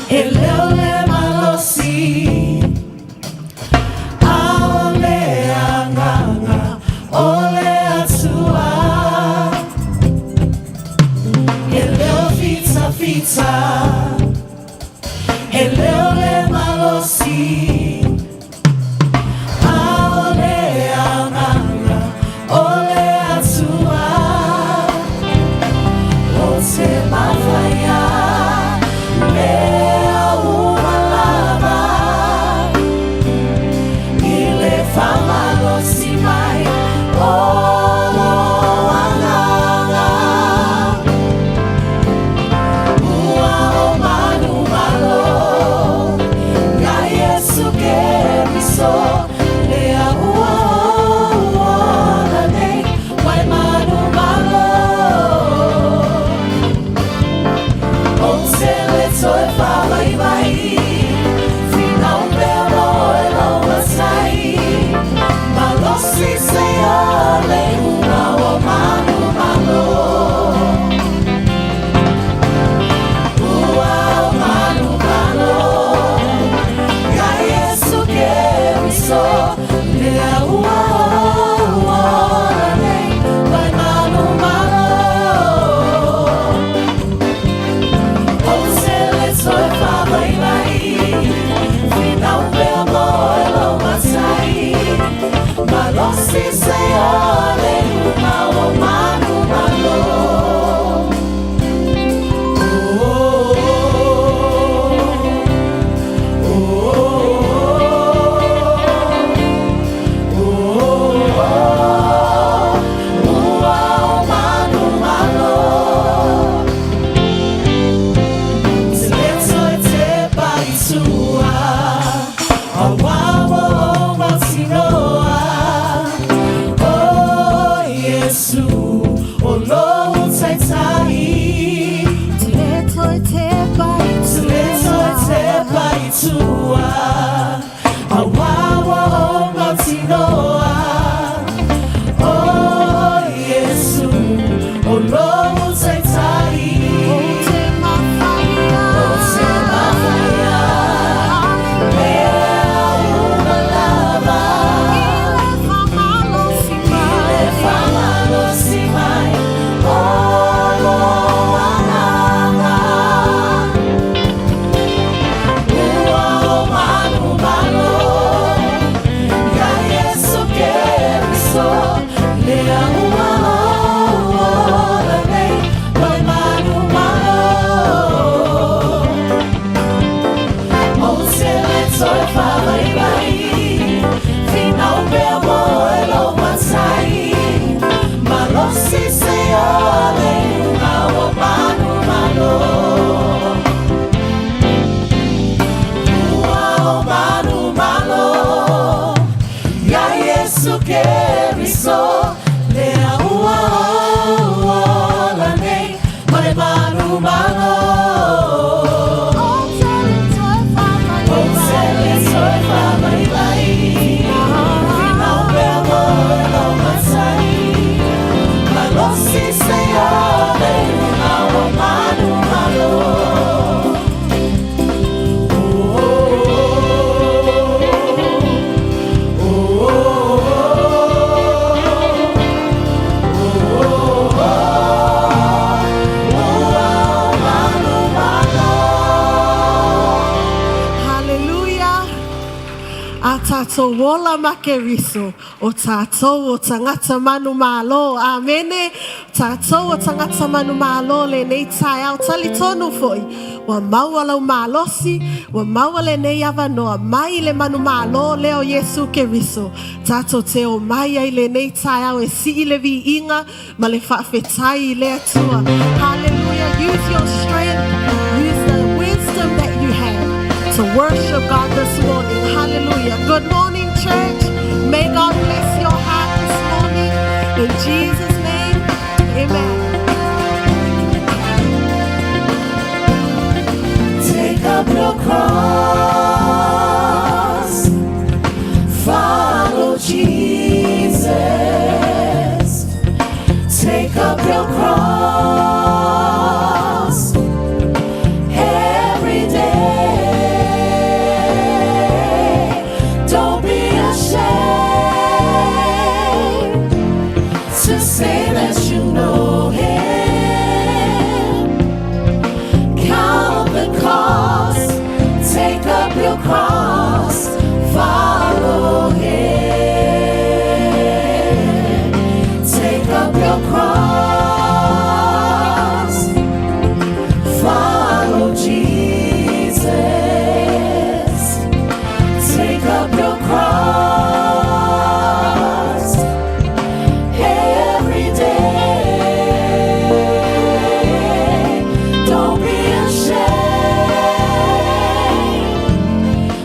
E leo le malosi, a o le agaga o le Atua. E leo fitafita, e leo le malosi, a o le agaga o le Atua. O te mafaia mea uma lava i le faamalosi mai o lou agaga. Ua o manumalo ia Iesu Keriso lea ua ou ola nei mai manumalo. Ou te le toe faavaivai, finau pea ma oe lou matai. Malosi seia le iuga o manumalo. Ua o manumalo ia Iesu Keriso lea ua ou ola nei mai manumalo. Ou te le toe faavaivai, finau pea ma oe lou matai. Malosi seia le iuga o manumalo. Oh, oh, oh, oh, ua o manumalo. Te le toe tepa i tua, auā ua ou mautinoa, o Iesu o lou Taitai. Te le toe tepa i Te le toe tepa i tua, auā ua ou mautinoa, o Iesu o lou Taitai. O te mafaia. O te mafaia mea uma lava I le faamalosi i le mai. faamalosi mai o lou agaga. Ua o manumalo ia Iesu Keriso lea ua ou ola nei mai manumalo. Ou te le toe faavaivai, finau pea ma oe lou matai. Malosi seia le iuga o manumalo. Ua o manumalo ia Iesu Keriso lea ua ou ola nei mai manumalo. O te le toe Ou te le toe faavaivai. faavaivai, finau pea ma oe lou matai. Malosi seia le iuga o manumalo. Oh, oh, oh, oh, ua o manumalo. Hallelujah. A tātou ola ma Keriso, o tātou o tagata manumalo. Amene. Tātou o tagata manumalo lenei taeao talitonu foi. Ua maua lau malosi, ua maua lenei avanoa mai le manumalo lea o Iesu Keriso. Tātou te omai ai lenei taeao e sii le viiga ma le faafetai i le Atua. Hallelujah. Use your strength. Use the wisdom that you have to worship God this morning. Hallelujah. Good morning, church. May God bless your heart this morning. In Jesus' name, amen. Take up your cross, follow Jesus. Take up your cross. Don't be ashamed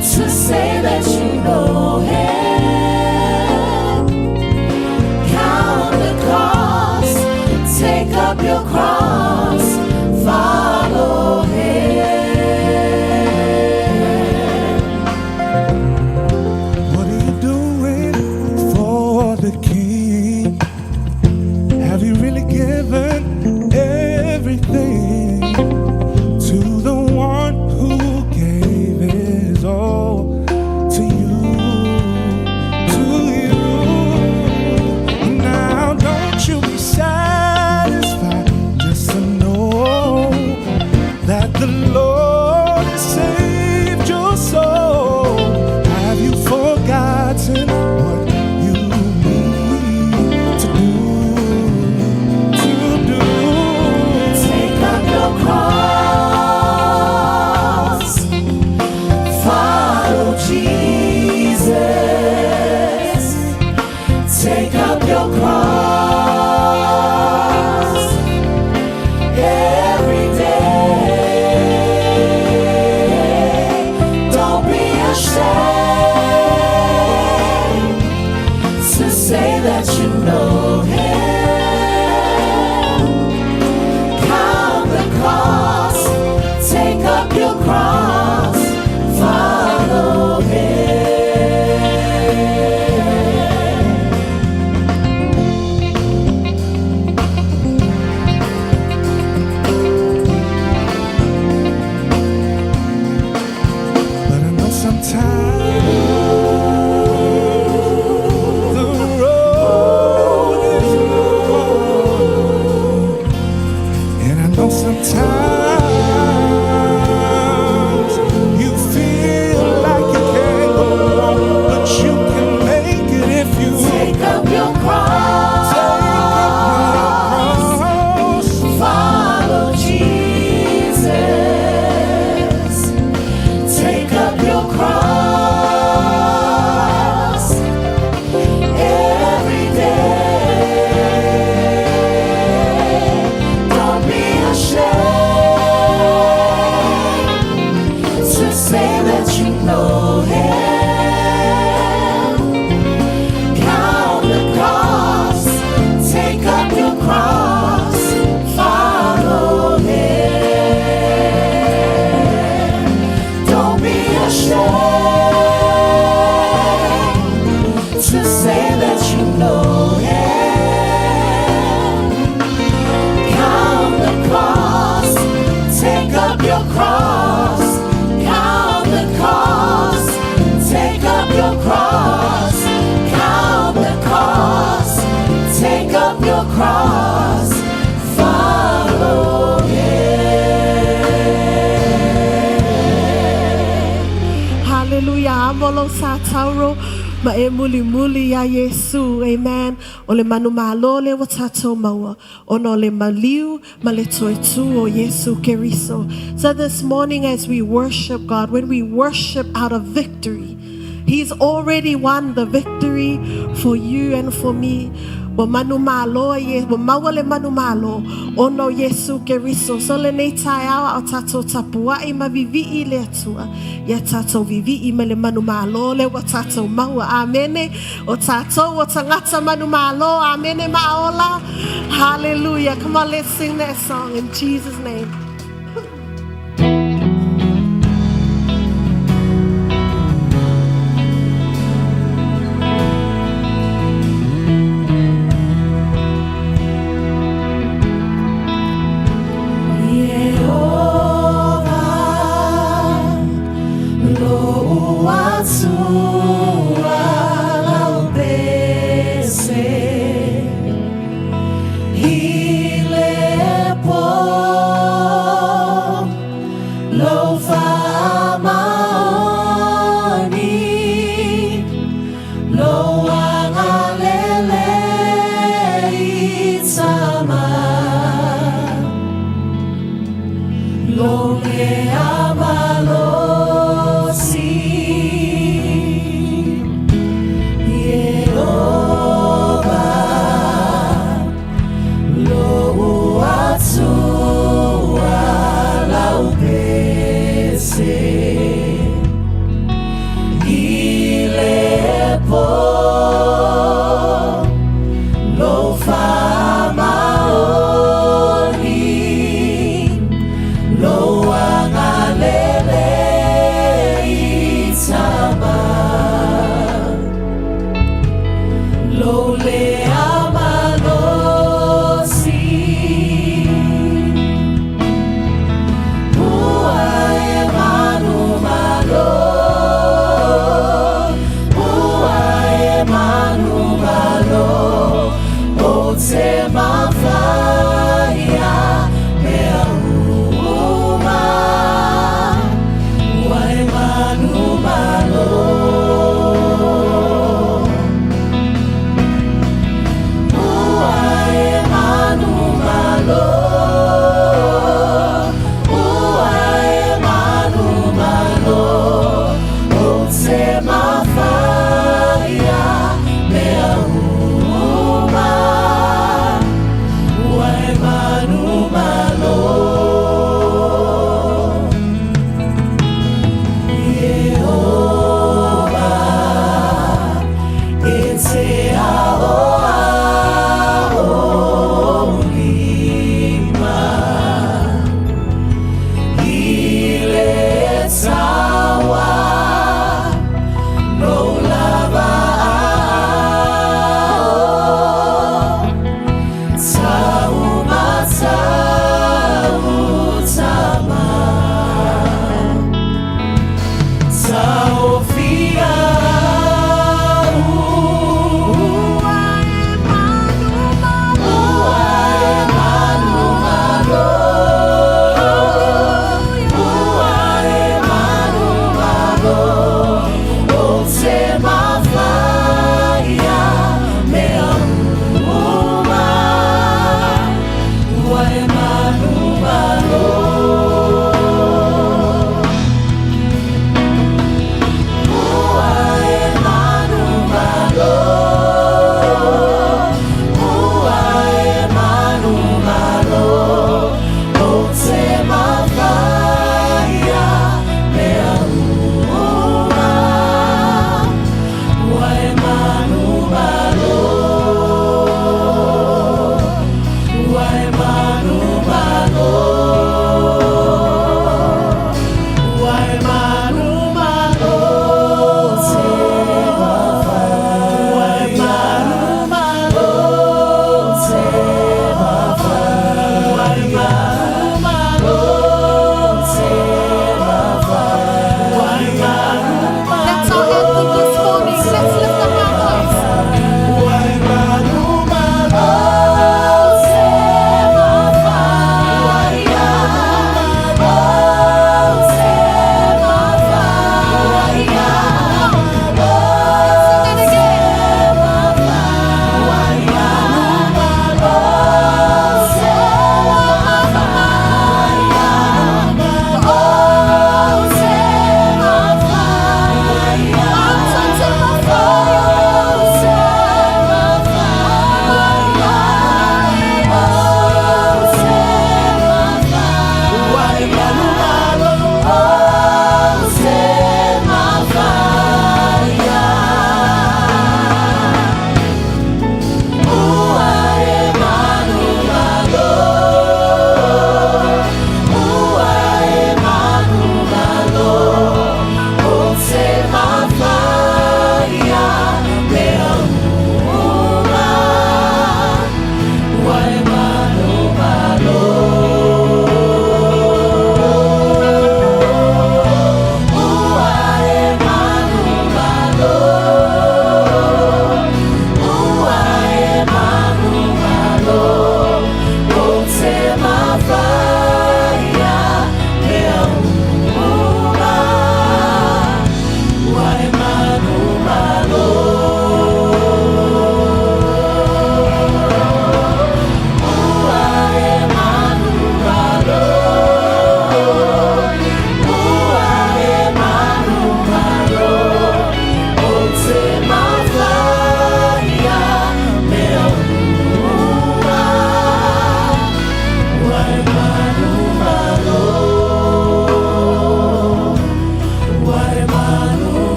to say that you know him. Count the cost, take up your cross, follow him. What are you doing for the king? Have you really given everything to the one who gave his all to you? To you. Now, don't you be satisfied just to know that the Lord has saved your soul. Have you forgotten what you need to do? To do. Take up your cross, follow Jesus. Take up your cross every day. Don't be ashamed to say that you know him. Count the cost, take up your cross, follow him. But I know sometimes the road is long, and I know sometimes you feel like you can't go on, but you can make it if you Take up your cross, take up your cross. follow Jesus. Take up your cross every day. Don't be ashamed to say that you know him. Count the cost, take up your cross, follow him. Don't be ashamed to say that you know him. Count the cost, take up your cross. Count the cost, take up your cross. Count the cost, take up your cross. Follow him. Hallelujah. Amolo sa tauro. Ma e muli muli ia Yesu. Amen. O le manu malo le wa tātou maua. Ona o le maliu ma le toetu o Yesu Keriso. So this morning as we worship God, when we worship out of victory, He's already won the victory for you and for me. Ua manu malo ye, ua maua le manu malo, ona o Yesu Keriso. So lenei taeao a o tātou tapuai ma vivi'i le Atua. Ia tātou vivi'i ma le manu malo le ua tātou maua. Amene. O tātou o tagata manu malo. Amene ma'aola. Hallelujah. Come on, let's sing that song in Jesus' name. Yehovah, lo atua laupese, ilepo, lo faamaoni, lo agalelei tama. Lo le amalosi Yehovah, lo atua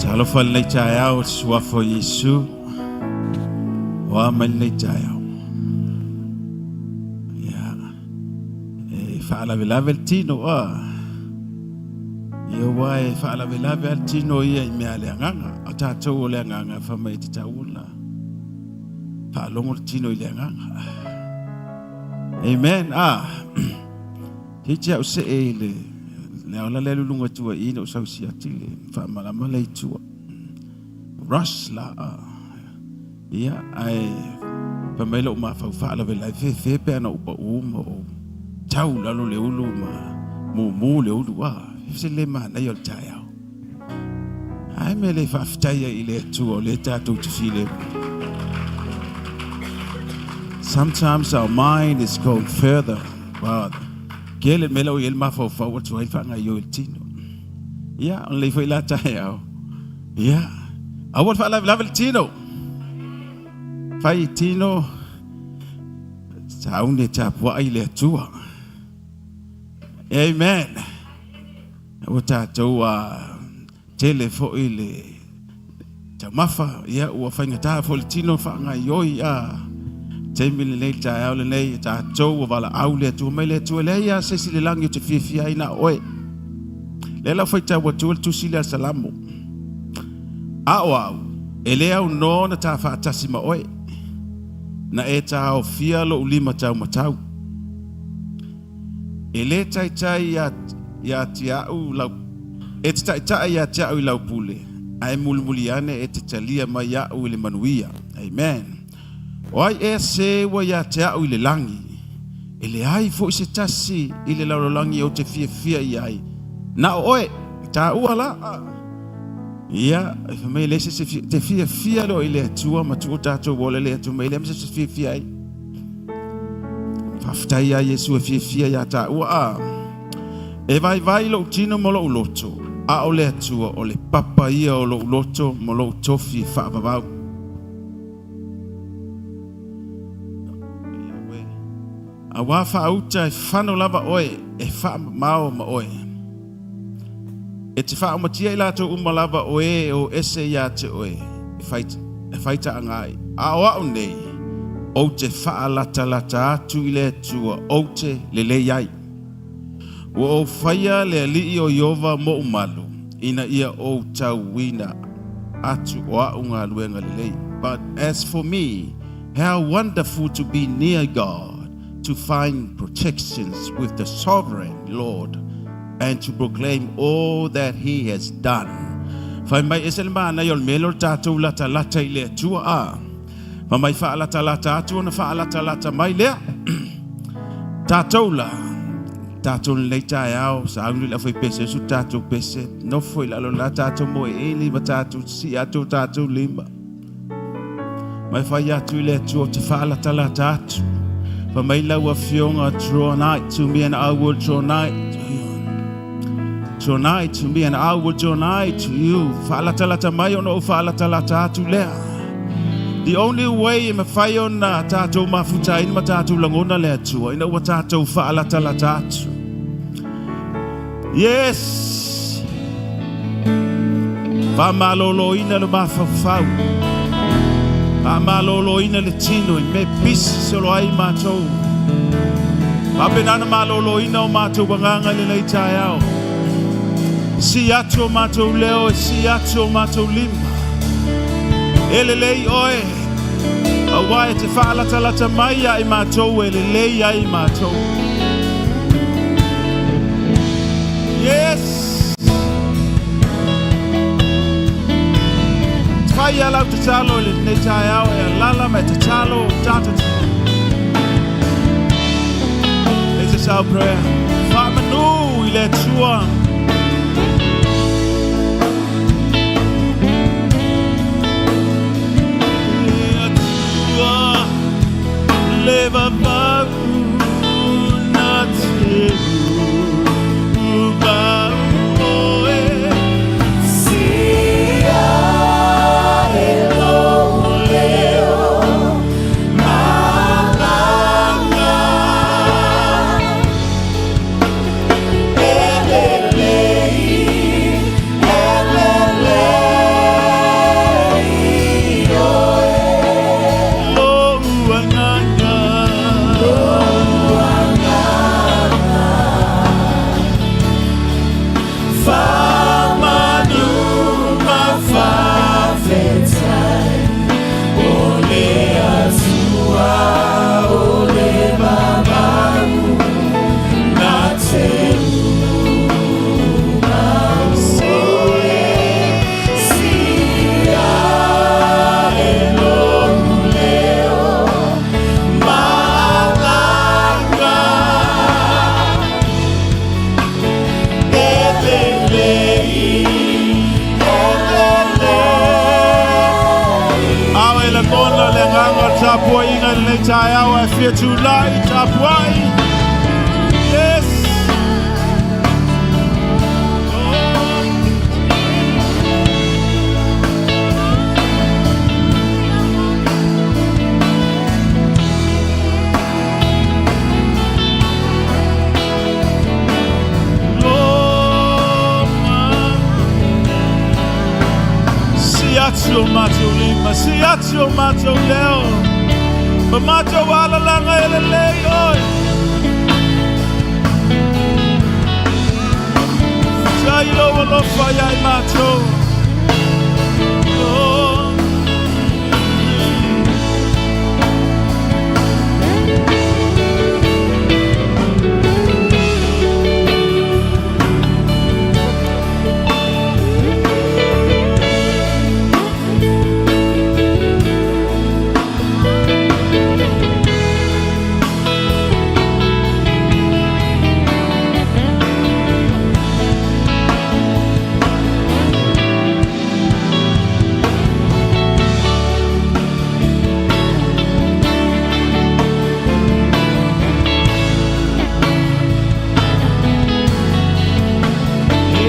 Talofa lenei taeao i le suafa o Iesu. O a mai lenei taeao. Ia, e faalavelave le tino, a. Ia ua e faalavelave a le tino ia i mea a le agaga. O tatou o le agaga fa mai e tatau ona faalogo le tino i le agaga. Amen. Ah. Te te au se e le le aola le lulunga tua i no sau si ati le whaamalama le tua. Rush la a. Ia ai pa mai lo ma fau whaala ve lai fe fe pe ana upa u ma o tau lalo le ulu ma mu mu le ulu a. Se le ma na yol tai au. Ai me le whaafitaia i le tua o le tātou te file. Sometimes our mind is going further, but kele mela o el mafaufau atu ai whaangai o el tino. Ia, on le foi la tae au. Ia, aua le faalavelave le tino. Fai tino, saune tapuai le atua. Amen. Ua tatou a tele foi le taumafa, ia ua faigata foi le tino faagaoioi a taimi lenei taeao lenei tatou ua valaau le Atua mai le Atua leai a se isi le lagi o te fiafia ai na oe. Lea lau faitau atu le tusi lea Salamo. A o au, e le au no na tā faatasi ma oe. Na e tāofia lou lima tau matau. E le taitai ia, ia te au lau, e te taitai ia te au i lau pule, ae mulimuli ane e te talia mai au i le manuia. Amen. O ai ea se ua ia te au i le langi, e leai foi se tasi i le lalolagi ou te fiafia i ai. Na o oe, tāua la. Ia, e fai mai le se se te fiafia lo i le Atua ma tuu tātou ola le Atua mai le ma se se fiafia ai. Faafetai ia Iesu e fiafia ia tāua a. E vaivai lou tino ma lou loto, a o le Atua o le papa ia o lou loto ma lou tofi e faavavau. Auā faauta e fano lava oe e faamamao ma oe. E te faaumatia i latou uma lava o e o ese ia te oe e fai, e faitaaga ai. A o au nei, ou te faalatalata atu i le Atua ou te lelei ai. Ua ou faia le alii o Iova moʻu malu, ina ia ou tauina atu o a'u galuega lelei. But as for me, how wonderful to be near God, to find protections with the sovereign Lord, and to proclaim all that he has done. Fai mai ese le mānai o le mea lea o le tātou latalata i le Atua a. Fai mai faalatalata atu ona faalatalata mai lea. Tātou la, tātou lenei taeao, sauni le awhai pese, usu tātou pese, nofo i lalo la tātou moe e lima tātou, si atu tātou lima. Mai whai atu i le Atua o te faalatalata atu. Fai mai lau afioga, draw nigh to me and I will draw nigh to you. Draw nigh to me and I will draw nigh to you. Faalatalata mai ona ou faalatalata atu lea. The only way e mawhai ona tātou mafutaina ma tātou langona le Atua, ina ua tātou faalatalata atu. Yes! Whamaloloina le mafaufau. Whamaloloina le tino i me pisi solo ai mātou. Whapenana maloloina o mātou wanganga i lenei taeao. Si atu o mātou leo e si atu o mātou lima. E lelei oe. Auā e te whaalatalata mai a i mātou e lelei ai i mātou. Yes! Whai a lau tatalo i lenei taeao e alala me tatalo tātou. This is our prayer. Whaamanu i le Atua. Atua le vavau na te u e. Sia e lou leo malaga e lelei. i lenei taeao ae fia tulai tapuai. Yes. Si atu o matou lima, si atu o matou leo, ma matou alalaga e lelei oe. Tai lou alofa ia i matou. Oh.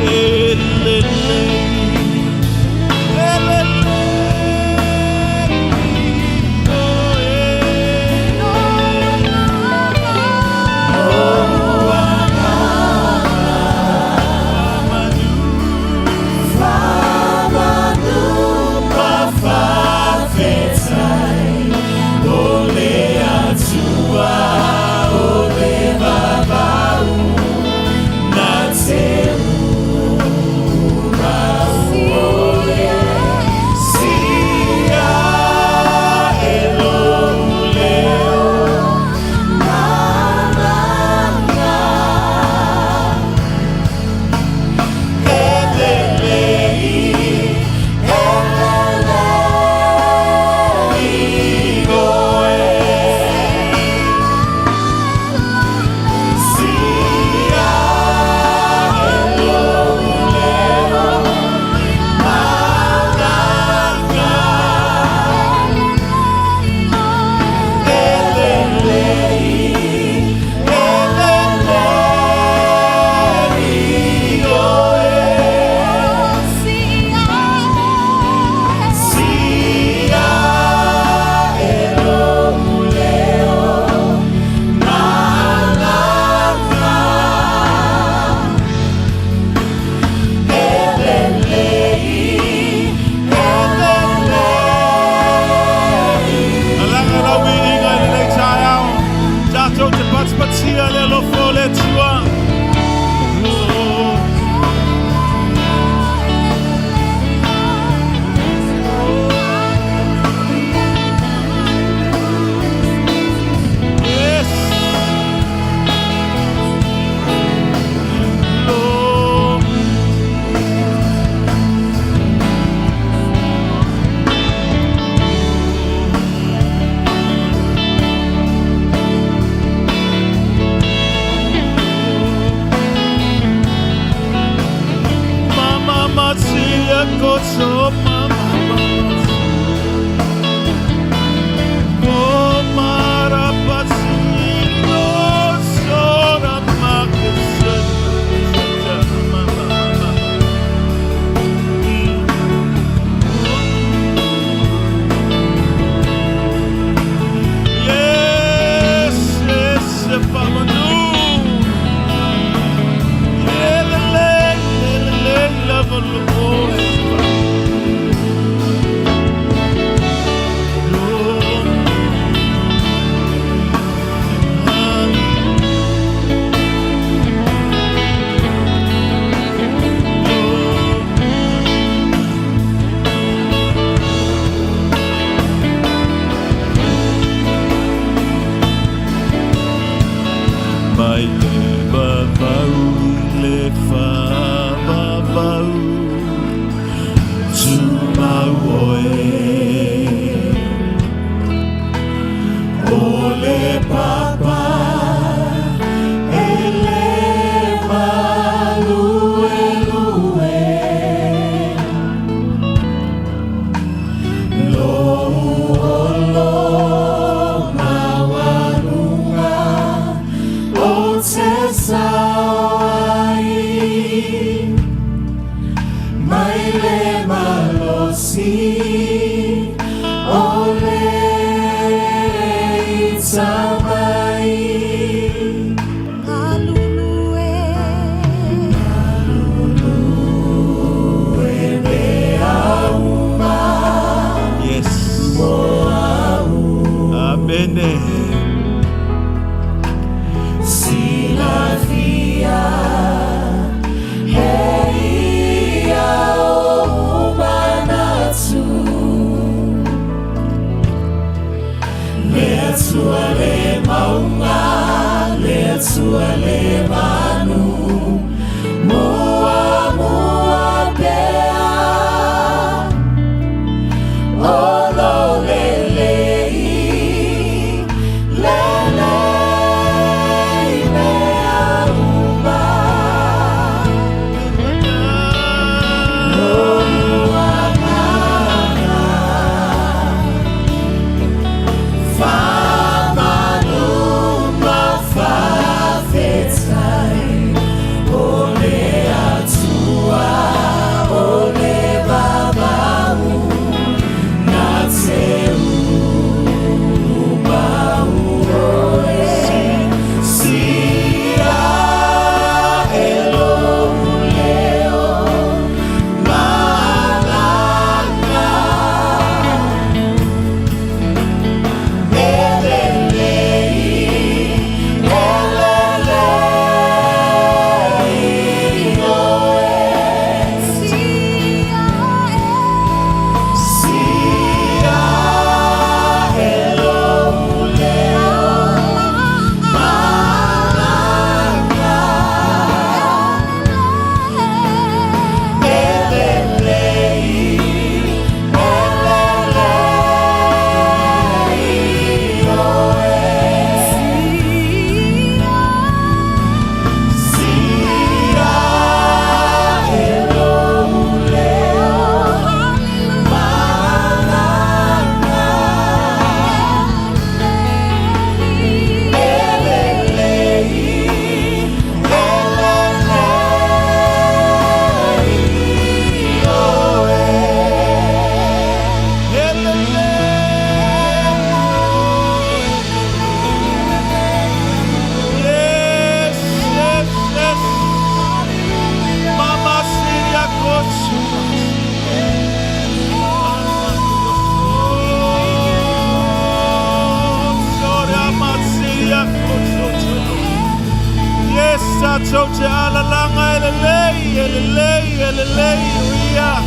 E lelei, e lelei, oh, e. Alaga lau viiga i lenei taeao. Tatou te patipatia le alofa o le Atua. Oh. Yes. Lord. Mama matia koto mama. O marapatino sora makese. Mama mama. Yes, yes, Pamanu. Lele, lele, lele, love. Mai le malosi o le tamai. Galulue. Yes. Amene. Silafia e ia ou manatu. Le Atua le mauga, le Atua le manu, Muamua pea o lo lelei, lelei mea uma. Lou agaga Faamanu ma faafetai O le Atua o le vavau Na te umau oe Sia e lou leo Malaga E lelei, e lelei oe. Sia e. Sia e lou leo Malaga E lelei, e lelei oe. Sia e lou leo Malaga E lelei, e lelei oe. E lelei. Yes. Mama Siria Kosu. Soria Masiria Kosu. Yes, Achoche Alalanga Elelei, Elelei, Elelei, Hallelujah.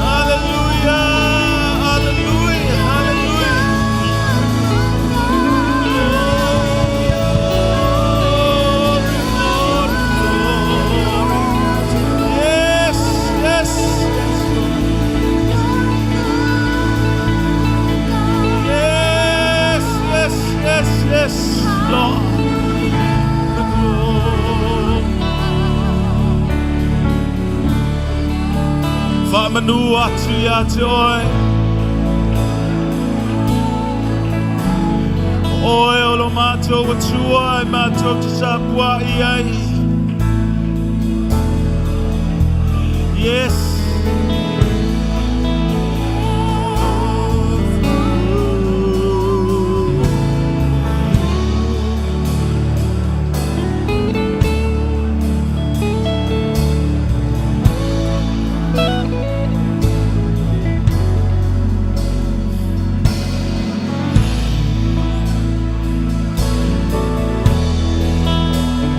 Hallelujah, hallelujah, hallelujah. Glory, glory, glory. Yes. Yes, Lord. The glory. Faamanu atu ia te oe. Oe o lo mātou Atua e mātou te sapua i ai. Yes.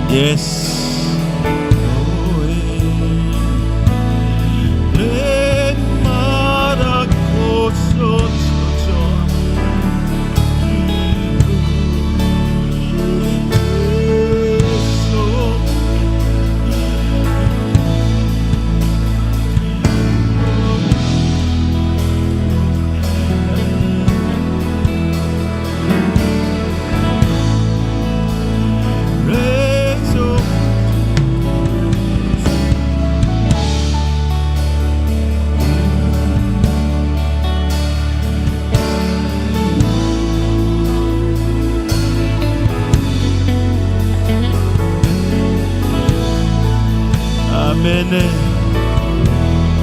Yes. Le marakoso to. Rezo. Amen.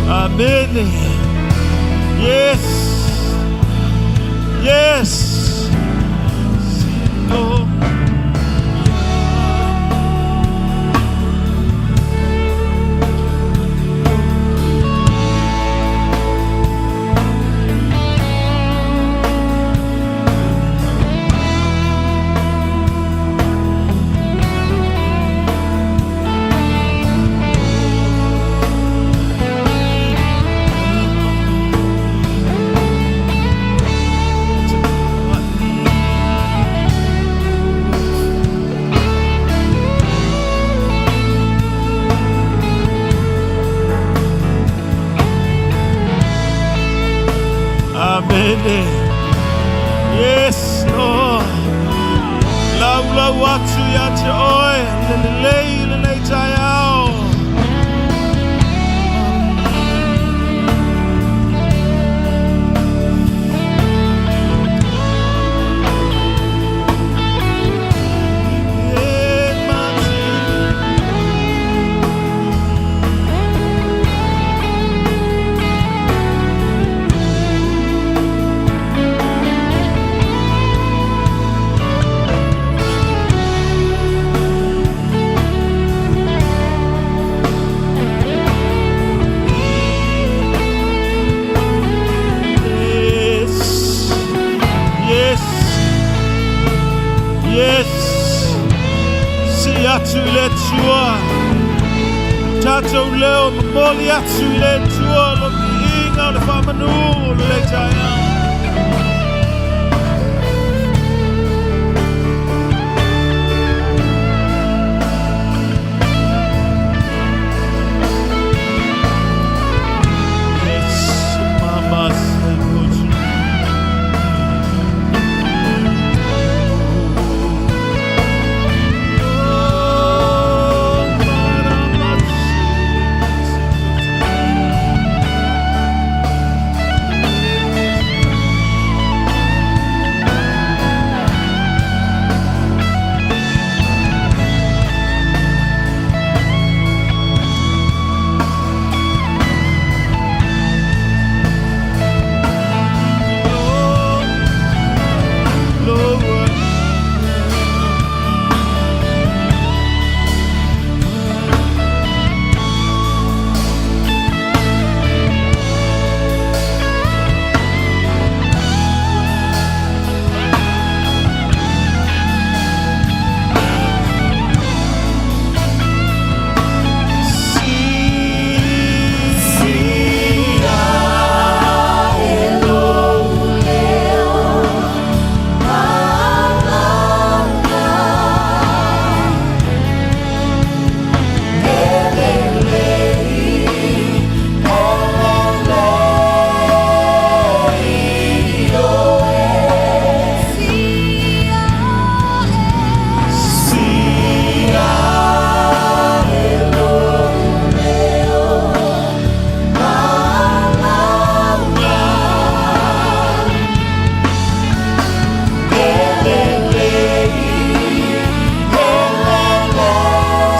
Amene. Yes. Yes. Oh. Amene. Yes, Lord. Lau lau atu ia te oe. Le lelei lenei taeao. E mati. Yes. Yes. Yes. Si atu i le Atua. Tatou leo momoli atu i le Atua lo viiga o le faamanu o lenei taeao. Yes, mama say good. Oh, mama Lord.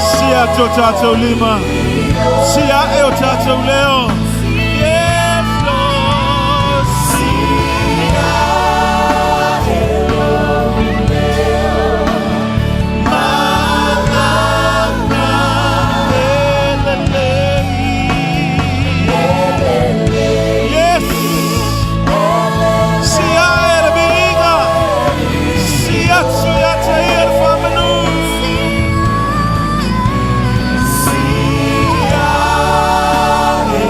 Si atu o tatou lima. Si ae o tatou leo. Yes, Lord. Si ae lou leo. Malaga e lelei. Yes. Si ae le viiga. Si atu ia te ia le faamanu. Si ae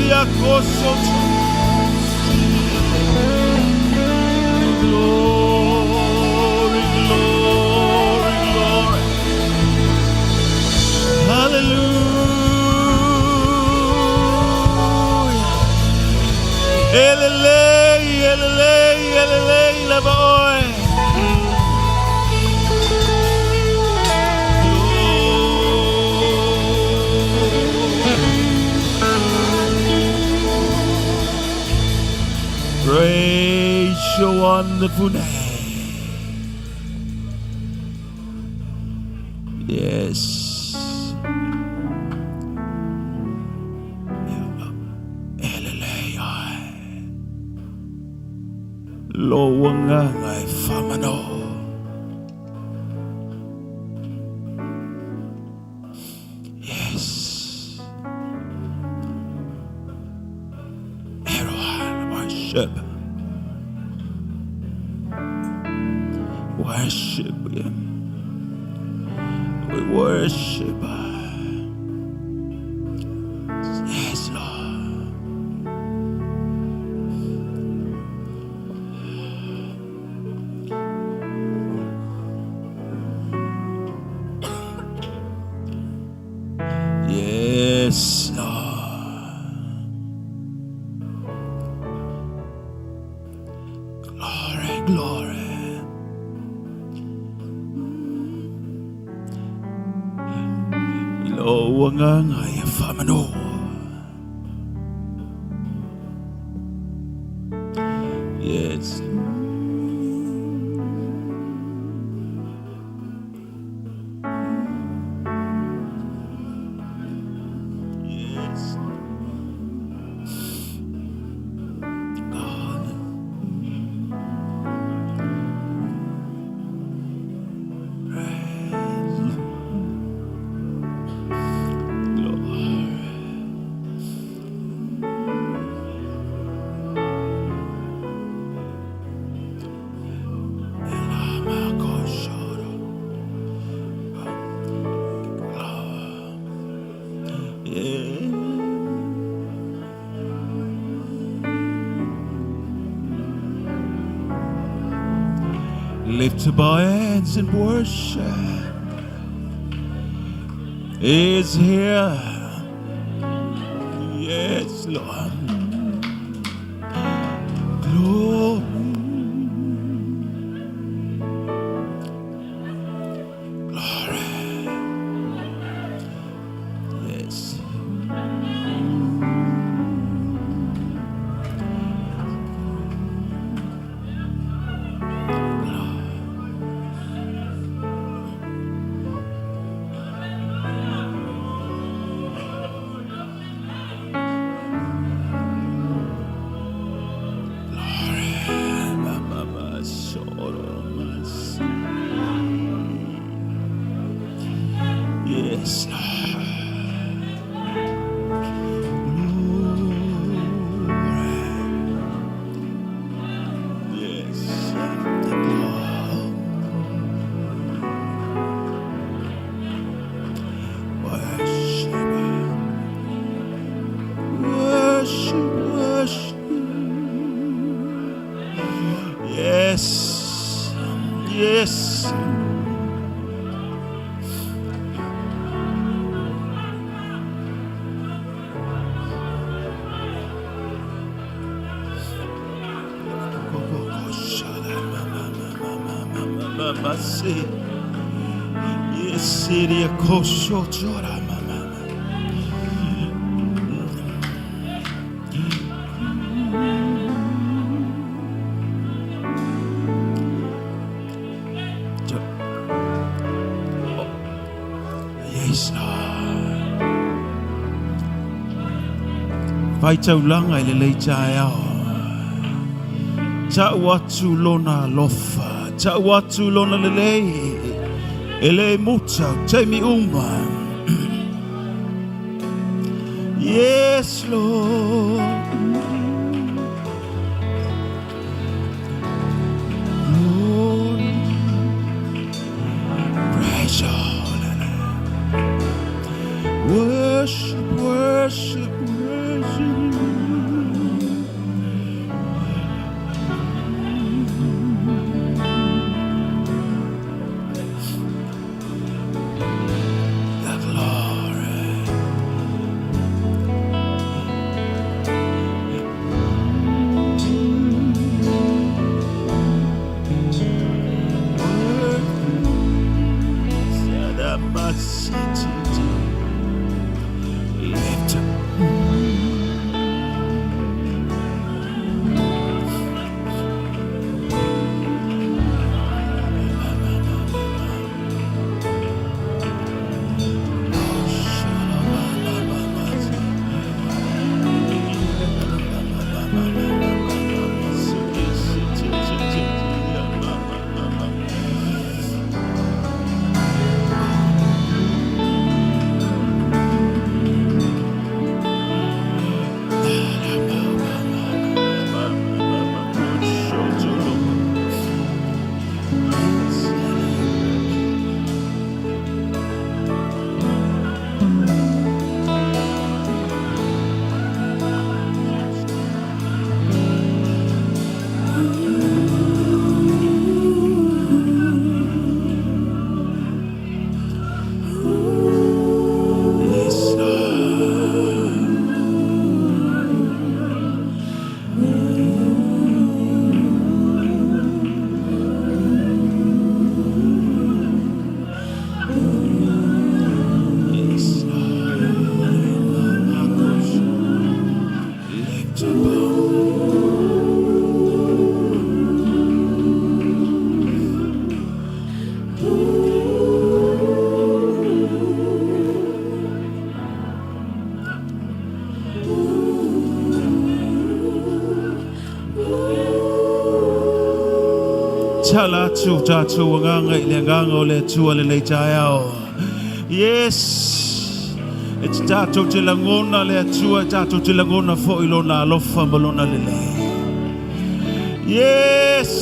Siria kosoto. Glory, glory, glory. Hallelujah. Elelei, elelei, elelei, lava oe. Praise your wonderful name. Yes. Elelei oe. Lo wanganga e whamano. Yes. Everyone, worship. Worship Him. We worship. Yes, Lord. Yes, Lord. Glory, glory. Lo wanganga e whamano. Yes. Yes. God. Praise. Glory. Elamakoshoro. Yeah. Lift up our hands and worship. Is here. Yes, Lord. Glory. Glory. Yes. Mama, soro, mas. Yes, Lord. Glory. Yes. Lord. Worship. Worship, worship. Yes. Yes. Yes, Siria kosho chora mama. Yes, Lord. Vai taulanga i le lei taeao. Ta'u atu lona lofa. Ta'u atu lona lelei. E le muta o taimi uma. Yes, Lord. Lord. Praise your holy name. Worship, worship, worship. Tatala atu o tātou agaga i le agaga o le Atua lenei taeao. Yes! E te tātou te lagona le Atua, e tātou te lagona foi lona alofa ma lona lelei. Yes!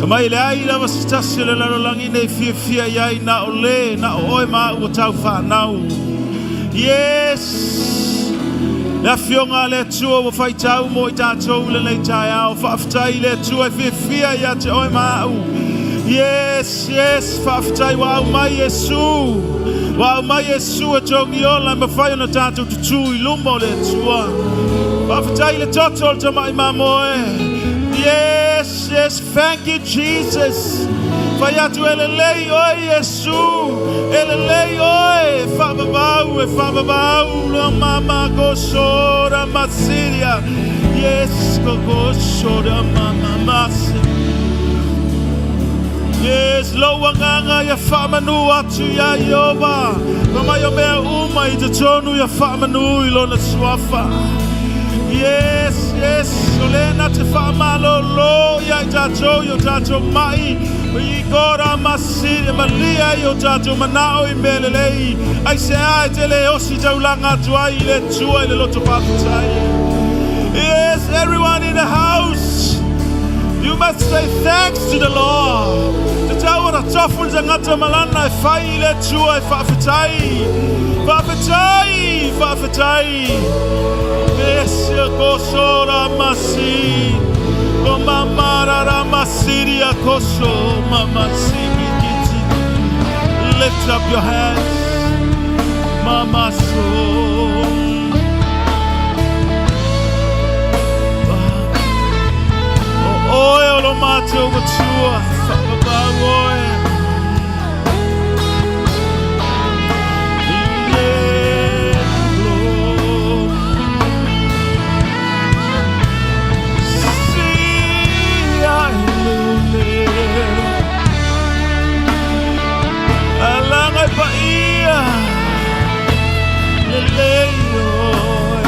Ka mai le ai lava se tasi o le lalolagi nei fiafia i ai na o le, na o oe ma au ua tau whanau. Yes! Le afioga a le Atua ua faitau mo i tātou lenei taeao. Faafetai le Atua e fiafia ia te oe ma au. Yes, yes, faafetai ua au mai Iesu. Ua au mai Iesu e togi ola e mawhai ona tātou tutū i luma o le Atua. Faafetai le toto o le tamai mamoe. Yes, yes, thank you Jesus. Fai atu e lelei oe Iesu. E lelei oe. Whaavavau e whaavavau la mama kosora masiria. Yes, kokosora mama masi. Yes, lou agaga ia faamanu atu ia Ieova. Ma mai o mea uma i totonu ia faamanu i lona suafa. Yes, yes, o le na te faamalolo ia i tātou i o tātou mai. I kora masiri malia i o tātou manao i mea lelei. Ai se ai te le osi taulanga atu ai i le Atua i le loto faafetai. Yes, everyone in the house. You must say thanks to the Lord. Te tau ora tofu le tangata malana e fai i le Atua e faafetai. Faafetai, faafetai. Yes, kosora masi. Ko mamarara masiria koso mama sigi kiti. Lift up your hands. Mama so. O oe o lo mātou Atua, whakapau oe. I le glory. Si ai lule. Alanga i paia. Lelei oe.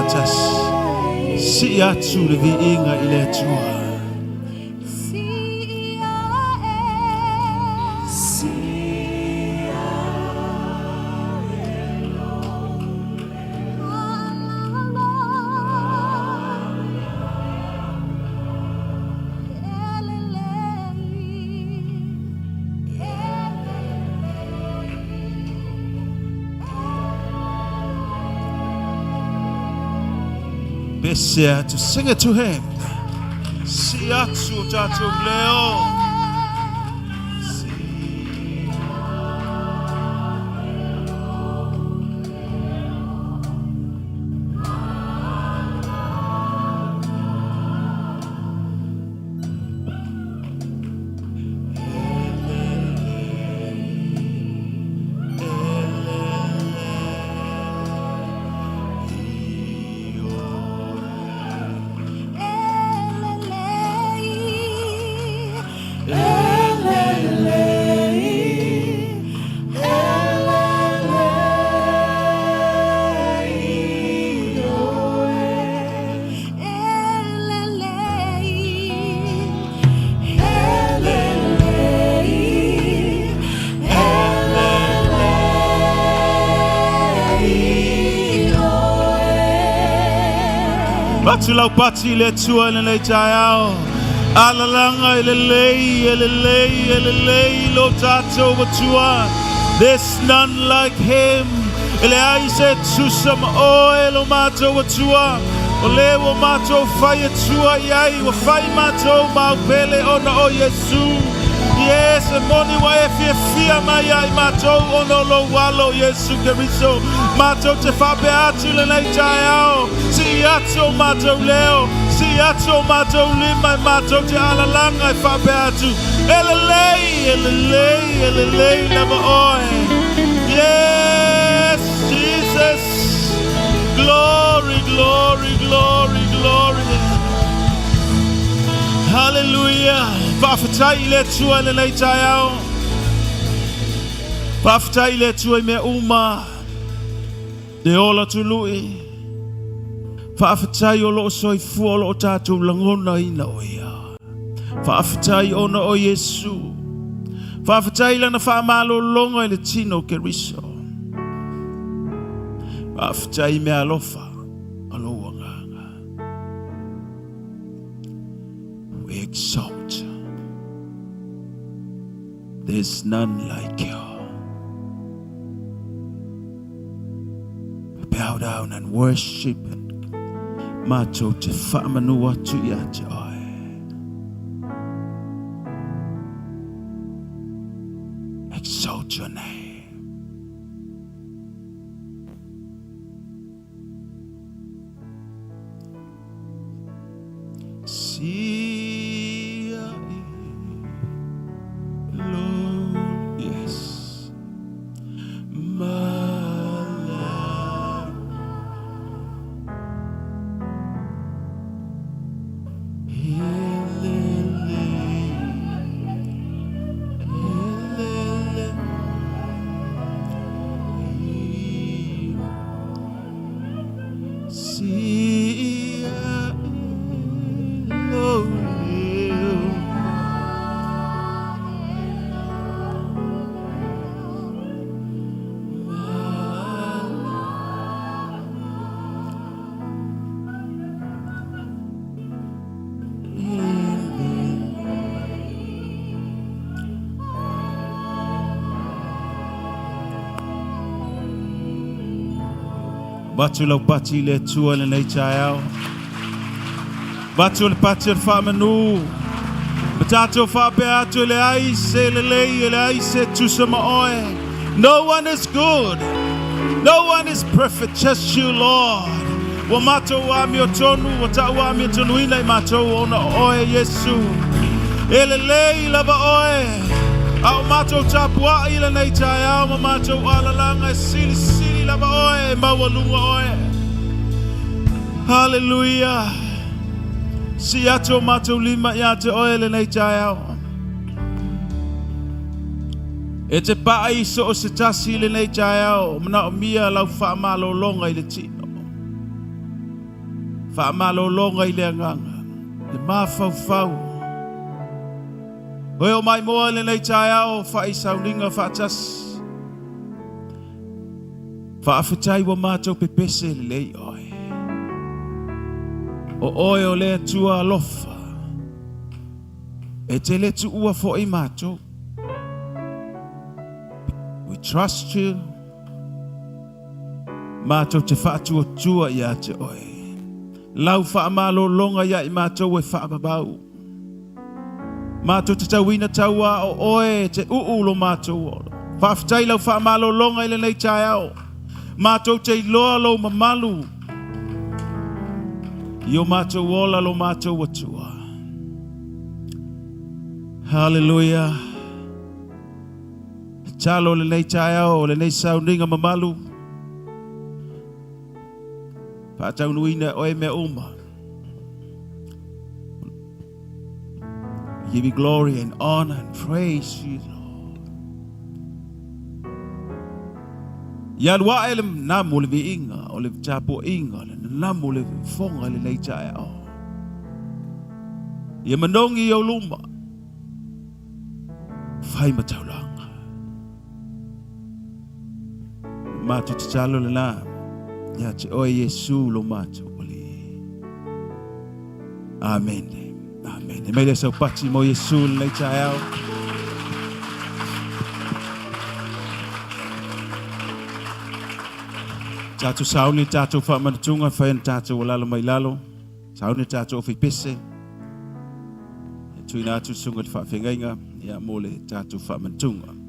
faatasi. Sii atu le viiga i le Atua. Pese atu, sing it to him. Sii atu o tatou leo. Avatu lau pati i le Atua i lenei taeao. Alalaga e lelei, e lelei, e lelei lo tatou Atua. There's none like him. E leai se tusa ma oe lo matou Atua. O le ua matou fai Atua i ai, ua fai matou mau pele ona o Iesu. Yes, e moni ua e fiafia mai ia i matou ona o lou alo Iesu Keriso. Matou te faapea atu i lenei taeao, sii atu o matou leo, sii atu o matou lima e matou te alalaga e faapea atu, e lelei, e lelei, e lelei lava oe. Yes, Jesus. Glory, glory, glory, glory. Hallelujah. Faafetai i le Atua i lenei taeao. Faafetai i le Atua i mea uma. Le ola tului. Faafetai o loo soifua o loo tatou lagonaina o ia. Faafetai ona o Iesu. Faafetai i lana faamalologa i le tino o Keriso. Faafetai i meaalofa o lou agaga. We exalt. There's none like you. We bow down and worship and matou te faamanu atu ia te oe. Exalt your name. Sia Lord, yes. Avatu lau pati i le Atua i lenei taeao. Avatu le pati o le faamanu. Ma tatou faapea atu e leai se lelei, e leai se tusa ma oe. No one is good. No one is perfect, just you, Lord. Ua matou amiotonu, ua ta'u amiotonuina i matou ona o oe, Iesu. E lelei lava oe. A o matou tapua'i i lenei taeao ma matou alalaga e silisili lava oe, e maualuga oe. Haleluia. Sii atu o matou lima ia te oe lenei taeao. E te pa'a i so o se tasi i lenei taeao, manaomia lau faamalologa i le tino. Faamalologa i le agaga, le mafaufau. Oe o maimoa i lenei taeao fai sauniga faatasi. Faafetai ua matou pepese lelei oe. O oe o le Atua alofa. E te le tuua foi matou. We trust you. Matou te faatuatua ia te oe. Lau faamalologa ia i matou e faavavau. Matou te tauina taua o oe te uu lo matou ola. Faafetai lau faamalologa i lenei taeao. Matou te iloa lou mamalu i o matou ola lo matou Atua. Hallelujah. Talo lenei taeao, lenei sauniga mamalu. Faataunuina oe mea uma. We give you glory and honor and praise you, Lord. Ia alu ae le namu o le viiga, o le tapuaiga, le namu o le fofoga i lenei taeao. Ia manogi i ou luma, fai ma taulaga. Matou tatalo lena ia te oe Iesu lo matou Alii. Amene. Amene. Mai le saupati mo Iesu lenei taeao. Tatou sauni tatou faamanatunga fai ona tatou alala mai lalo. Sauni tatou ofipese. E tuina atu le susuga i le faafeagaiga ia mo le tatou faamanatunga.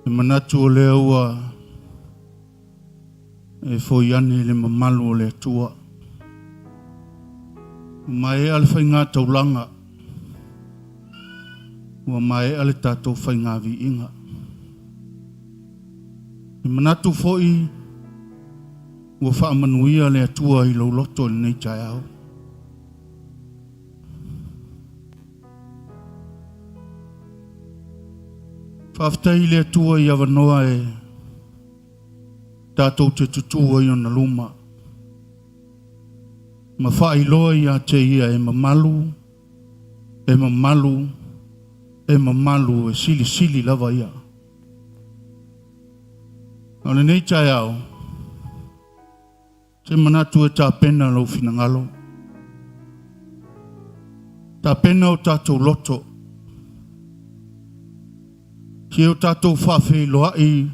E manatu o lea ua e foi ane i le mamalu o le Atua. Ua maea le faiga taulaga, ua maea le tatou faiga viiga. E manatu foi ua faamanuia le Atua i lou loto i lenei taeao. Faafetai i le Atua i avanoa e tatou te tutū ai ona luma ma faailoa ia te ia e mamalu, e mamalu, e mamalu, e silisili lava ia. A o lenei taeao, te manatu e tapena lou finagalo, tapena o tatou loto, se o tatou faafeiloai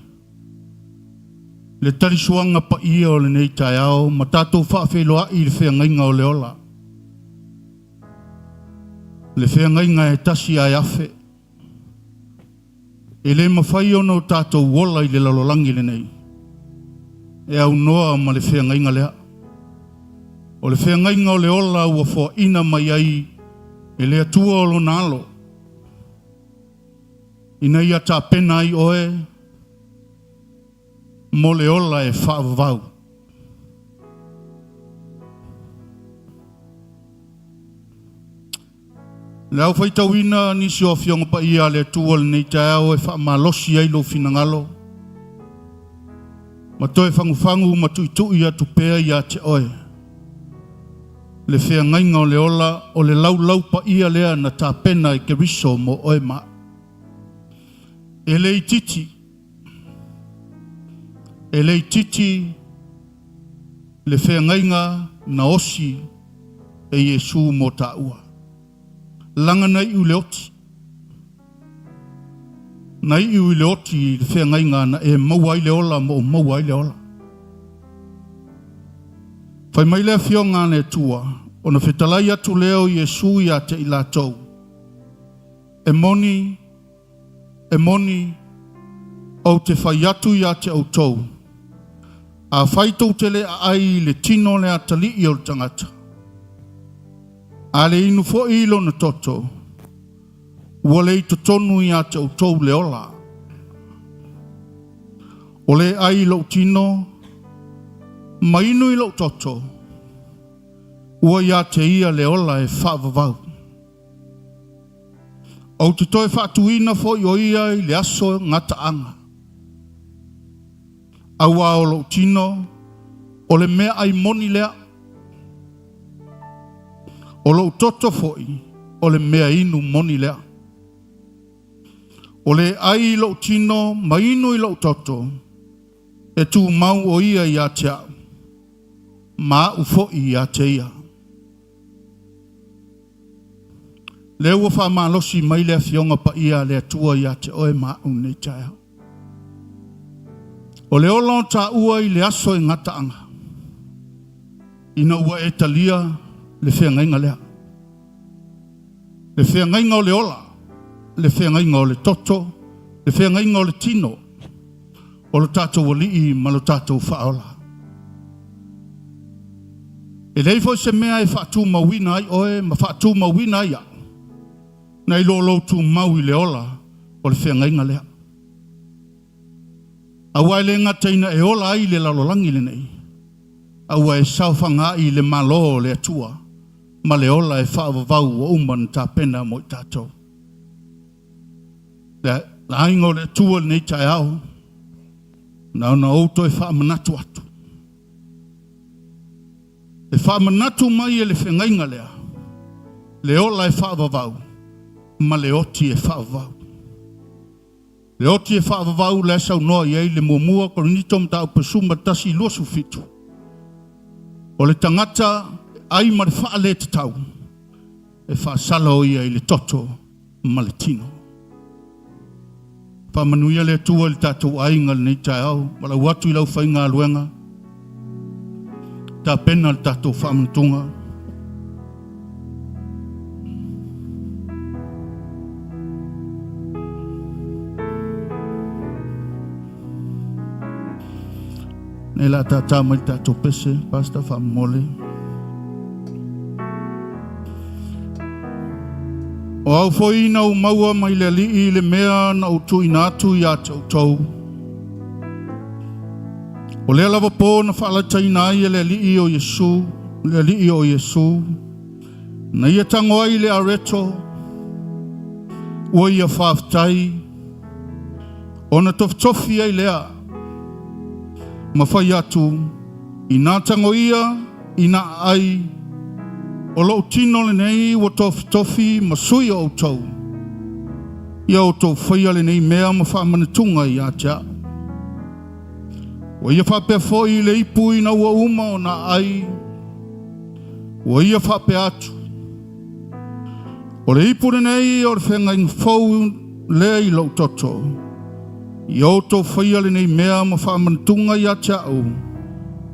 le talisuaga paia o lenei taeao ma tatou faafeiloai i le feagaiga o le ola. Le feagaiga e tasi ae afe. E le mafai ona o tatou ola i le lalolagi lenei e aunoa ma le feagaiga lea. O le feagaiga o le ola ua foaina mai ai e le Atua o Lona Alo, ina ia tapena ai oe mo le ola e faavavau. Le au faitauina nisi o Afioga Paia a le Atua lenei taeao e faamalosi ai lou finagalo ma toe fagufagu ma tuitui atu pea ia te oe le feagaiga o le ola o le laulau paia lea na tapena e Keriso mo oe ma au. E le itiiti, e le itiiti le feagaiga. na osi e Iesu mo taua. Laga na iu le oti. Na iu i le oti i le feagaiga na e maua ai le ola ma ou maua ai le ola. Fai mai le Afioga a le Atua, ona fetalai atu lea o Iesu ia te i latou, E moni, e moni, ou te fai atu ia te outou, afai tou te le aai i le tino o le atalii o le tagata, a le inu foi i lona toto, ua le i totonu ia te outou le ola. O le ai i lou tino, ma inu i lou toto, ua ia te ia le ola e faavavau. Ou te toe faatuina foi o ia i le aso gataaga. Auā o lou tino, o le meaai moni lea. O lou toto foi, o le mea inu moni lea. O le ai i lou tino ma inu i lou toto, e tumau o ia ia te au, ma au foi ia te ia. Lea ua faamalosi mai le Afioga Paia a le Atua ia te oe ma au nei taeao. O le ola o taua i le aso e gataaga, ina ua e talia le feagaiga lea. Le feagaiga o le ola, le feagaiga o le toto, le feagaiga o le tino, o lo tatou Alii ma lo tatou Faaola. E leai foi se mea e faatumauina ai oe ma faatumauina ai au, nai lo lou tumau i le ola o le feagaiga lea. Aua e le gata ina e ola ai i le lalolagi lenei, a ua e saofagaai i le Malo o le Atua ma le ola e faavavau ua uma ona tapena mo i tatou. Le aiga o le Atua i lenei taeao, na ona ou toe faamanatu atu. E faamanatu mai e le fegaiga lea, le ola e faavavau ma le oti e faavavau. Le oti e faavavau la e saunoa i ai le muamua Korinito Mataupu 11:27. O le tagata e ai ma le faaletatau, e faasala o ia i le toto ma le tino. Faamanuia le Atua i le tatou aiga i lenei taeao, valaau atu i lau faigaluega, tapena le tatou faamanatuga. Nei la tātā mai le tatou pese, Pastor, faamomole. O au foi na ou maua mai le Alii le mea na ou tuuina atu ia te outou. O lea lava pō na faalataina ai e le Alii o Iesu, le Alii o Iesu, na ia tago ai le areto, ua ia faafetai, ona tofitofi ai lea, ma fai atu, Inā tago ia, inā ai, o lou tino lenei ua tofitofi ma sui o outou, ia outou faia lenei mea ma faamanatuga ia te au. Ua ia faapea foi i le ipu ina ua uma ona ai, ua ia faapea atu, O le ipu lenei o le feagaiga fou lea i lou toto, ia outou faia lenei mea ma faamanatuga ia te au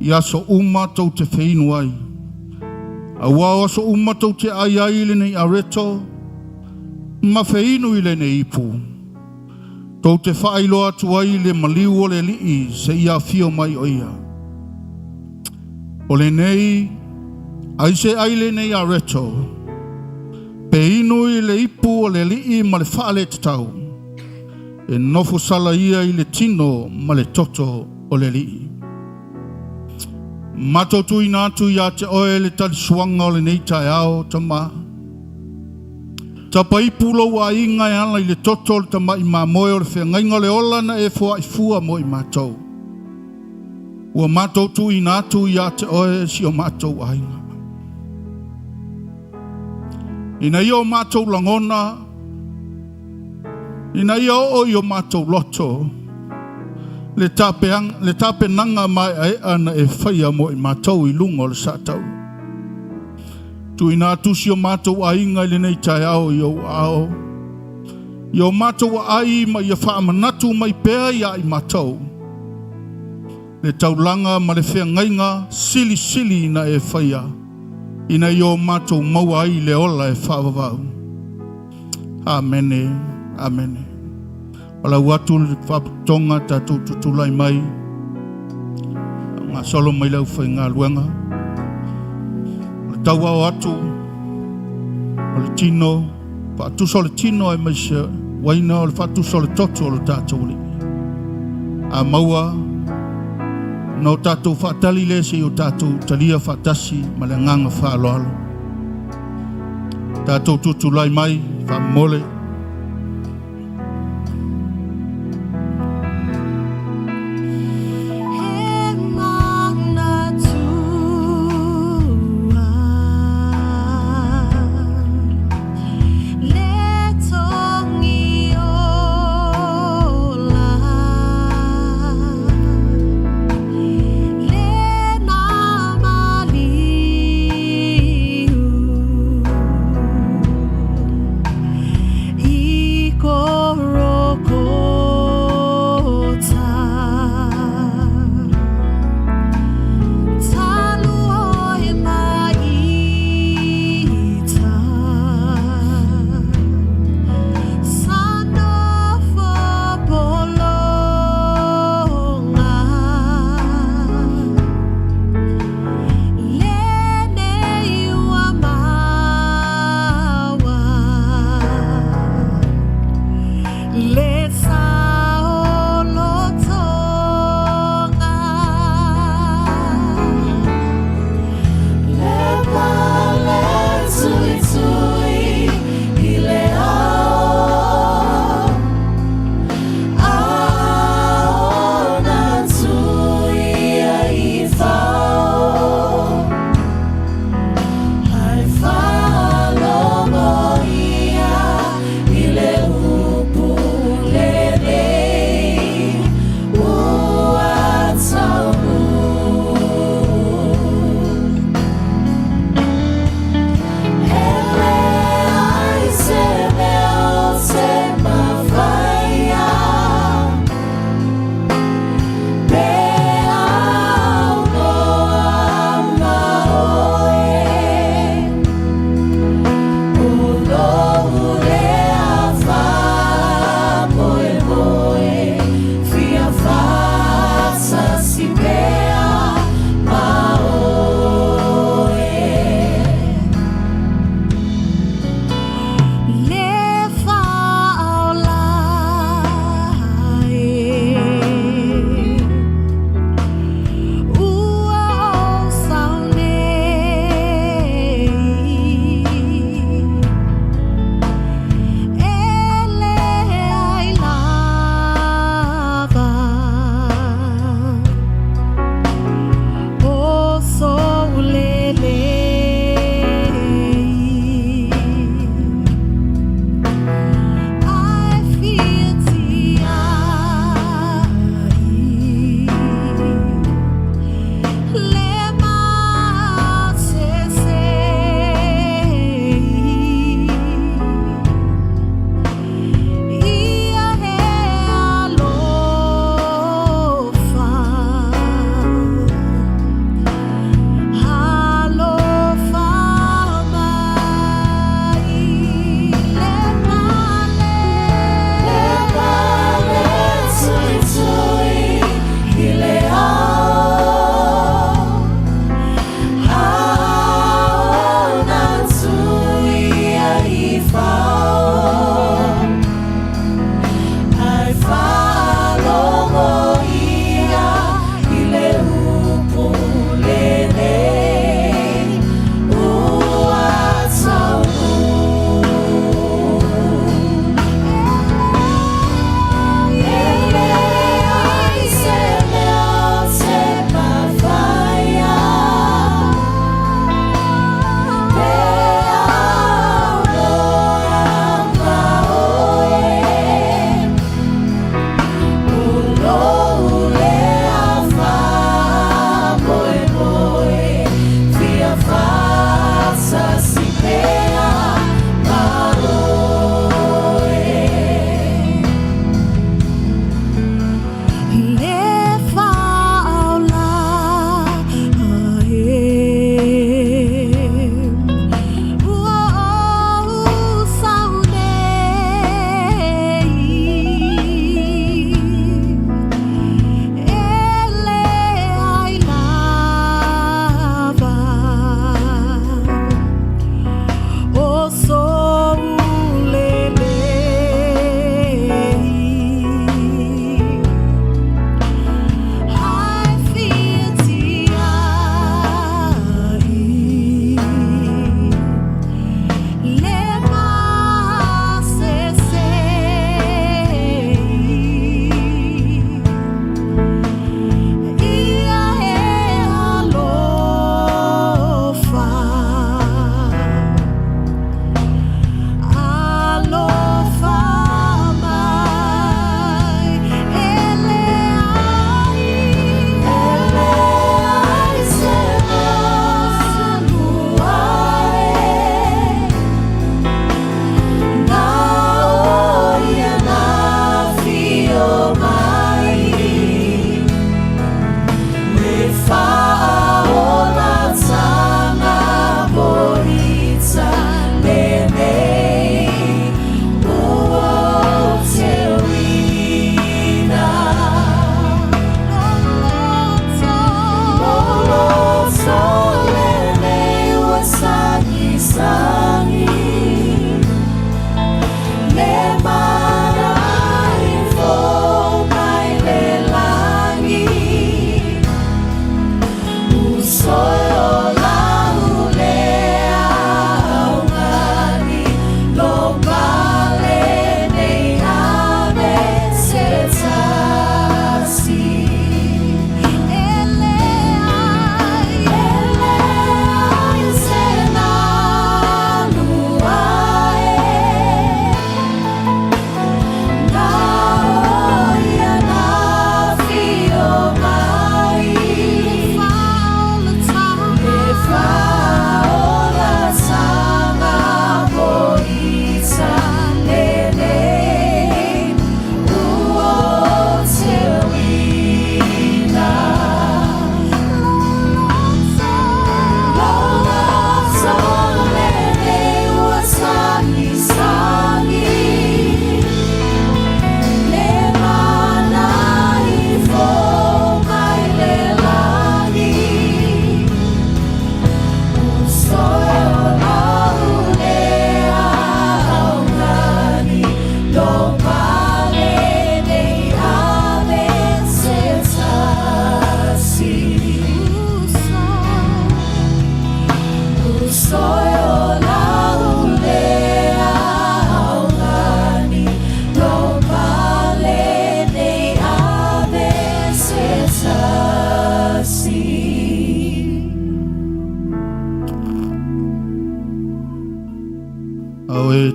i aso uma tou te feinu ai. Aua o aso uma tou te ai ai i lenei areto ma feinu i lenei ipu, tou te faailoa atu ai le maliu o le Alii seia afio mai o ia. O lenei, ai se ai lenei areto, pe inu i le ipu o le Alii ma le faaletatau, e nofo sala ia i le tino ma le toto o le Alii. Matou tuuina atu ia te oe le talisuaga o lenei taeao, Tama. Tapaipu lou aiga e ala i le toto o le tama'i mamoe o le feagaiga o le ola na e foa'i fua mo i matou. Ua matou tuuina atu ia te oe si o matou aiga. Ina ia o matou lagona, ina ia oo i o matou loto, le tapenaga maeaea na e faia mo i matou i luga o le saataula. Tuuina atu si o matou aiga i lenei taeao i ou aao, i o matou aai ma ia faamanatu mai pea ia i matou le taulaga ma le feagaiga silisili na e faia, ina ia o matou maua ai le ola e faavavau. Amene, amene. Palau atu le faapotopotoga tatou tutulai mai, gasolo mai le aufaigaluega. O le tauao atu o le tino, faatusa o le tino aemaise uaina o le faatusa o le toto o le tatou Alii. A maua na o tatou faatali lea seia o tatou talia faatasi ma le agaga faaaloalo. Tatou tutulai mai faamomole. He manatua le togi ola le na maliu.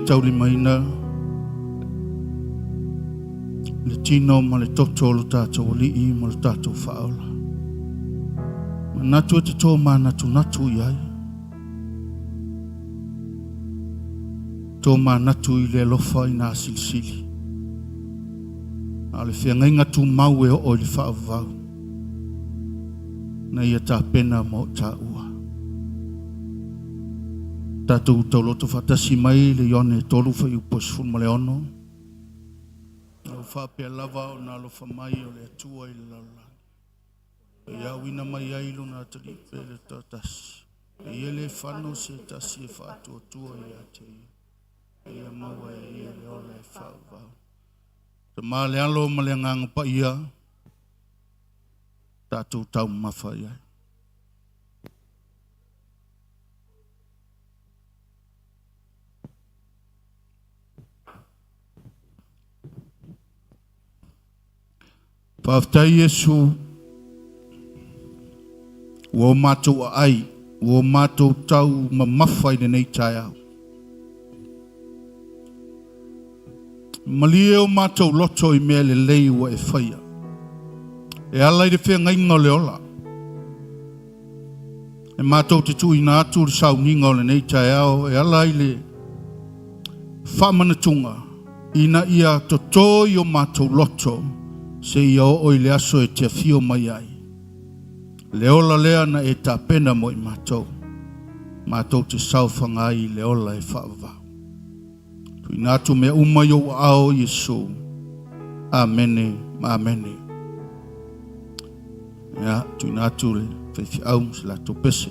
taulimaina le tino ma le toto o lo tatou Alii ma lo tatou Faaola. Manatu e te tōmanatunatu i ai. Tōmanatu i le alofa i nā silisili. A o le feagaiga tumau e oo i le faavavau, na ia tapena mo taua. Tatou tauloto faatasi mai le Ioane 3 fuaiupu 16. Ua faapea lava ona alofa mai o le Atua i le lalolagi, e auina mai ai lona atalii pele toatasi, e ia le fano se tasi e faatuatua ia te ia, a ia maua e ia le ola e faavavau. Tama le Alo ma le Agaga Paia, tatou taumamafa i ai. Faafetai Iesu, ua o matou aai, ua o matou tau mamafa i lenei taeao. Malie o matou loto i mea lelei ua e faia, e ala i le feagaiga o le ola. E matou te tuuina atu le sauniga o lenei taeao e ala i le faamanatuga ina ia toto i o matou loto seia oo i le aso e te afio mai ai. Le ola lea na e tapena mo i matou, matou te saofaga ai i le ola e faavavau. Tuuina atu mea uma i ou aao, Iesu. Amene ma amene. Ia, tuuina atu le faifeau ma se latou pese.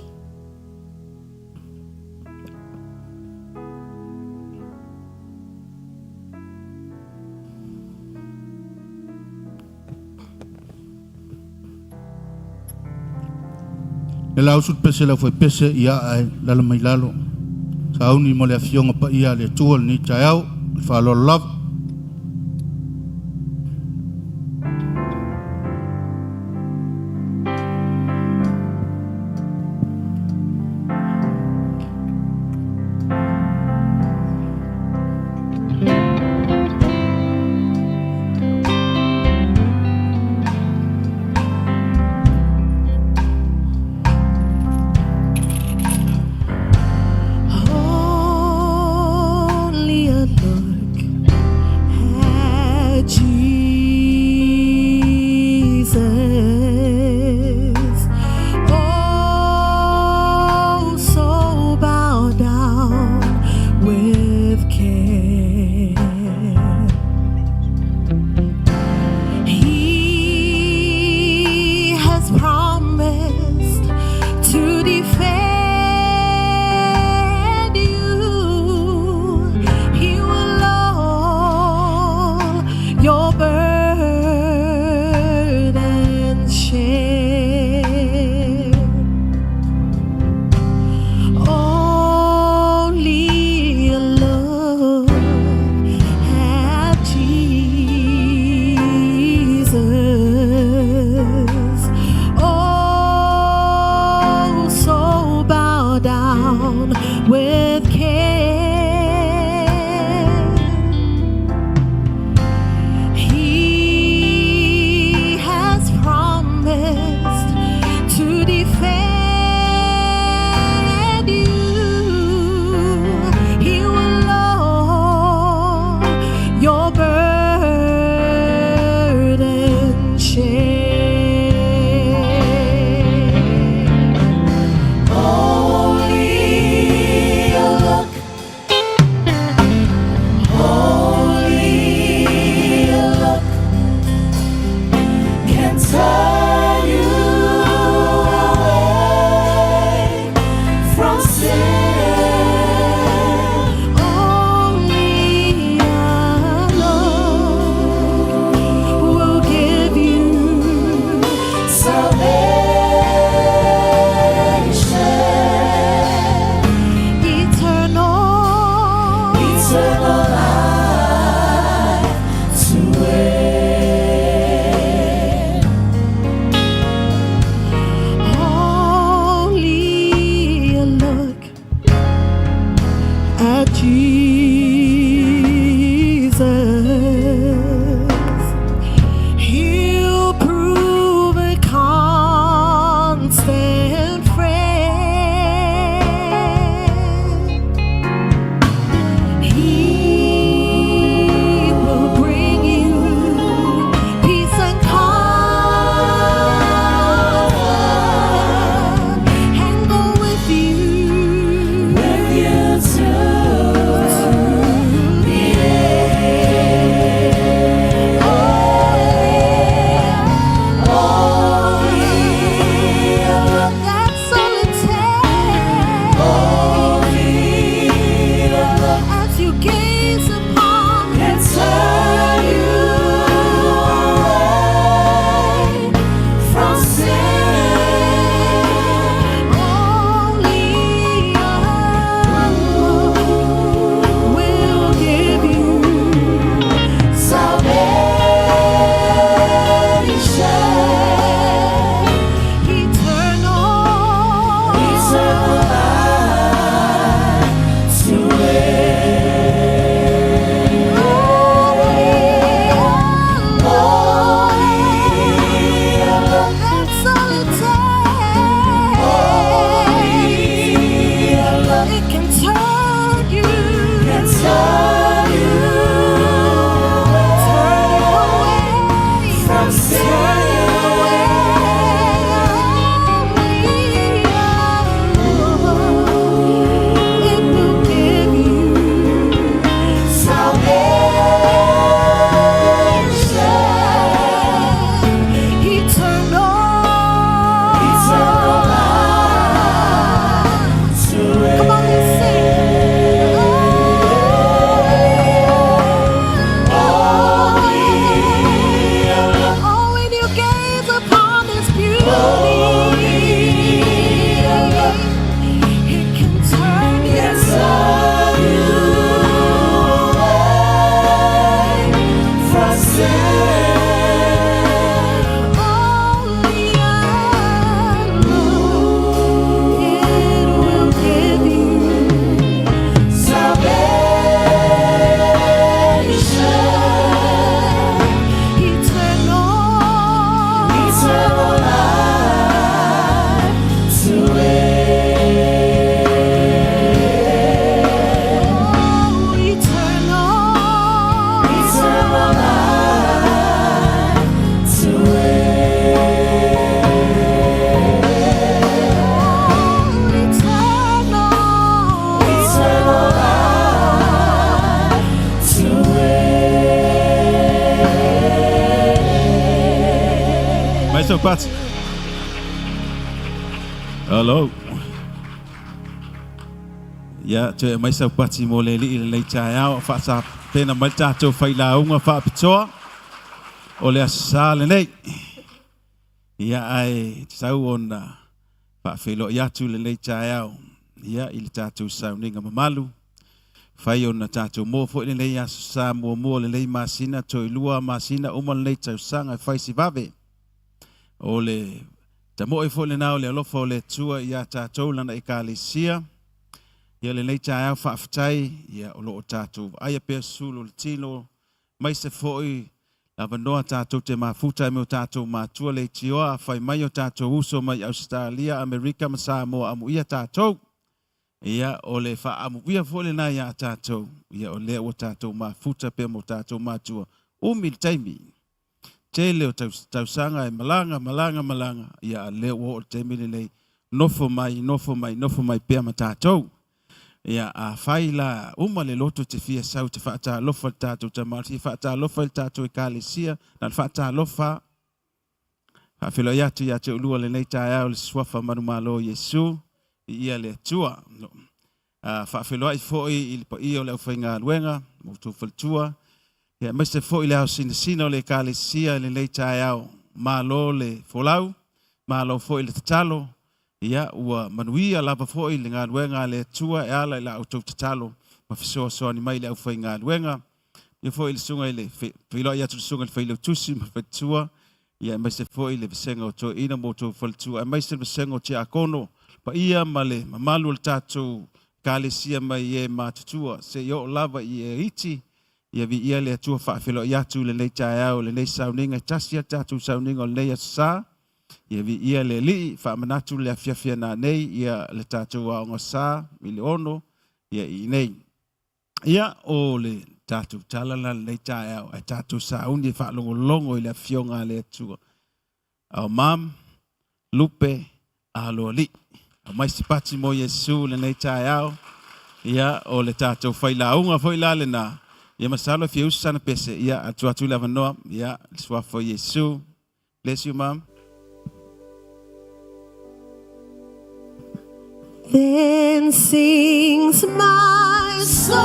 E lau usu le pese lau faipese ia ae lala mai lalo. Sauni mo le afioga paia a le Atua lenei taeao, le faaaloalo lava. Only a look. sau pati. Hello. Ia, toe aumai sau pati mo le alii i lenei taeao a faatapena mai le tatou failauga faapitoa o le Aso Sa lenei. Ia, ae tatau ona faafeiloai atu lenei taeao ia i le tatou sauniga mamalu. Fai ona tatou moa foi lenei Aso Sa muamua o lenei masina, toe lua masina uma lenei tausaga e fai si vave. O le tamoe foi lena o le alofa o le Atua ia tatou lana ekalesia. Ia lenei taeao faafetai ia o lo o tatou vaaia pea sulu o le tino maise foi le avanoa tatou te mafuta ai me o tatou matua leitioa a fai mai o tatou uso mai Ausetalia, Amerika ma Samoa amuia tatou. Ia o le faaamuia foi lena ia tatou ia o lea ua tatou mafuta pea ma o tatou matua umi le taimi. Tele o tausaga e malaga, malaga, malaga, ia a lea ua oo le taimi lenei, nofo mai, nofo mai, nofo mai pea ma tatou. Ia, afai la uma le loto e te fia sau e te faatalofa i le tatou tama, fia faatalofa i le tatou ekalesia, na o le faatalofa, faafeiloai atu ia te oulua lenei taeao i le suafa manumalo o Iesu, viia le Atua. Faafeiloai foi i le paia o le aufaigaluega ma outou faletua, ia aemaise foi le ao sinasina o le Ekalesia i lenei taeao. Malo le folau, malo foi le tatalo, ia ua manuia lava foi le galuega a le Atua e ala i la outou tatalo ma fesoasoani mai i le aufaigaluega. Ia foi le susuga i le feiloai atu i le susuga i le Failautusi ma le faletua, ia aemaise foi le vasega o toeaiina ma outou faletua, aemaise le vasega o tiakono, paia ma le mamalu o le tatou Ekalesia mai e matutua seia oo lava i e iti. Ia viia le Atua faafeiloai atu i lenei taeao i lenei sauniga e tasi a tatou sauniga o lenei Aso Sa. Ia viia le Alii faamanatu le afiafi a nanei ia le tatou aoga sa i le 6 ia i inei. Ia o le tatou tala la lenei taeao ae tatou sauni e faalogologo i le afioga a le Atua. Our mom, Lupe Aloalii. Aumai se pati mo Iesu lenei taeao. Ia, o le tatou failauga foi la lena. Ia masalo e fia usu sana pese. Ia, atu atu le avanoa. Ia, le suafa o Iesu. Bless you, mom. Then sings my soul,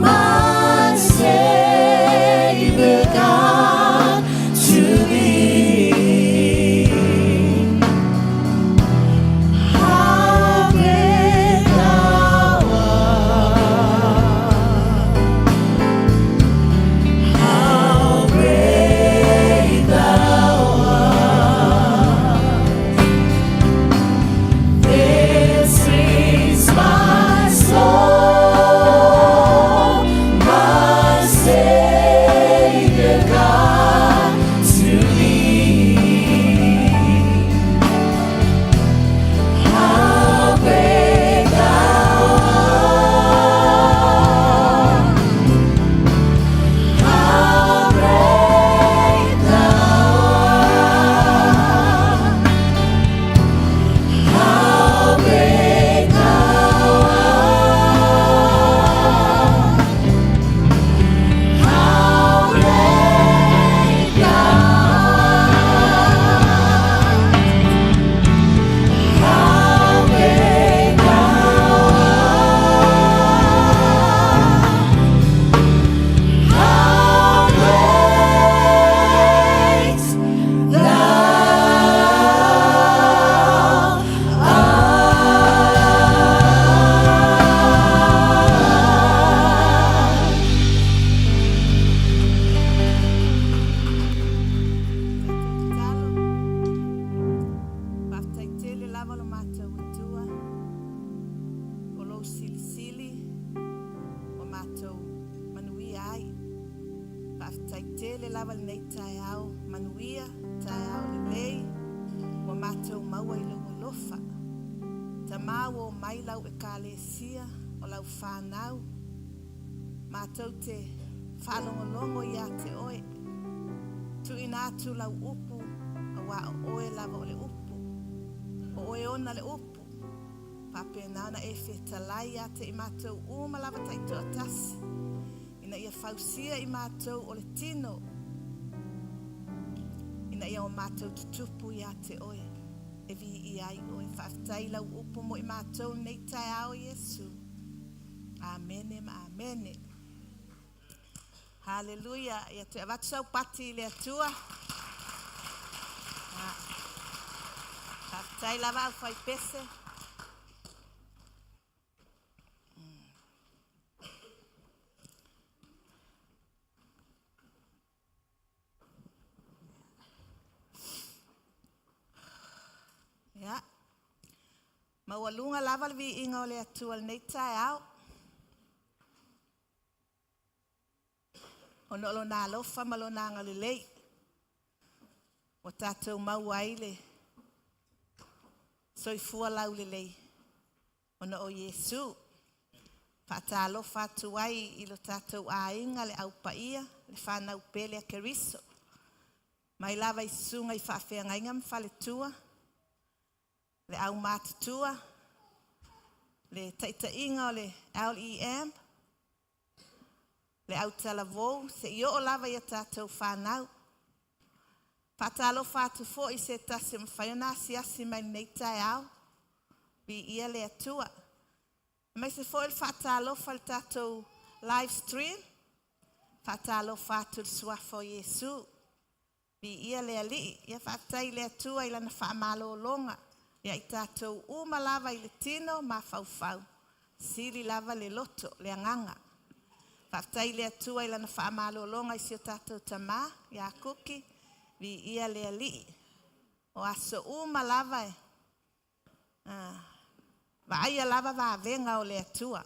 my Savior God, to thee. How great thou art! How great thou art! Then sings my soul, my Savior God, to thee. How great thou art! How great thou art! How great thou art! How great thou art! How great thou art! How great thou art. Tatalo. Faafetai tele lava lo matou Atua o lou silisili ua matou manuia ai. Faafetai tele lava lenei taeao manuia, taeao lelei ua matou maua i lou alofa. Tama ua omai lau Ekalesia o lau whanau, matou te faalogologo ia te oe. Tuuina atu lau upu, auā o oe lava o le upu. O oe ona le upu. Faapena ona e fetalai ia te i matou uma lava taitoatasi, ina ia fausia i matou o le tino. ina ia o matou tutupu iā te Oe, e viia ai Oe. Faafetai i Lau upu mo i matou lenei taeao, Iesu. Amene ma amene. Haleluia. Ia toe avatu sau pati i le Atua. Faafetai lava au faipese. Ia. Maualuga lava le viiga o le Atua i lenei taeao. Ona o lona alofa ma lona agalelei ua tatou maua ai le soifua laulelei ona o Iesu. Faatalofa atu ai i lo tatou aiga, le au paia, le fanau pele a Keriso, mai lava i susuga i faafeagaiga ma faletua, le au matutua, le taitaiga o le LEM, le autalavou, seia oo lava i a tatou fanau. Faatalofa atu foi i se tasi o mafai ona asiasi mai i lenei taeao. Viia le Atua. Aemaise foi o le faatalofa i le tatou live stream. Faatalofa atu i le Suafa o Iesu. Viia le Alii. Ia faafetai i le Atua i Lana faamalologa ia i tatou uma lava i le tino mafaufau, sili lava le loto, le agaga. Faafetai i le Atua i Lana faamalologa i si o tatou tama ia Kuki. Viia le Alii. O aso uma lava e vaaia lava vavega o le Atua.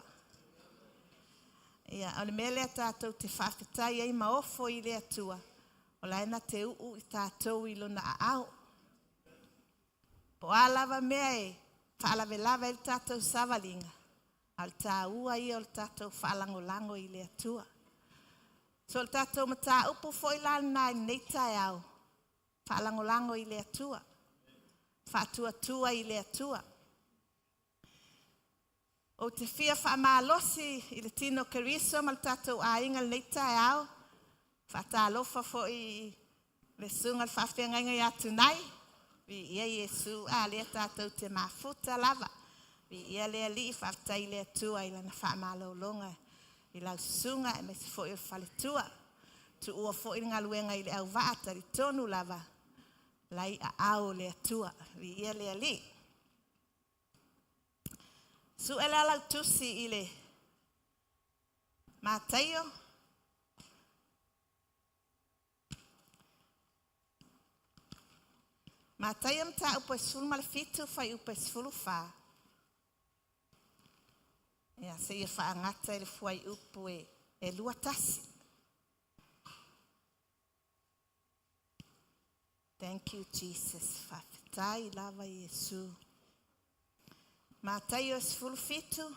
Ia, o le mea lea tatou te faafetai ai ma ofo i le Atua, o la e na te uu i tatou i lona aao. Po o a lava mea e faalavelave ai le tatou savaliga, a o le taua ia o le tatou faalagolago i le Atua. So o le tatou mataupu foi la lena i lenei taeao, faalagolago i le Atua, faatuatua i le Atua. Ou te fia faamalosi i le tino Keriso ma le tatou aiga i lenei taeao. Faatalofa foi i le susuga i le faafeagaiga ia Tunai. Viia Iesu, a lea tatou te mafuta lava. Viia le Alii, faafetai i le Atua i Lana faamalologa i lau susuga aemaise foi o le faletua. Tuua foi le galuega i le auvaa, talitonu lava, lai aao o le Atua. Viia le Alii. Sue le alautusi i le Mataio. Mataio mataupu e 17 fuaiupu e 14. Ia, seia faagata i le fuaiupu e 21. Thank you Jesus. Faafetai lava Iesu. Mataio e 17.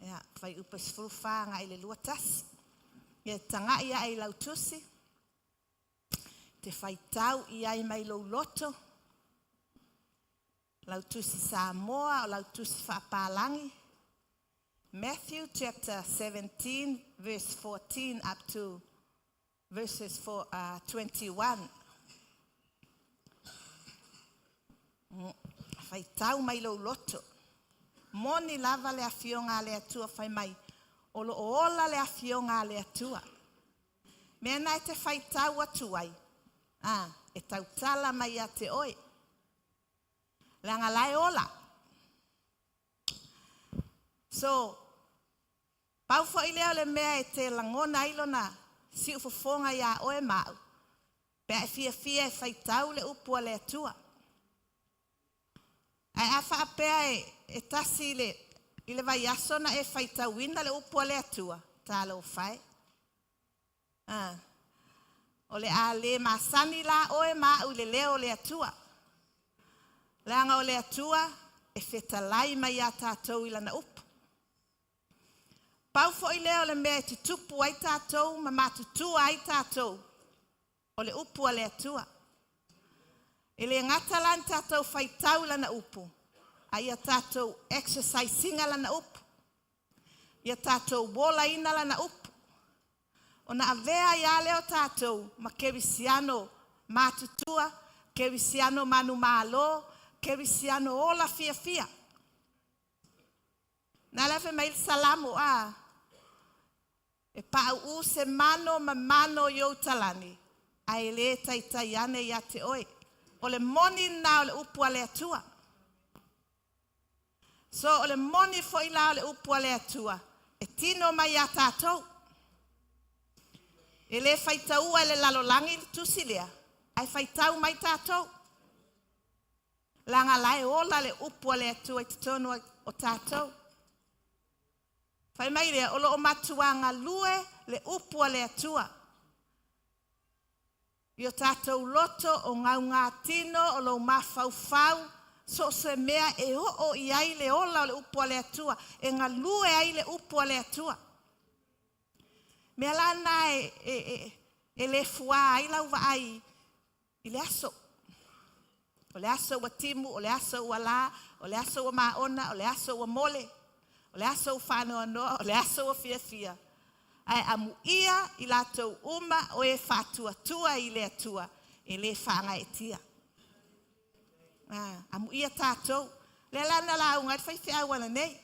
Ia, fuaiupu e 14 agai i le 21. Ia tagai ae i lau tusi. Te faitau i ai mai lou loto. Lau tusi Samoa o lau tusi faapalagi. Matthew chapter 17 verse 14 up to verses 4, 21. Faitau mai lou loto. Moni lava le afioga a le Atua fai mai, o lo o ola le afioga a le Atua. Mea na e te faitau atu ai, a, e tautala mai ia te oe. Leaga la e ola. So, pau foi lea o le mea e te lagona ai lona siufofoga iā oe ma au, pe a e fiafia e faitau le upu a le Atua. Ae a faapea e tasi i le vaiaso ona e faitauina le upu a le Atua, talofa e. A, o le a le masani la oe ma au i le leo o le Atua. Leaga o le Atua e fetalai mai iā tatou i Lana upu. Pau foi lea o le mea e tutupu ai tatou ma matutua ai tatou, o le upu a le Atua. E le gata la ni tatou faitau i Lana upu, a ia tatou exercise ina Lana upu. Ia tatou olaina Lana upu. Ona avea ai lava lea o tatou ma kerisiano matutua, kerisiano manumalo, kerisiano ola fiafia. Na lea fai mai le Salamo, a e pauu se mano ma mano i ou talani, ae le taitai ane ia te oe. O le moni lena o le upu a le Atua. So o le moni foi la o le upu a le Atua, e tino mai ia tatou. E le faitaua e le lalolagi le tusi lea, ae faitau mai tatou. Leaga la e ola le upu a le Atua i totonu o tatou. Fai mai lea, o lo o matua galue le upu a le Atua. I o tatou loto, o gaugatino, o lou mafaufau, so o se mea e oo i ai le ola o le upu a le Atua, e galue ai le upu a le Atua. Mea la na e, e, e, e le fuā ai lau vaai i le aso. O le aso ua timu, o le aso ua la, o le aso ua maona, o le aso ua mole, o le aso ua faanoanoa, o le aso ua fiafia. Ae amuia i latou uma o e faatuatua i le Atua, e le faagaeetia. Ah, amuia tatou. Lea la na lauga ai le faifeau ananei.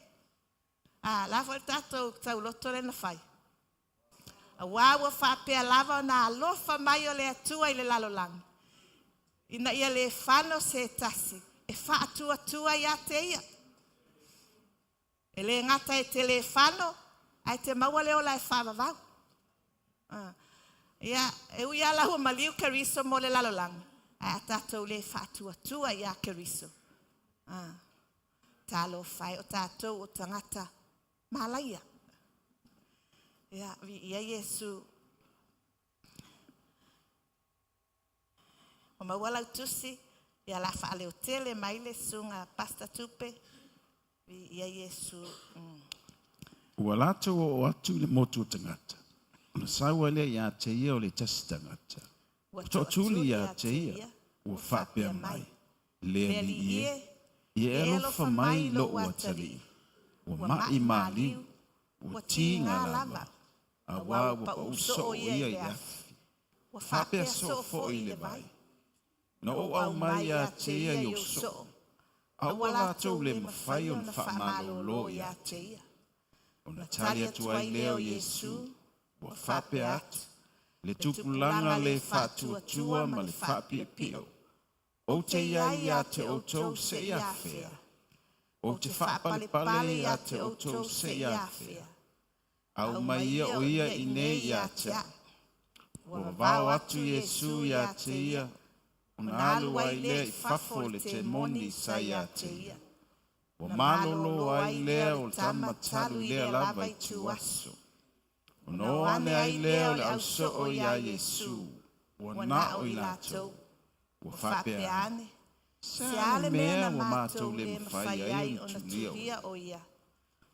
Ah, la foi le tatou tauloto lea na fai. Auā ua faapea lava ona alofa mai o le Atua i le lalolagi, ina ia le fano se tasi e faatuatua ia te ia. E le gata e te le fano, ae te maua le ola e faavavau. Ah. Ia, e ui lava la ua maliu Keriso mo le lalolagi, ae a tatou le faatuatua iā Keriso. Ah. Talofa e, o tatou o tagata malaia. Ia, viia Iesu. Ua maua lau tusi, ia la faaleo tele mai le susuga Pastor Tupe. Viia Iesu. Mm. Ua latou oo atu i le motu o tagata, ona sau ai lea ia te ia o le tasi tagata. Ua tootuli ia te ia, ua faapea mai, Le alii e, ia e alofa mai i lou atalii, ua maʻi maliu, ua tiga lava, auā ua paʻu soo ia i le afi, ua faapea soo foi i le vai. Na ou aumai ia te ia i ou soo, a ua latou le mafai ona faamalōlō ia te ia. Ona tali atu ai lea o Iesu, ua faapea atu, Le tupulaga le faatuatua ma le faapiopio, Ou te i ai ia te outou seia afea? Ou te faapalepale ia te outou seia afea? Aumai ia o ia i nei ia te au. Ua vavao atu Iesu ia te ia, ona alu ai lea i fafo o le temoni sa ia te ia. Ua malolo ai lea o le tama talu i lea lava itu aso. Ona o ane ai lea o le ausoo iā Iesu, ua na o i latou, ua faapea ane, Se a le mea ua matou le mafai ai ona tulia o ia?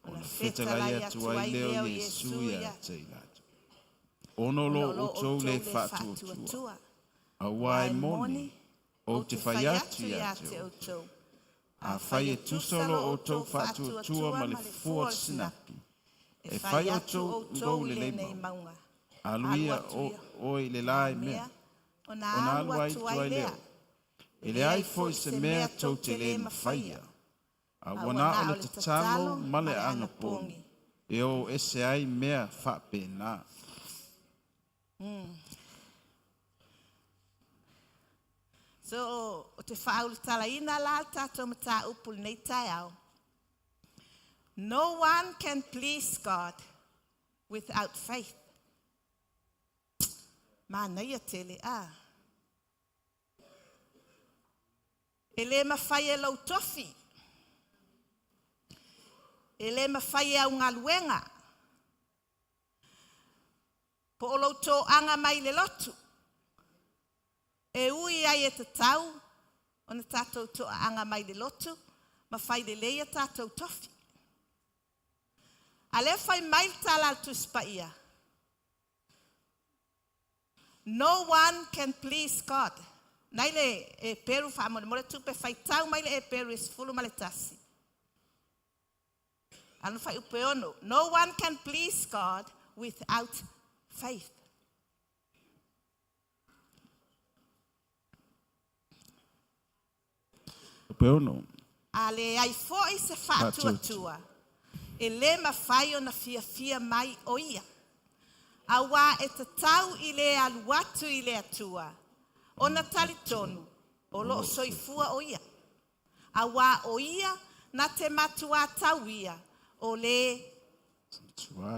Ona fetalai atu ai lea o Iesu ia te i latou, Ona o lo outou le faatuatua, auā e moni, ou te fai atu ia te outou, Afai e tusa lo outou faatuatua ma le fua o le sinapi, e fai outou i lenei mauga, alu ia oe i le la mea, ona alu ai atu ai lea. E leai foi se mea tou te le mafaia, a ua na o le tatalo ma le anapogi e o ese ai mea faapena. So, o te faaulutalaina la le tatou mataupu i lenei taeao. No one can please God without faith. Manaia tele, a. E le mafai e lou tofi, e le mafai e au galuega, po o lou toaga mai le lotu, e ui ai e tatau ona tatou toaaga mai le lotu, ma fai lelei a tatou tofi. A lea fai mai le tala a le Tusi Paia, No one can please God. Nai le Eperu faamolemole tupe faitau mai le Eperu e 11. Ano fai upe ono. No one can please God without Faith. Pe ono. A leai foi se faatuatua, e lē mafai ona fiafia mai o ia. Auā e tatau i le alu atu i le Atua, ona talitonu o lo o soifua o ia. Auā o ia na te matuā tauia o le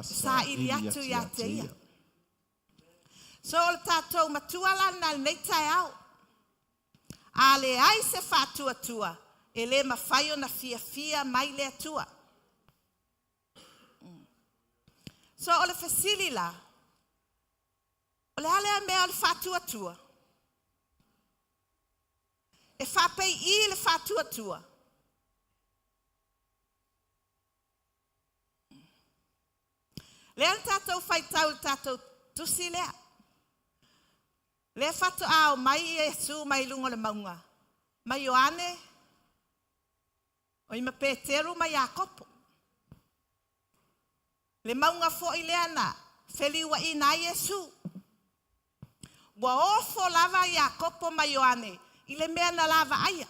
saili atu ia te ia. So o le tatou matua la lena i lenei taeao. A leai se faatuatua, e le mafai ona fiafia mai le Atua. So o le fesili la, o le a lea mea o le faatuatua? E faapei'i le faatuatua? Lea na tatou faitau i le tatou tusi lea. Lea faatoa omai Iesu mai luga o le mauga, ma Ioane, oi ma Peteru ma Iakopo. Le mauga foi lea na feliuaina ai Iesu. Ua ofo lava Iakopo ma Ioane i le mea na lavaaia.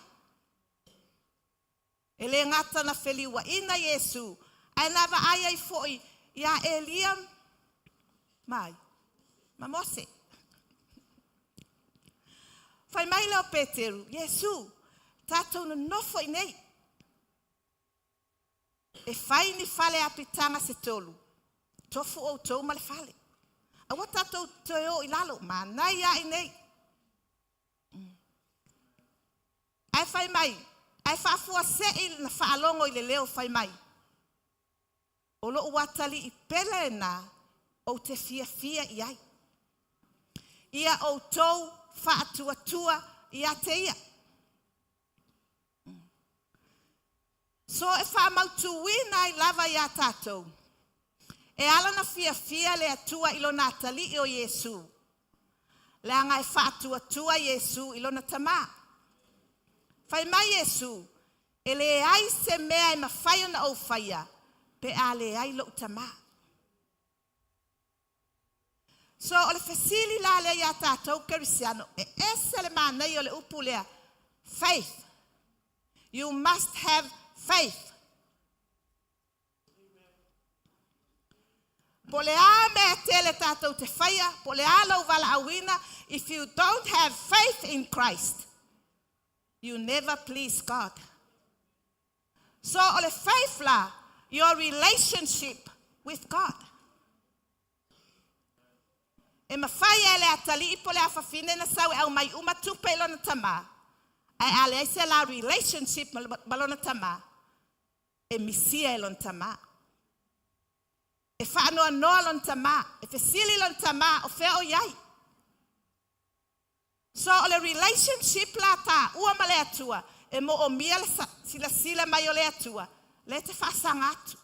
E le gata na feliuaina Iesu, ae na vaai ai foi iā Elia mai ma Mose. Fai mai lea o Peteru, Iesu, tatou nonofo i nei. E fai ni fale apitaga se tolu, tofu outou ma le fale. Aua tatou toe o i lalo, manaia lava i nei. Ae fai mai, ae faafuasei na faalogo i le leo fai mai, O lou atalii pele lena ou te fiafia i ai. Ia outou faatuatua ia te ia. So e faamautuina ai lava ia tatou, e ala ona fiafia le Atua i lona atalii o Iesu, leaga e faatuatua Iesu i lona Tama. Fai mai Iesu, E leai se mea e mafai ona ou faia pe a leai lou Tama. So o le fesili la lea ia tatou Kerisiano, e ese le manaia o le upu lea, faith. You must have faith. Po o le a mea e tele tatou te faia, po o le a lou valaauina, if you don't have faith in Christ, you never please God. So o le faith la, your relationship with God. E mafai e le atalii po o le afafine na sau e aumai uma tupe i lona tama, ae a leai se la relationship ma lona tama, e misia e lona tama. E faanoanoa lona tama, e fesili lona tama o fea o i ai. So o le relationship la taua ma le Atua, e moomia le silasila mai o le Atua, la e te faasaga atu.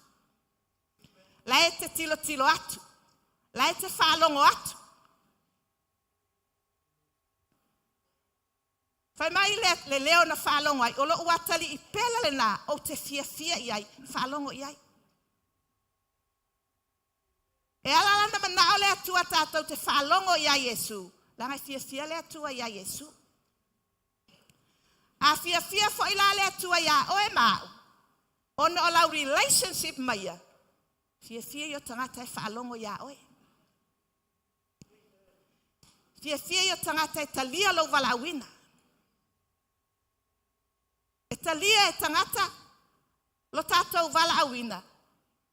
La e te tilotilo atu. La e te faalogo atu. Fai mai le, le leo na faalogo ai, o lou atalii pele lena ou te fiafia i ai, faalogo i ai. E ala la ona manao le Atua tatou te faalogo iā Iesu, leaga e fiafia le Atua iā Iesu. A fiafia foi la le Atua iā oe ma au, ona o lau relationship ma Ia, fiafia ia o tagata e faalogo iā oe. Fiafia ia o tagata e talia lou valaauina. E talia e tagata lo tatou valaauina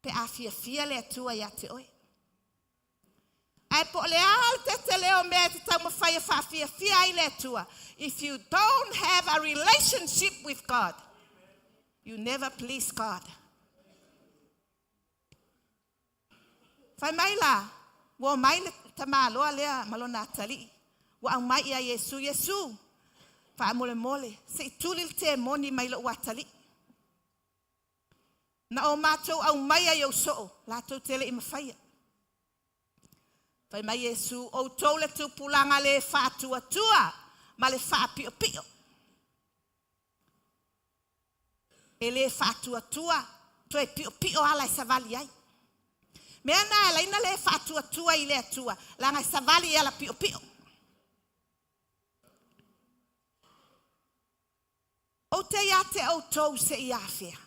pe a fiafia le Atua ia te oe. Ae po o le a le tetele o mea e te taumafai e faafiafia ai le Atua, if you don't have a relationship with God, you never please God. Fai mai la, ua omai le tamaloa lea ma lona atalii, ua aumai ia Iesu, Iesu, faamolemole, se i tuli le temoni mai lou atalii. Na o matou aumaia i ou soo, latou te le i mafaia. Fai mai Iesu, outou le tupulaga le faatuatua ma le faapiopio. E le faatuatua, toe piopio ala e savali ai. Mea na e ala ai ona le faatuatua i le Atua, leaga e savali i ala piopio. Ou te ia te outou se i afea?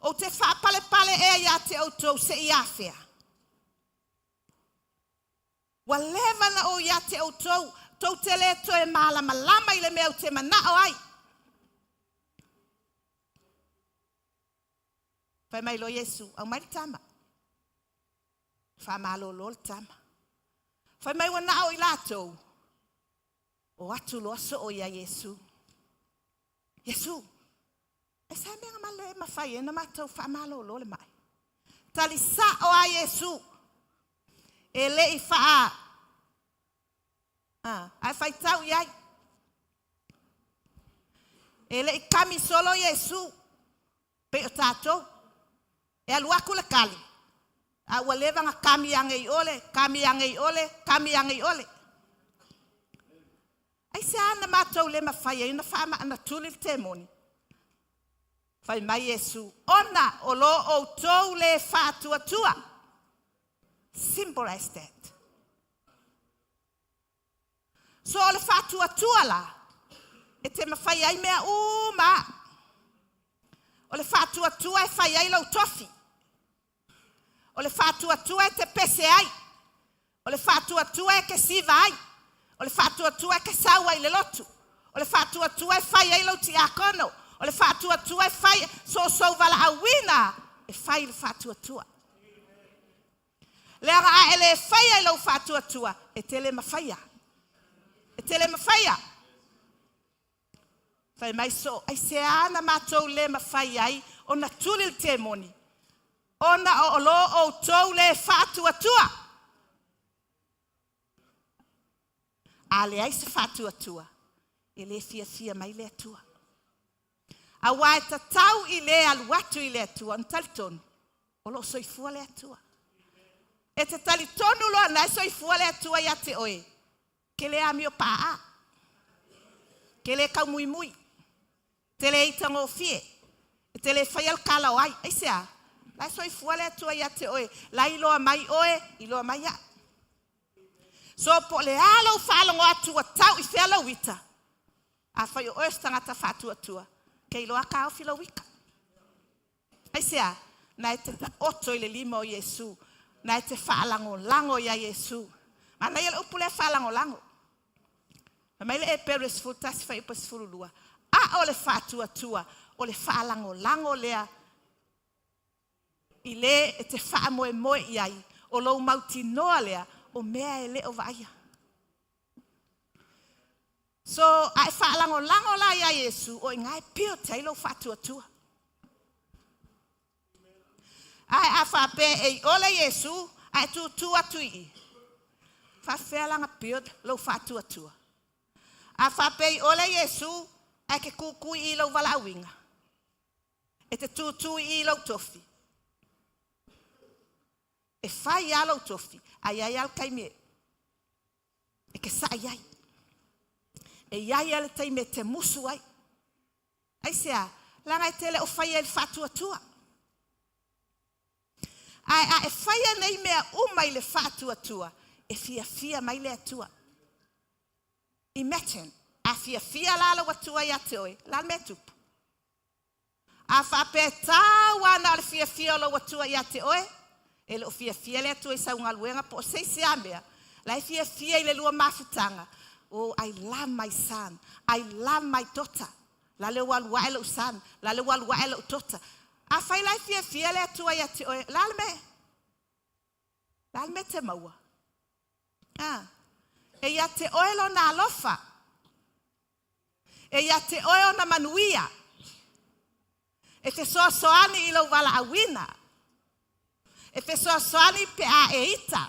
Ou te faapalepale ea ia te outou se i afea? Ua leva na ou ia te outou, tou te le toe malamalama i le mea ou te manao ai. Fai mai loa Iesu, aumai le tama. Faamalolo le tama. Fai mai ua na o i latou, o atu loa soo ia Iesu. Iesu, e sa mea ma le mafai e na matou faamalolo le mai. Tali sao a Iesu, e le i faa... Ah, ae faitau i ai. E le i kami solo Iesu, pei o tatou. E alu atu le kali, a ua leva na kami ane i ole, kami ane i ole, kami ane i ole. Aisea na matou le mafai ai ona faama, tuli le temoni? Fai mai Iesu, ona o lo outou le faatuatua. Simple as that. So o le faatuatua la, e te mafai ai mea uma. O le faatuatua e fai ai lou tofi. O le faatuatua e te pese ai. O le faatuatua e te siva ai. O le faatuatua e te sau ai le lotu. O le faatuatua e fai ai lou tiakono. O le faatuatua e fai so valaauina e fai le faatuatua. Leaga a e le faia i lou faatuatua, e te le mafaia. E te le mafaia. Fai mai so, aisea na matou le mafai ai ona tuli le temoni. Ona o lo outou le faatuatua. A leai se faatuatua, e le fiafia mai le Atua. Aua e tatau i le alu atu i le Atua, ona talitonu, o loo soifua le Atua. E te talitonu loa na e soifua le Atua ia te oe, ke le amio paa, ke le kaumuimui, te le itagofie, e te le faia le kala o ai. Aisea, la e soifua le Atua ia te oe, la iloa mai oe, iloa mai au. So po le a lou faalogo atu ua tau i fea lou ita, a fai o oe o se tagata faatuatua, ke iloa taofi lou ita. Aisea, na e te taoto i le lima o Iesu, na e te faalagolago ia Iesu. Manaia le upu lea faalagolago. Fai mai le Eperu e 11 fuaiupu e 12. A o le faatuatua, o le faalagolago lea i le e te faamoemoe i ai, o lou mautinoa lea, o mea e le o vaaia. So, a e faalagolago la ia Iesu, o i e pio te ai lou faatuatua. Ae a faapea e i ole Iesu, a e tutu atu i i. Faafefea la na pio lou faatuatua. A faapea i ole Iesu, ae ke kukui i lou valaauina. E te tutu i lou tofi. E fai a lou tofi, ai ai al taimi e ke sa'i ai. E iai a le taimi e te musu ai. Aisea, leaga e te le o faia i le faatuatua. Ae a e faia nei mea uma i le faatuatua, e fiafia mai le Atua. Imagine, a fiafia la lou Atua ia te oe, la le mea tupu. A faapea tau ana o le fiafia o lou Atua ia te oe, e le o fiafia le Atua i sau galuega po o se isi a mea, la e fiafia i le lua mafutaga. Oh, I love my son. I love my daughter. La le ua alu ae lou son. La le ua alu ae lou daughter. A fai la e fiafia le Atua ia te oe, la le mea. La le mea te maua. Ah. E ia te oe lona alofa. E ia te oe ona manuia. E fesoasoani i lou valaauina. E fesoasoani pe a e ita.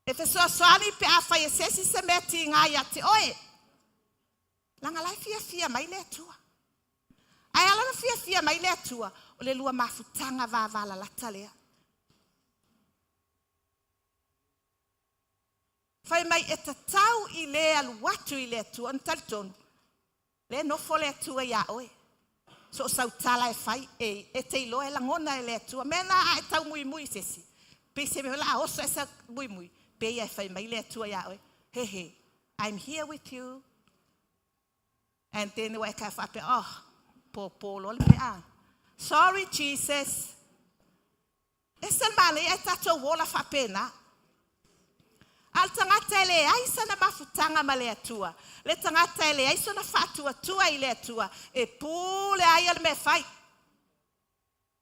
E fesoasoani pe a fai e se isi se mea tiga ia te oe. Leaga la e fiafia mai le Atua. Ae ala na fiafia mai le Atua, o le lua mafutaga vavalalata lea. Fai mai e tatau i le alu atu i le Atua, ona talitonu, le nofo le Atua ia oe. So o sau tala e fai, e, e te iloa e lagona e le Atua. Mea na a e taumuimui i se isi, pei se mea o le a oso ai sau muimui, pei e fai mai le Atua iā oe, He he, I'm here with you. And then ua e tae faapea, oh, pōpō loa le mea a. Sorry Jesus. Ese le manaia ae tatou ola faapena. A o le tagata e leai sana mafutaga ma le Atua, le tagata e leai sona faatuatua i le Atua, e pule lava ia le mea e fai.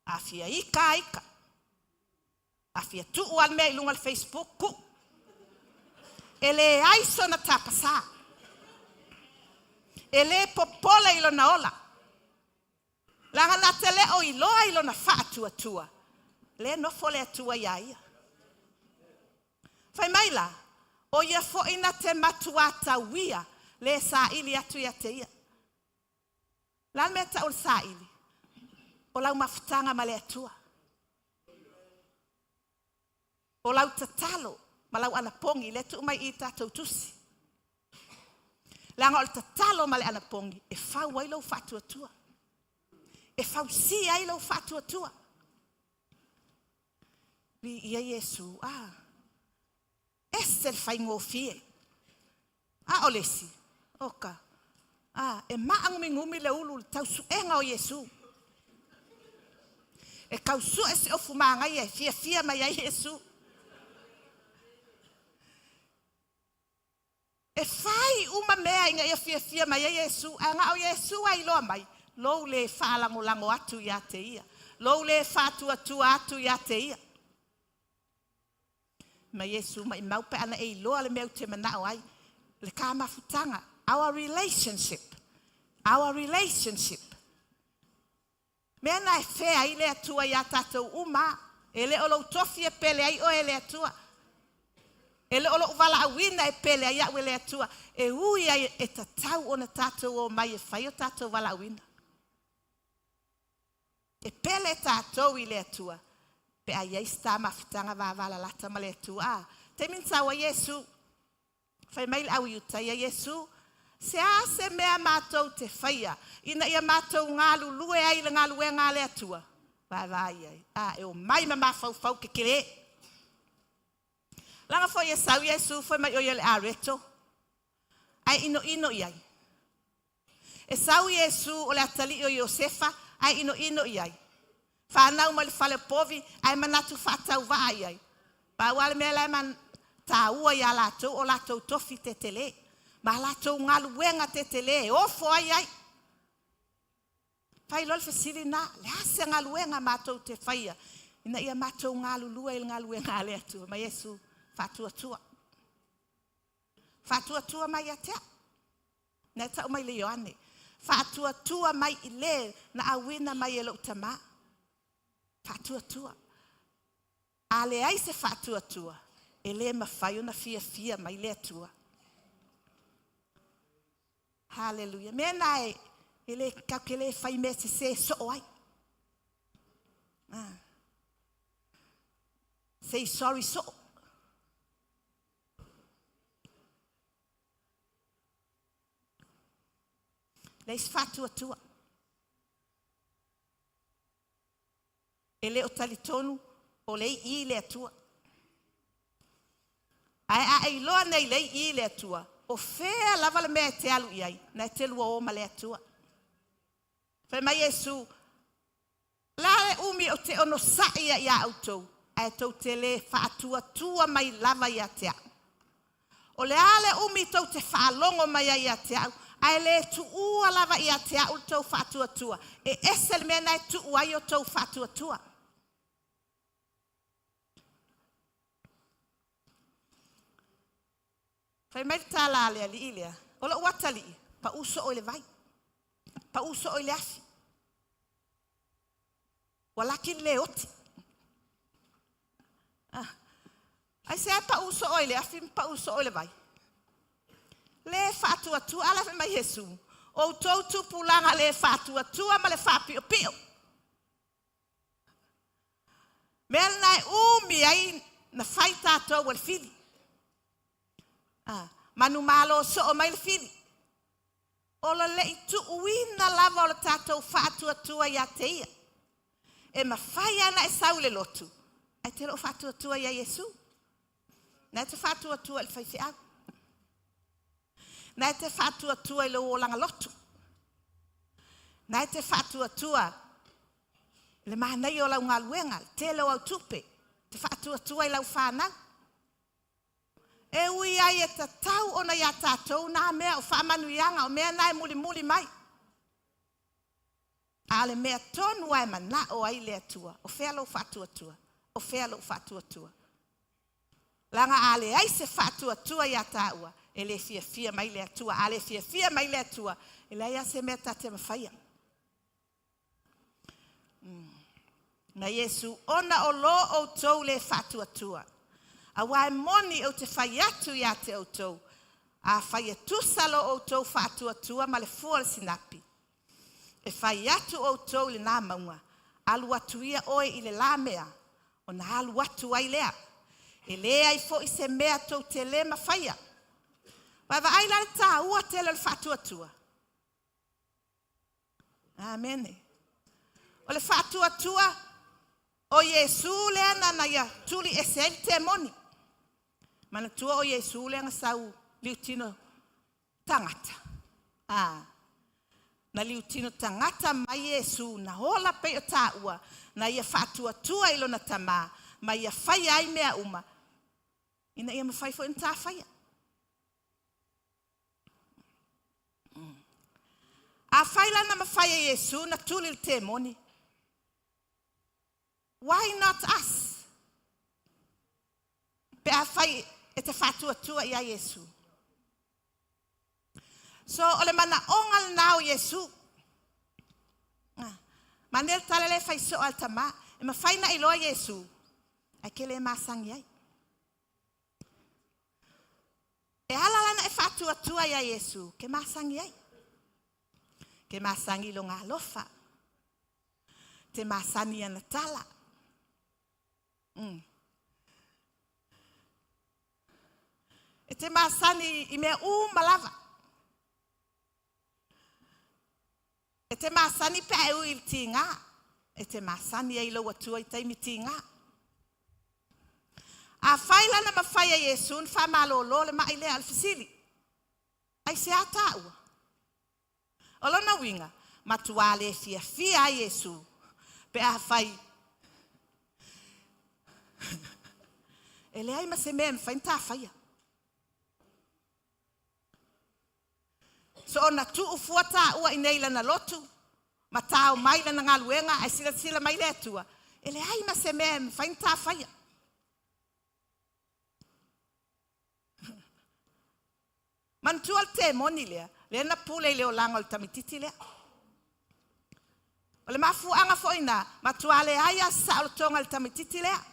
A fia ika lava ika. A fia tuu lava le mea i luga o le Facebook, tuu. E leai sona tapasā. E le popole i lona ola. Leaga na te le o iloa i lona faatuatua, lea e nofo le Atua iā ia. Fai mai la, o ia foi na te matuā tauia le saili atu ia te ia. O le a le mea e tau o le saili? O lau mafutaga ma le Atua. O lau tatalo ma lau anapogi, lea e tuu mai i i le tatou tusi. Leaga o le tatalo ma le anapogi e fau ai lou faatuatua. E fausia ai lou faatuatua. Viia Iesu. Ah, ese le faigofie. A o le isi, oka, a, e maagumigumi le ulu i le tausuega o Iesu. E tau sue se ofu manaia e fiafia mai ai Iesu. E fai uma mea ina ia fiafia mai ai Iesu, ae na o Iesu e iloa mai lou le faalagolago atu ia te ia, lou le faatuatua atu ia te ia. Ma Iesu maimau pe ana e iloa le mea ou te manao ai, le ta mafutaga, our relationship, our relationship. Mea na e fea ai le Atua iā tatou uma, e le o lou tofi e pele ai oe e le Atua. E le o lou valaauina e pele ai au e le Atua, e ui ai e tatau ona tatou omai e fai o tatou valaauina. E pele tatou i le Atua pe a i ai se ta mafutaga vavalalata ma le Atua. A, taimi na sau ai Iesu, fai mai le au Iutaia, Iesu, se a se mea matou te faia ina ia matou galulue ai i le galuega a le Atua? Vaavaai ai, a, e omai ma mafaufau kekelē. Leaga foi e sau Iesu fai mai o ia le areto, ae inoino i ai. E sau Iesu o le atalii o Iosefa, ae inoino i ai. Fanau mai le fale o povi, ae manatu faatauvaa i ai. Pau lava le mea la e man, taua iā latou o latou tofi tetele, ma latou galuega tetele e ofo ai ai. Fai loa le fesili lena, le a se galuega matou te faia ina ia matou galulue i le galuega a le Atua? Ma Iesu, faatuatua. Faatuatua mai ia te au. Na e tau mai le Ioane. Faatuatua mai i le na auina mai e lou tamā. Faatuatua. A leai se faatuatua, e le mafai ona fiafia mai le Atua. Haleluia. Mea na e, e le, tatou te le fai mea sesē soo ai. Ah. Say sorry soo. Leai se faatuatua. E le o talitonu o le i le Atua. Ae a e iloa nei le i le Atua, o fea lava le mea e te alu i ai, na e te lua o ma le Atua. Fai mai Iesu, la le umi ou te onosai ai iā outou, ae tou te le faatuatua mai lava ia te au. O le a le umi tou te faalogo mai ai ia te au, ae le tuua lava ia te au le tou faatuatua, e ese le mea na e tuu ai o tou faatuatua. Fai mai le tala a le alii lea, o lou atalii, pau soo i le vai, pau soo i le afi. Ua laki le le oti. Ah. Aisea e paʻu soo ai i le afi ma paʻu soo i le vai? Le faatuatua, a la fai mai Iesu, outou tupulaga le faatuatua ma le faapiopio. Mea lena e umi ai na fai tatou e le fili. Ah, manumalo soo mai le fili. O le le i tuuina lava o le tatou faatuatua ia te Ia. E mafai lava ona e sau i le lotu, ae te le o faatuatua ia Iesu. Na e te faatuatua i le faifeau. Na e te faatuatua i lou olaga lotu. Na e te faatuatua i le manaia o lau galuega, le tele o au tupe, te faatuatua i lau fanau. E ui ai e tatau ona ia tatou nā mea o faamanuiaga, o mea na e mulimuli mai. A o le mea tonu lava e manao ai le Atua, o fea lou faatuatua? O fea lou faatuatua? Leaga a leai se faatuatua ia tāua, e le fiafia mai le Atua. A le fiafia mai le Atua, e leai lava se mea ta te mafaia. Na Iesu, ona o lo outou le faatuatua. Aua e moni ou te fai atu ia te outou, afai e tusa lo outou faatuatua ma le fua o le sinapi, e fai atu outou i lena mauga, alu atu ia oe i le la mea, ona alu atu ai lea. E leai foi se mea tou te le mafaia. Vaavaai la le taua tele o le faatuatua. Amene. O le faatuatua o Iesu lea na na ia tuli ese ai le temoni. Manatua o Iesu lea na sau liutino tagata. Ah. Na liutino tagata mai Iesu na ola pei o tāua, na ia faatuatua i lona Tama, ma ia faia ai mea uma, ina ia mafai foi ona ta faia. Afai la na mafai e Iesu na tuli le temoni, why not us? Pe afai e te faatuatua ia Iesu. So, o le manaoga lena o Iesu. Manaia le tala lea e fai soo a le tama. E mafai ona iloa Iesu, ae ke le masani ai. E ala la ona e faatuatua ia Iesu, ke masani ai. Ke masani i lona alofa. Te masani i ana tala. E te masani i mea uma lava. E te masani pe a e ui i le tiga. E te masani ai i lou Atua i taimi tiga. Afai la na mafai e Iesu ona faamalolo le mai lea, o le fesili, aisea taua? O lona uiga, matua le fiafia ai Iesu pe afai e leai ma se mea e mafai ona ta faia. So ona tuu fua taua i nei lana lotu, ma tao mai lana galuega ae silasila mai le Atua, e leai ma se mea e mafai ona ta faia. Manatua le temoni lea, lea na pule i le olaga o le tamaititi lea. O le mafuaaga foi na, matua leai lava se saolotoga i le tamaititi lea.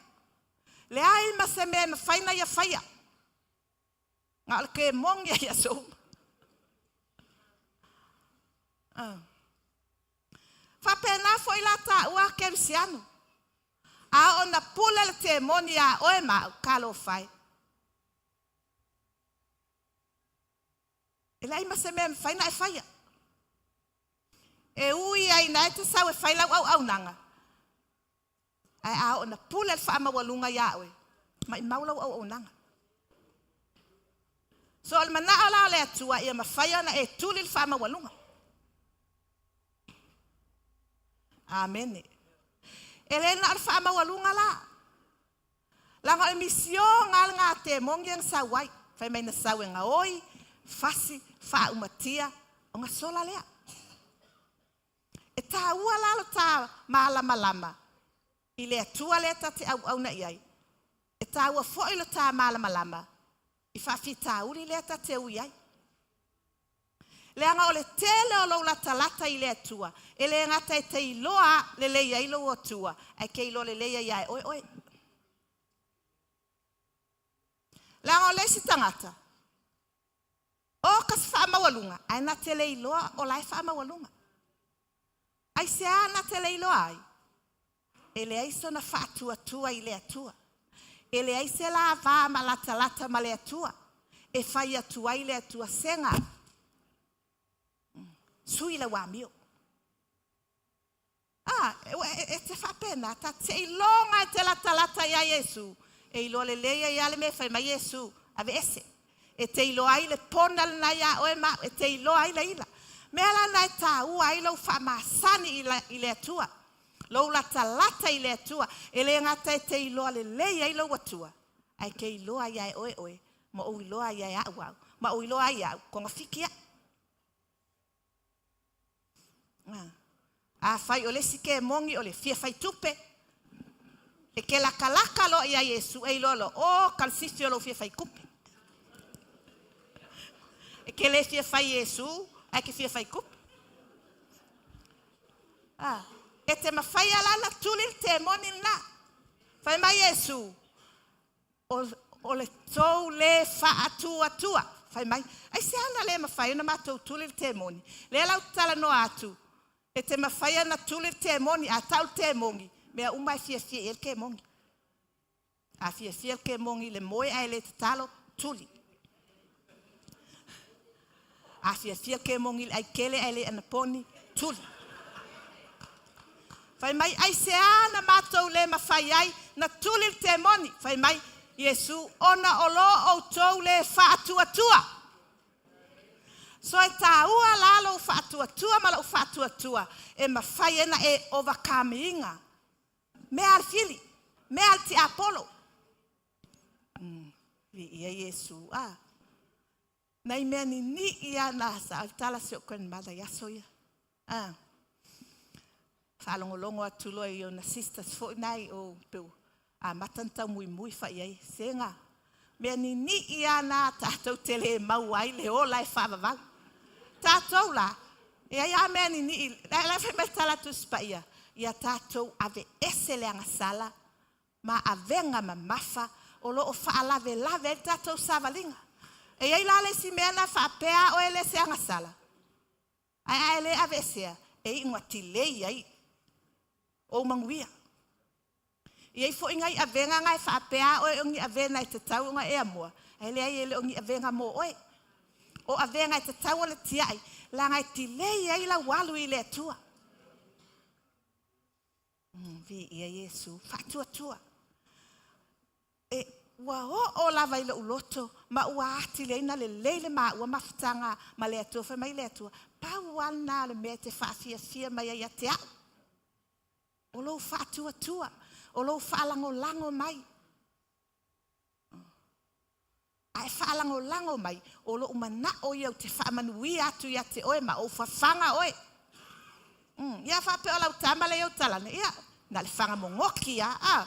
Leai ma se mea e mafai ona ia faia. Na o le kemoni ai i aso uma. Ah. Faapena foi la taua kerisiano. A oo na pule le temoni iā oe ma au, talofa e. E leai ma se mea e mafai ona e faia. E ui ai na e te sau e fai lau auaunaga, ae a oo na pule le faamaualuga iā oe, maimau lau auaunaga. So o le manao la o le Atua ia mafai ona e tuli le faamaualuga. Amene. E le na o le faamaualuga la. Leaga o le misioga lava lena a temoni ia na sau ai. Fai mai na sau e gaoi, fasi, faaumatia, ona sola lea. E taua la lo ta malamalama i le Atua lea ta te auauna i ai. E taua foi lo ta malamalama i faafitauli lea ta te ui ai. Leaga o le tele o lou latalata i le Atua, e le gata e te iloa lelei ai lou Atua, ae te iloa lelei ai lava e oe oe. Leaga o le isi tagata, o ka se faamaualuga, ae na te le iloa o la e faamaualuga. Aisea na te le iloa ai? E leai sona faatuatua i le Atua. E leai se la va ma latalata ma le Atua e fai atu ai le Atua sega. Sui lau amio. A, e te faapena, ta seiloga e te latalata iā Iesu, e iloa lelei ai lava le mea e fai mai Iesu, Aveese. E te iloa ai le pona lena iā oe ma au, e te iloa ai le ila. Mea la na e taua ai lou faamasani i le Atua, lou latalata i le Atua, e le gata e te iloa lelei ai lou Atua, ae te iloa ai lava e oe oe, ma ou iloa ai lava e au au, ma ou iloa ai au, togafiti au. Afai o le isi kemoni o le fia fai tupe, e te latalata loa ia Iesu e iloa loa, o kalisifi o lou fia fai tupe. E te le fia fai Iesu, ae te fia fai tupe. Ah, e te mawhai ala na tuli le temoni lena. Fai mai Iesu, O le tou lē faatuatua. Fai mai, Aisea na lē mafai ona matou tuli le temoni? Lea la ou te talanoa atu, e te mafai ona tuli le temoni, a tau le temoni, mea uma e fiafia i ai le kemoni. A fiafia le kemoni i le moe ae le tatalo, tuli. A fiafia le kemoni i le aikele ae le anaponi, tuli. Fai mai, Aisea na matou le mafai ai na tuli le temoni? Fai mai Iesu, Ona o lo outou le faatuatua. So e taua la lou faatuatua ma lou faatuatua e mafai ai na e overcome ina mea a le fili, mea a le tiapolo. Viia Iesu. Ah. Nai mea ninii a na sa tala si o'u grandmother i aso ia. Ah. Faalogologo atu loa i ona sisters foi na i o peu amata ona taumuimui fai ai. Sega, mea ninii a na tatou te le maua ai le ola e faavavau. Tatou la, e ai a mea ninii, la fai mai tala Tusi Paia, ia tatou aveese le agasala ma avega mamafa o lo o faalavelave ai le tatou savaliga. E i ai la le isi mea na faapea oe le se agasala, ae a e le aveesea, e iu ina tilei ai ou manuia. E i ai foi nai avega na e faapea oe o ni avega e tatau ona e amoa, ae leai e le o ni avega mo oe. O avega e tatau ona tiai, leaga e tilei ai lau alu i le Atua. Viia Iesu, faatuatua. E, ua oo lava i lou loto ma ua atili ai na lelei le maua mafutaga ma le Atua. Fai mai le Atua, pau lava lena o le mea e te faafiafia mai ai ia te au. O lou faatuatua, o lou faalagolago mai. A e faalagolago mai, o lou manao ia ou te faamanuia atu ia te oe ma ou fafaga oe. Ia faapea o lau tama lea i ou talane, ia, na o le faga mogoki lava, a.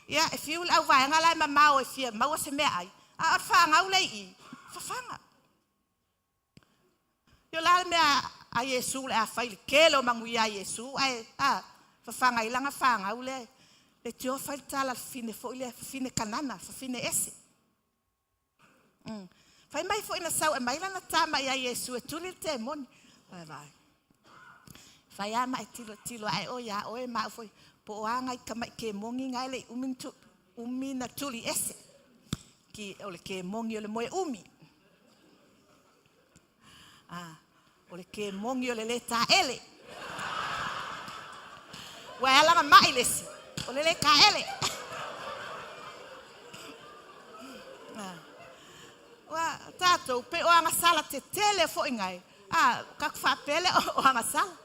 Ia, e fiu le auvaega la e mamao e fia maua se meaai, a o le fanau lea i i, fafaga. Ia o le a le mea a Iesu o le a fai i le tele o manuia a Iesu ae a fafaga ai lana fanau lea e tio fai le tala a le fafine foi lea, fafine Kanana, fafine ese. Fai mai foi na sau e mai lana tama ia Iesu e tuli le temoni. Vai vai. Fai a ma e tilo tilo ae o ia oe ma au foi po o a ngai tama'i kemoni ngai le i umi na umi na tuli ese. Ki o le kemoni o le moe umi. Ah, o le kemoni o le lē taele. Ua e ala na ma'i le isi, o le lē taele. Ah, ua tatou pe o agasala tetele foi ngai. Ah, tatou faapea lea o agasala.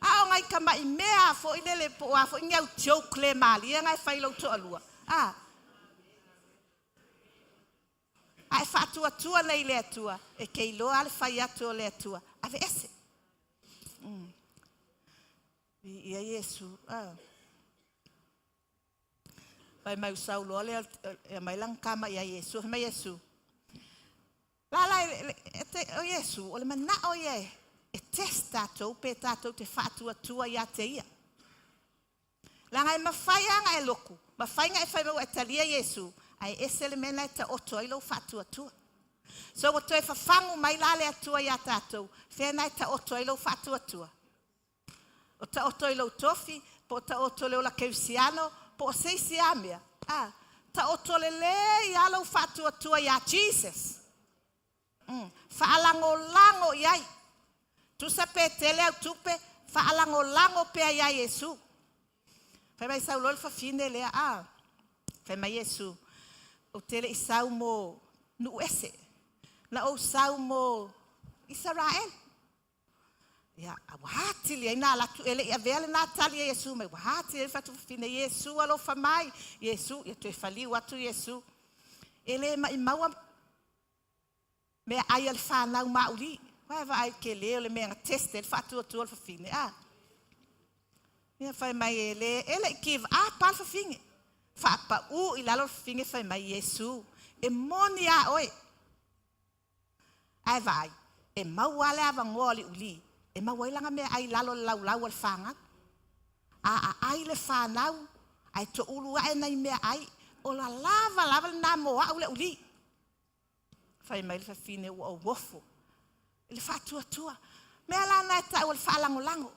A o nai tama'i mea foi lele po o a foi ni au joke le malie na e fai i lou toalua. Ah, A e faatuatua nei i le Atua, e te iloa lava le fai atu o le Atua, Aveese. Viia Iesu. Ah. Fai mai usau loa lea e aumai lana tama ia Iesu. Fai mai Iesu, la la e te, o Iesu, o le manao ia e test tatou pe tatou te faatuatua ia te ia. Leaga e mafai lava ona e lotu, mafai ona e fai mai ua e talia Iesu, ae ese le mea lena e taoto ai lou faatuatua. So ua toe fafagu mai la le Atua ia tatou, fea lena e taoto ai lou faatuatua? O taoto i lou tofi, po o taoto i le ola kerisiano, po o se isi lava mea. A, taoto lelei lava lou faatuatua ia Jesus. Faalagolago i ai. Tusa pe tele au tupe, faalagolago pea iā Iesu. Fai mai sau loa le fafine lea, a, fai mai Iesu, ou te le i sau mo nuu ese, na ou sau mo Isaraelu. Ia, a ua atili ai na alu atu, e le i avea lena tali a Iesu mai, ua atili ai le fai atu o le fafine, Iesu alofa mai, Iesu, ia toe faliu atu Iesu. E le maimaua meaai a le fanau mauli. Uae vaai i le tele o le mea na test ai le faatuatua o le fafine, a. Ia fai mai e le, e le i give up lava le fafine. Faapau i lalo le fafine fai mai, Iesu, e moni a oe. Ae vaai, e maua lava le avanoa o le uli e maua ai lana meaai i lalo o le laulau a le fanau. A aai le fanau ae toulu ae nai meaai, o la lava lava lena mo au le uli. Fai mai le fafine ua ou ofo i le faatuatua. Mea la na e tau o le faalagolago.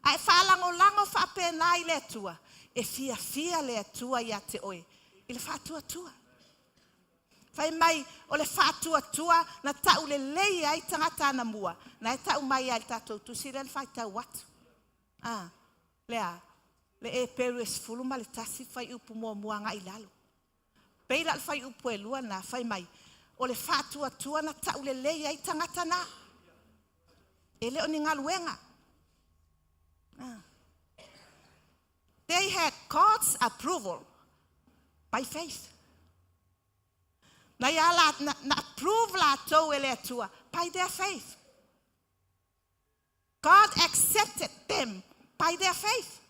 A e faalagolago faapena i le Atua, e fiafia le Atua ia te oe i le faatuatua. Fai mai o le faatuatua na tau lelei ai tagata anamua, na e tau mai ai i le tatou tusi lea na faitau atu. A, lea, le Eperu e 11 fuaiupu muamua agai i lalo. Pei la o le fuaiupu e 2 lena, fai mai, o le faatuatua na taulelei ai tagata na. E le o ni galuega. They had God's approval by faith. Na, ia la, na approve latou e le Atua by their faith. God accepted them by their faith.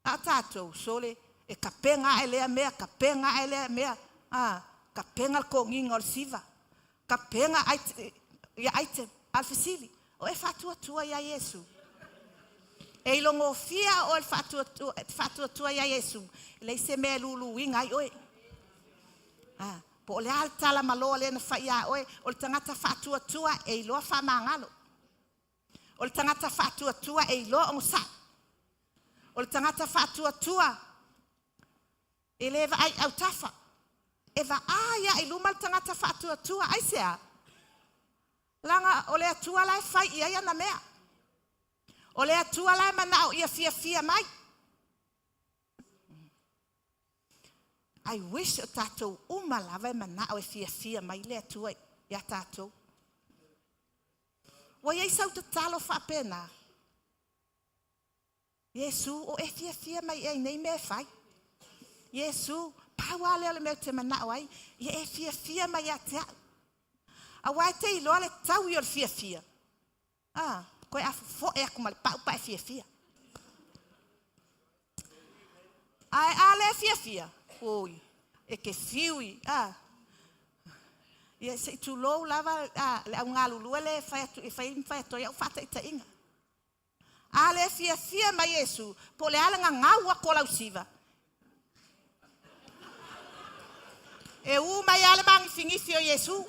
A tatou, sole, e kapega ae lea mea, kapega ae lea mea, a, kapega le kogiga o le siva, kapega ia item, a o le fesili, o e faatuatua ia Iesu? E ilogofia oe le faatuatua, faatuatua ia Iesu, e leai se mea e luluina ai oe. A, po o le a le tala maloa lea na fai ia oe, o le tagata faatuatua e iloa faamagalo. O le tagata faatuatua e iloa onosai. O le tagata faatuatua e le vaai autafa. E vaai lava i luma le tagata faatuatua. Aisea? Leaga o le Atua la e fai i ai ana mea. O le Atua la e manao ia fiafia mai. I wish o tatou uma lava e manao e fiafia mai le Atua ia tatou. Ua i ai sau tatalo faapena. Iesu, o e fiafia mai ea i nei mea e fai. Iesu, pau lava lea o le mea ou te manao ai, ia e fiafia mai ia te au. Aua e te iloa le taui o le fiafia. Ah, koe a fofoe atu ma le pau pa e fiafia. Ae a le fiafia, oi, e ke fiui, ah. Ia se i tulou lava ah, le au galulue le fai atu, e fai fai atu ai au faataitaiga. A le fiafia mai Iesu, po o le a le gagau atu o lau siva. E u mai lava le magifinifi o Iesu.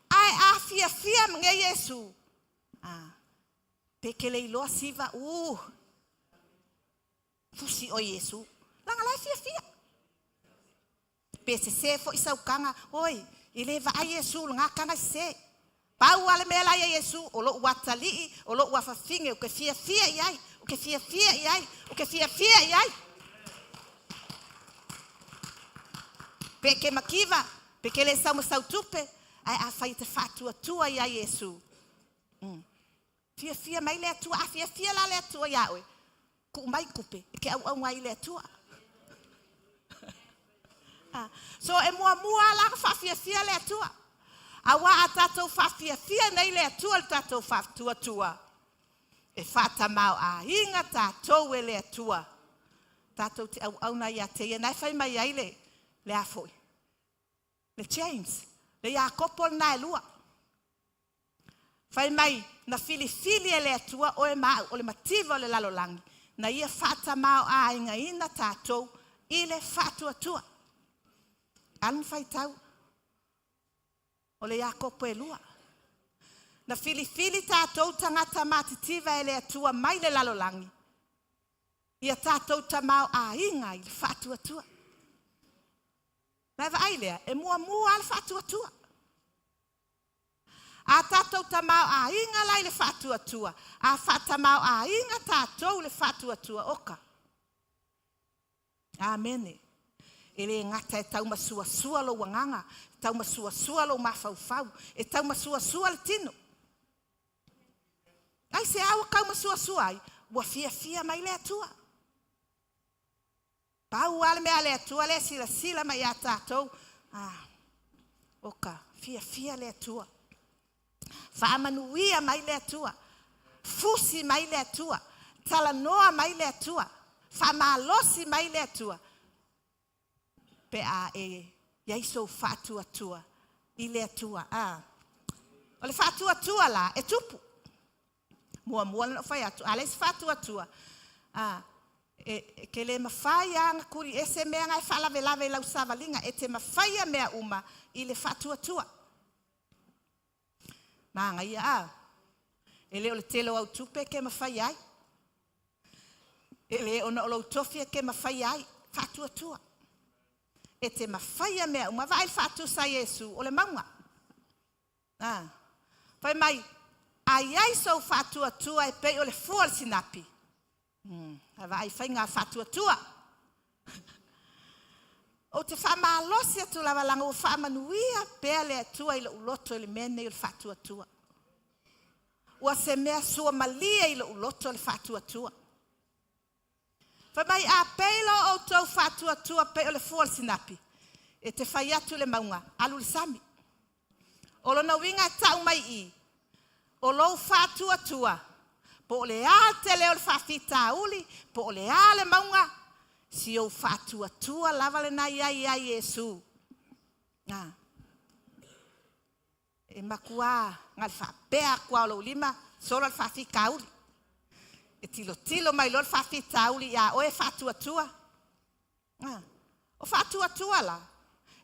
Ae a fiafia nei Iesu, ah, pe ke le iloa siva, fusi oe Iesu. Leaga la e fiafia. Pe sese foi sau taga, oi, e le vaai Iesu i lena taga sese. Pau lava le mea la ia Iesu, o lou atalii, o lou afafine, ou te fiafia i ai, ou te fiafia i ai, ou te fiafia i ai. Pe ke makiva, pe ke le sau ma sau tupe, ae afai e te faatuatua ia Iesu. Fiafia mai le Atua, a fiafia la le Atua iā oe, tuu mai tupe e te auauna ai i le Atua. So e muamua la ona faafiafia le Atua. Aua a tatou faafiafia nei le Atua i le tatou faatuatua, e faatamaoaiga tatou e le Atua. Tatou te auauna ia te ia. Na e fai mai ai le, le a foi, le James, le Iakopo lena e lua. Fai mai, na filifili e le Atua oe ma au o le mativa o le lalolagi, na ia faatamaoaigaina tatou i le faatuatua. Alu ma faitau o le Iakopo e lua. Na filifili tatou tagata matitiva e le Atua mai le lalolagi, ia tatou tamaoaiga i le faatuatua. Na e vaai lea, e muamua lava le faatuatua. A tatou tamaoaiga la i le faatuatua, a faatamaoaiga tatou i le faatuatua, oka. Amene. E le gata e taumasuasua lou agaga, e taumasuasua lou mafaufau, e taumasuasua le tino. Aisea ua taumasuasua ai? Ua fiafia mai le Atua. Pau lava le mea a le Atua lea e silasila mai ia tatou, ah, oka, fiafia le Atua. Faamanuia mai le Atua. Fusi mai le Atua. Talanoa mai le Atua. Faamalosi mai le Atua. Pe a e i ai sou faatuatua i le Atua. Ah. O le faatuatua la, e tupu. Muamua ona ou fai atu, a leai se faatuatua, a, e, e te le mafai lava ona tuli ese mea na e faalavelave i lau savaliga, e te mafaia mea uma i le faatuatua. Manaia, a? E le o le tele o au tupe e te mafaia ai. E le ona o lou tofi e te mafaia ai. Faatuatua. E te mafaia mea uma. Vaai le faatusa a Iesu, o le mauga. A. Fai mai, a i ai sou faatuatua e pei o le fua o le sinapi. A vaai faiga faatuatua. Ou te faamalosi atu lava leaga ua faamanuia pea le Atua i lou loto i le mea nei o le faatuatua. Ua se mea suamalie i lou loto le faatuatua. Fai mai, a pei lo outou faatuatua pei o le fua o le sinapi, e te fai atu i le mauga, alu i le sami. O lona uiga e tau mai i i, o lou faatuatua, po o le a le tele o le faafitauli, po o le a le mauga, si ou faatuatua lava lena i ai ia Iesu. A. E matua na o le faapea atu lava o lou lima, sola le faafitauli. E tilotilo mai loa le faafitauli ia oe e faatuatua. A. O faatuatua la,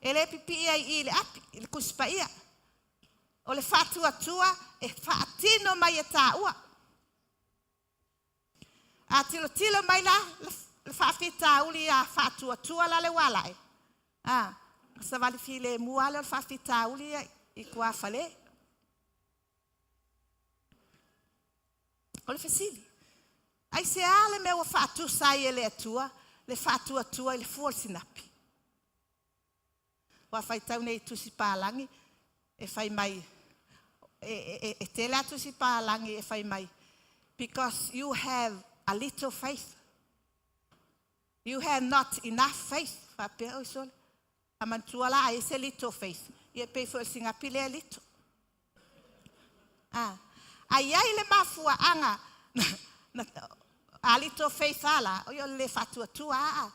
e le pipii ai i i le api, i le Tusi Paia. O le faatuatua e faatino mai e taua. A tilotilo mai la le faafitauli ia faatuatua la le ualae, a, savali filemu lava lea o le faafitauli ia i tuafale. O le fesili, aisea le mea ua faatusa ai e le Atua le faatuatua i le fua o le sinapi? Ua faitau nei i tusi palagi e fai mai, e tele lava tusi palagi e fai mai, because you have a little faith. You have not enough faith. Faapea, oi sole. A manatua la ai se little faith. Ia pei foi o le sinapi lea little. A, a i ai le mafuaaga a little faith a la, oi o le le faatuatua aa.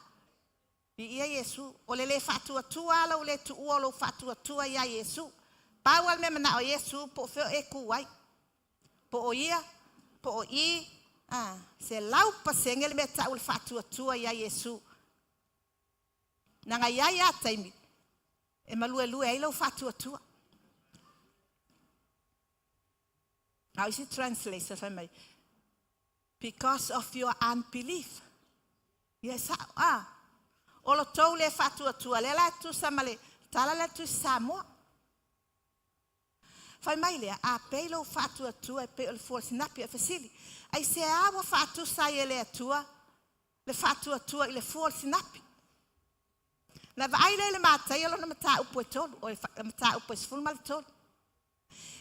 Viia Iesu. O le le faatuatua lava lou le tuua o lou faatuatua ia Iesu. Pau lava le mea manao ai Iesu po o fea o e tu ai. Po o ia, po o i, a, 100% le mea tau o le faatuatua ia Iesu. Leaga e i ai lava taimi e maluelue ai lou faatuatua. A o isi translation fai mai, because of your unbelief. Ia e sao, a. O lo tou le faatuatua, lea la e tusa ma le tala lea Tusi Samoa. Fai mai lea, a pei lou faatuatua e pei o le fua o le sinapi, e fesili, aisea ua faatusa ai e le Atua le faatuatua i le fua o le sinapi? Na vaai lea i le Mataia lona mataupu e tolu, o le mataupu e 13.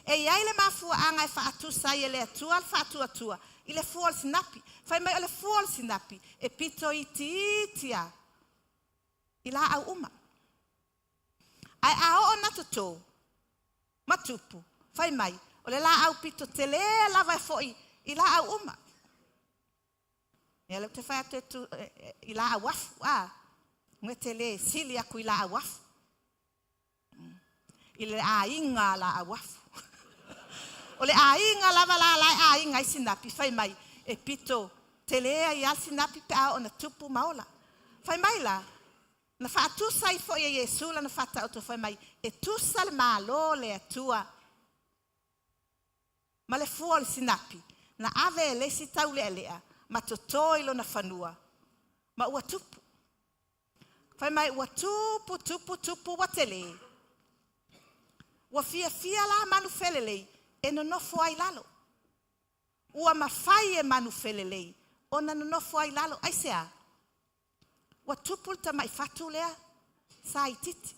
E i ai le mafuaaga e faatusa ai e le Atua le faatuatua i le fua o le sinapi. Fai mai o le fua o le sinapi e pito itiiti lava i laau uma. Ae a oo ina toto ma tupu, fai mai o le laau pito tele lava e foi i laau uma. Ia lea ou te fai atu e tu, i laau afu, a, e tele sili atu i laau afu. I le aiga laau afu. O le aiga lava la la e aiga ai sinapi, fai mai e pito tele ai lava le sinapi pe a oo ina tupu ma ola. Fai mai la, na faatusa ai foi e Iesu lana faataoto fai mai, e tusa le Malo o le Atua ma le fua o le sinapi, na ave e le isi taulealea ma toto i lona fanua, ma ua tupu. Fai mai ua tupu, tupu, tupu, ua tele. Ua fiafia la manu felelei. e nonofo ai i lalo. Ua mafai e manufelelei ona nonofo ai i lalo. Aisea? Ua tupu le tamai fatu lea sa itiiti.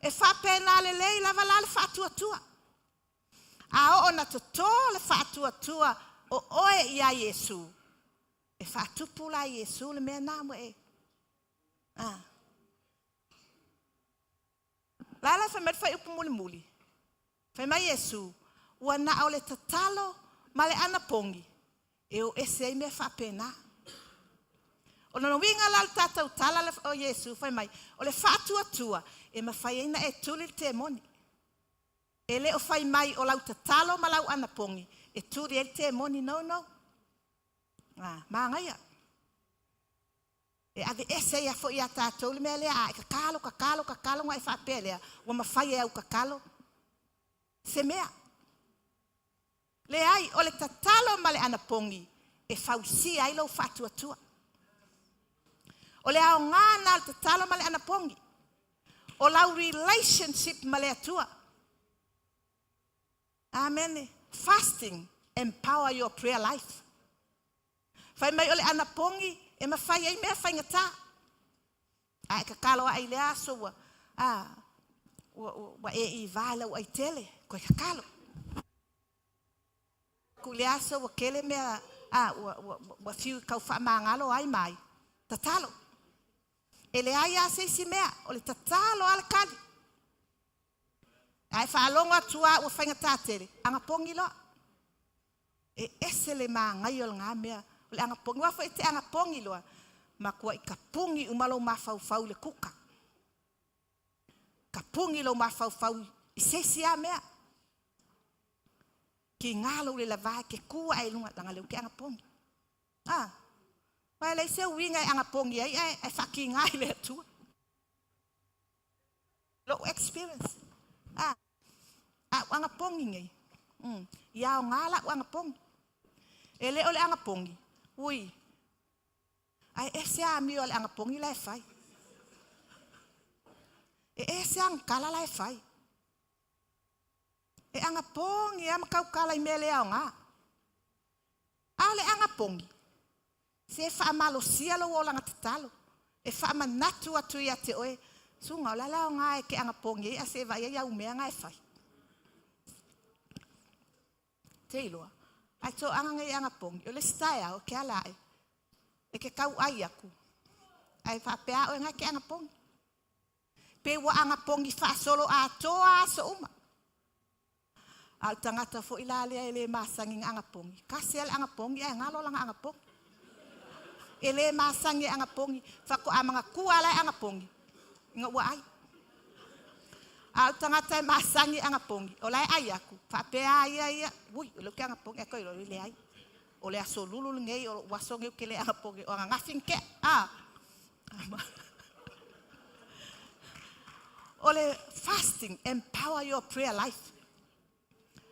E faapena lelei lava la le faatuatua. A oo na toto le faatuatua o oe ia Iesu, e faatupu la e Iesu le mea lena mo e. Ah. La la fai mai le fuaiupu mulimuli. Fai mai Iesu, ua na o le tatalo ma le anapogi e o ese ai mea faapena. O lona uiga la o le tatou tala o Iesu fai mai, o le faatuatua e mafai ai na e tuli le temoni. E le o fai mai o lau tatalo ma lau anapogi e tuli ai le temoni, no, no. Ah, manaia. E aveese ai foi ia tatou le mea lea, a e tatalo, tatalo, tatalo, ona e faapea lea, ua mafai e au tatalo se mea. Leai, o le tatalo ma le anapogi e fausia ai lou faatuatua. O le aoga na o le tatalo ma le anapogi. O lau relationship ma le Atua. Amene. Fasting empower your prayer life. Fai mai o le anapogi e mafai ai mea faigata. A e tatalo ae i le aso ua, a, ua, ua, ua e ivā i lau aitele, koe tatalo. Ku le aso ua kele mea, a, ua, ua, ua fiu i kau faamagalo ai ma ai. Tatalo. E leai lava se isi mea, o le tatalo lava le tali. A e faalogo atu lava ua faigata tele, anapogi loa. E ese le manaia o lena mea, o le anapogi. Aua foi e te anapogi loa, matuai tapuni uma lou mafaufau i le kuka. Tapuni lou mafaufau i se isi lava mea. Tiga lou lelava e te tu ae i luga, leaga o lea ou te anapogi. A, aua e leai se uiga e anapogi ai ae faatiga i le Atua. Lou experience. A, a ou anapogi nei, ia aoga lau anapogi. E le o le anapogi, ui, ae ese amio a le anapogi la e fai. E ese agakala la e fai. E anapogi lava ma tautala i mea le aoga. A o le anapogi, se faamalosia lou olaga tatalo, e faamanatu atu ia te oe, Suga, o le a le aoga e te anapogi ai ae se i vaai ai au mea na e fai. Te iloa, ae toaga nei anapogi, o le isi taeao e te ala ae, e te tauai atu, ae faapea oe na e te anapogi. Pe ua anapogi faasoloatoa aso uma. A o le tagata foi la lea e le masani i anapogi, tasi lava le anapogi ae galo lana anapogi. E le masani e anapogi, faatoa manatua lava la e anapogi, ina ua ai. A o le tagata e masani e anapogi, o la e ai atu, faapea a ia ia, ui, o lea ou te anapogi, ae toe iloa, leai. O le aso lulu lenei, o lou aso lenei ou te le anapogi, o ananafi na tea. A. O le fasting, empower your prayer life.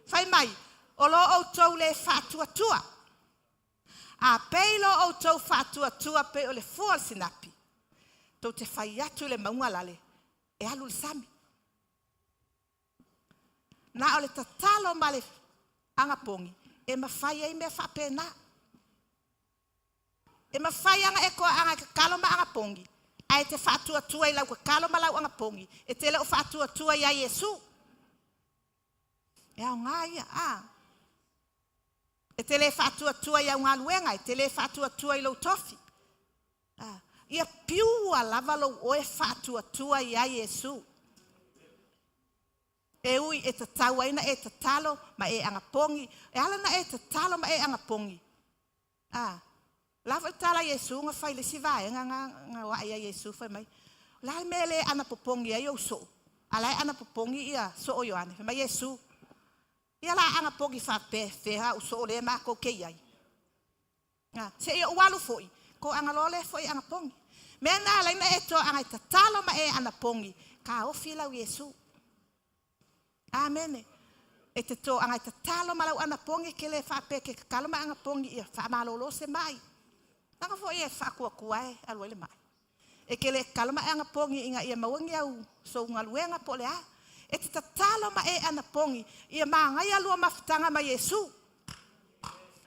Fai mai, o lo outou le faatuatua. A pei lo outou faatuatua pei o le fua o le sinapi, tou te fai atu i le mauga lale, e alu i le sami. Na o le tatalo ma le anapogi e mafai ai mea faapena. E mafai ana e toaaga e tatalo ma anapogi, ae te faatuatua i lau tatalo ma lau anapogi, e te le o faatuatua ia Iesu. E aoga ia, a. E te le faatuatua i au galuega, e te le faatuatua i lou tofi. A. Ia pure lava lou oe faatuatua ia Iesu. E ui e tatau ai na e tatalo ma e anapogi, e ala na e tatalo ma e anapogi. A, la foi tala Iesu na fai le isi vaega na na oaʻe ia Iesu fai mai, o le a le mea e le anapopogi ai ou soo? A la e anapopogi ia soo Ioane. Fai mai Iesu, ia la anapogi faapefea au soo lea matou te i ai. A, seia ou alu foi, toaga loa lea foi e anapogi. Mea na ala ai na e toaga e tatalo ma e anapogi, taofi lau Iesu. Amene. E te toaga e tatalo ma lau anapogi, e ke le faapea ke tatalo ma anapogi ia faamalolo se mai. Leaga foi e faatuatua e alu ai le mai. E ke le tatalo ma e anapogi ina ia maua ni au sou galuega po o le a. E te tatalo ma e anapogi ia magaia lua mafutaga ma Iesu.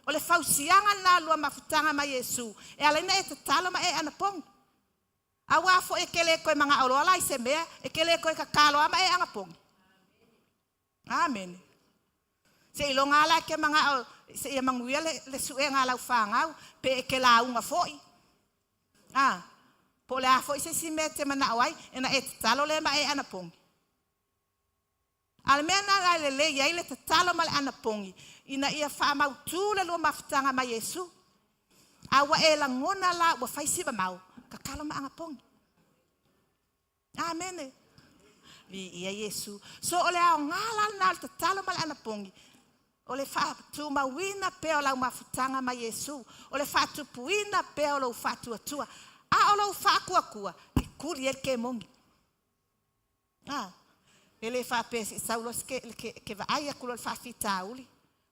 O le fausiaga lena o lua mafutaga ma Iesu e ala ai ona e tatalo ma e anapogi. Auā foi e te le toe manao loa la i se mea, e te le toe tatalo lava ma e anapogi. Amene. Seiloga lava la e te manao seia manuia le, le suega a lau fanau, pe e te lauga foi. A, po o le a foi se isi mea e te manao ai, ona e tatalo lea ma e anapogi. A o le mea lena e lelei ai le tatalo ma le anapogi, ina ia faamautu le lua mafutaga ma Iesu. A ua e lagona la ua fai si mamao, tatalo ma anapogi. Amene. Viia Iesu. So o le aoga la lena o le tatalo ma le anapogi, o le faatumauina pea o lau mafutaga ma Iesu, o le faatupuina pea o lou faatuatua. A o lou faatuatua, e tuli ai le kemoni. A, e le faapea se i sau loa ke, ke, ke vaai atu loa i le faafitauli,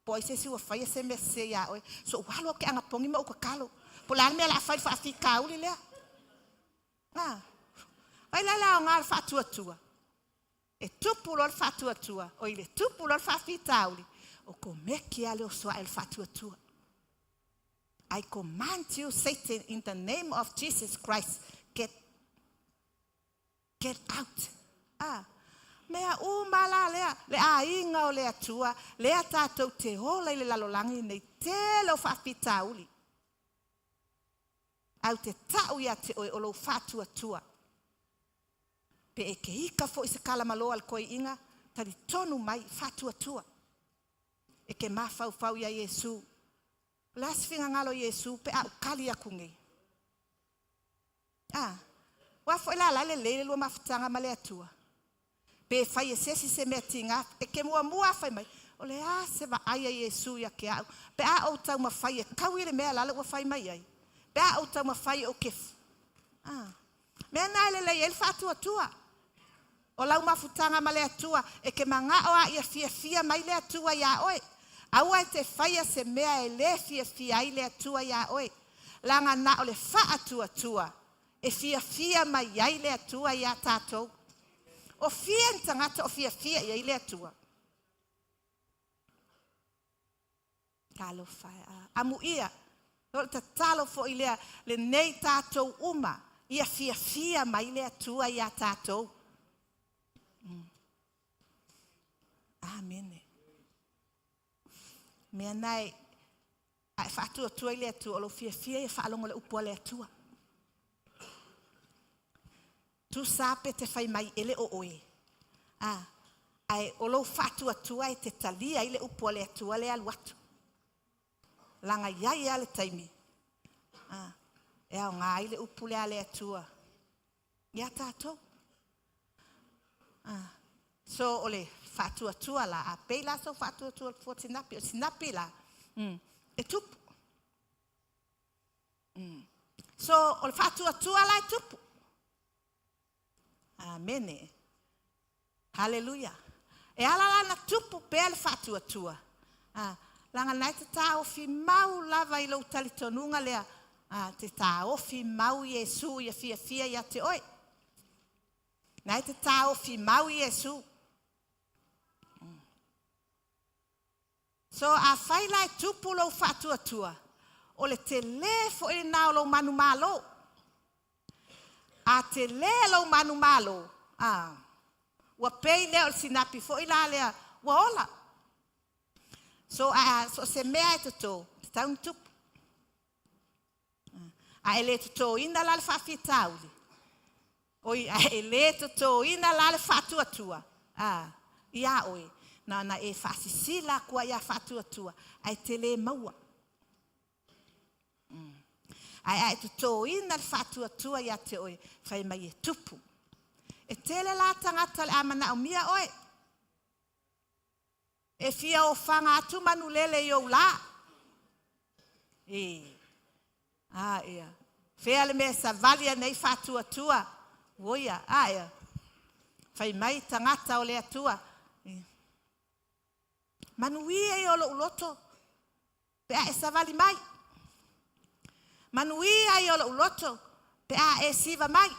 po o ai se isi ua faia se mea sese ia oe. So ou alu ou te anapogi ma ou tatalo. Po o le a le mea o le a fai i le faafitauli lea. A, vai la le aoga o le faatuatua. E tupu loa le faatuatua, oi le tupu loa le faafitauli, o komeki lava le oso ae o le faatuatua. I command you, Satan, in the name of Jesus Christ, get, get out. Ah, mea uma la lea, le aiga o le Atua, lea tātou te ola i le lalolagi nei, tele o faafitauli. Ae ou te ta'u ia te oe o lou faatuatua. Pe e te ika foi i se kalamalo a le toeaina, talitonu mai, faatuatua. E te mafaufau ia Iesu. O le a se finagalo o Iesu pe a ou tali atu nei? A, aua foi la la e lelei le lua mafutaga ma le Atua. Pe fai e se isi se mea tiga, e te muamua lava fai mai, O le a se vaai a Iesu ia te au, pe a ou taumafai e taui le mea lale ua fai mai ai? Pe a ou taumafai ou te... A, mea na e lelei ai le faatuatua. O lau mafutaga ma le Atua, e te manao a ia fiafia mai le Atua iā oe. Aua e te faia se mea e le fiafia ai le Atua iā oe. Leaga na o le faatuatua e fiafia mai ai le Atua iā tatou. O fia ni tagata o fiafia i ai le Atua? Talofa e, a. Amuia, o le tatalo foi lea, lenei tatou uma, ia fiafia mai le Atua iā tatou. Amene. Mea na e, a e faatuatua i le Atua, o lou fiafia ia faalogo le upu a le Atua. Tusa pe te fai mai e le o oe. A, ae o lou faatuatua e te talia ai le upu a le Atua le alu atu. Laga iai lava le taimi a, e aoga ai le upu lea a le Atua ia tatou. A, so o le faatuatua la, a pei la sou faatuatua i le fua sinapi, o le sinapi la, e tupu. So o le faatuatua la e tupu. Amene. Haleluia. E ala la na tupu pea le faatuatua. A, leaga na e te taofi mau lava i lou talitonuga lea, a, te taofi mau Iesu ia fiafia ia te oe. Na e te taofi mau Iesu. So afai la e tupu lou faatuatua, o le telē foi lena o lou manumalo. A telē lou manumalo, a, ua pei lea o le sinapi foi la lea ua ola. So a, so o se mea e totō, tatau ona tupu. A e le totōina la le faafitauli, oi, a e le totōina la le faatuatua, a, iā oe, na ona e faasisila atu ai a faatuatua, ae te le maua. Ae a e totōina le faatuatua ia te oe, fai mai e tupu. E tele la tagata o le a manaomia oe. E fia ofaga atu manulele i ou lā. E. A ea. Fea le mea e savali ai nei faatuatua. Oia, a ea. Fai mai tagata o le Atua. E. Manuia ia o lou loto pe a e savali mai. Manuia ia o lou loto pe a e siva mai.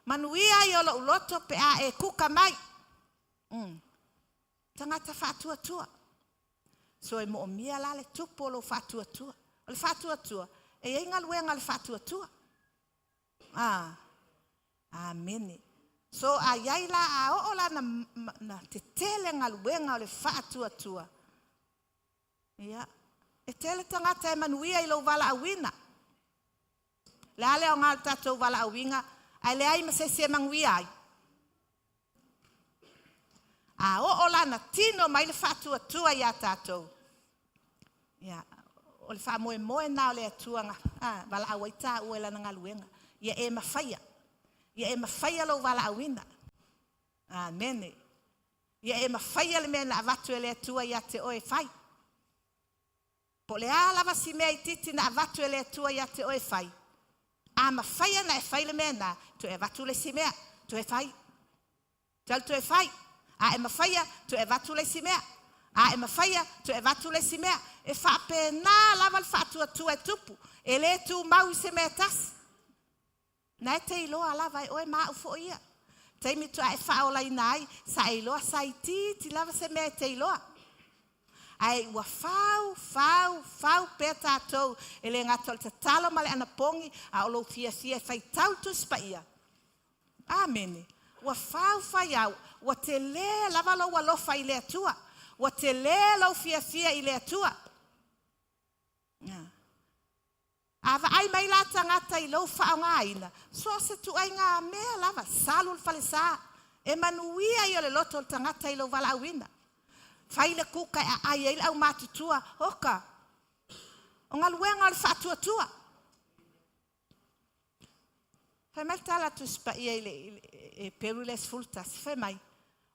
Manuia ia o lou loto pe a e kuka mai. Umm. Tagata faatuatua. So e moomia la le tupu o lou faatuatua. O le faatuatua, e i ai galuega a le faatuatua. Ah. Amene. So a i ai la, a oo la na, na tetele galuega o le faatuatua, ia, e tele tagata e manuia i lou valaauina. Le a le aoga o le tatou valaauina, ae leai ma se isi e manuia ai. A oo la na tino mai le faatuatua ia tatou, ia, o le faamoemoe na o le Atua na valaau ai taua i lana galuega. Ia e mafaia. Ia e mafaia lou valaauina. Amene. Ia e mafaia le mea na avatu e le Atua ia te oe e fai. Po o le a lava si mea itiiti na avatu e le Atua ia te oe e fai, a mafai ona e fai le mea na, toe avatu le isi mea, toe fai. Toe alu toe fai. A e mafaia, toe avatu le isi mea. A e mafaia, toe avatu le isi mea. E faapena lava le faatuatua e tupu. E le tumau i se mea e tasi. Na e te iloa lava e oe ma au foi ia. Taimi faatoa e faaolaina ai, sa e iloa sa itiiti lava se mea e te iloa. Ae ua fau, fau, fau pea tatou, e le gata o le tatalo ma le anapogi, a o lou fiafia e faitau le Tusi Paia. Amene. Ua fau fai au, ua tele lava lou alofa i le Atua. Ua tele lou fiafia i le Atua. A vaai mai la tagata i lou faaaogaina, so o se tuaiga mea lava, salu le falesa, e manuia ia o le loto o le tagata i lou valaauina. Fai le kuka e aai ai le aumatutua, oka, o galuega o le faatuatua. Fai mai le tala a Tusi Paia i le, i Peru le 11, fai mai,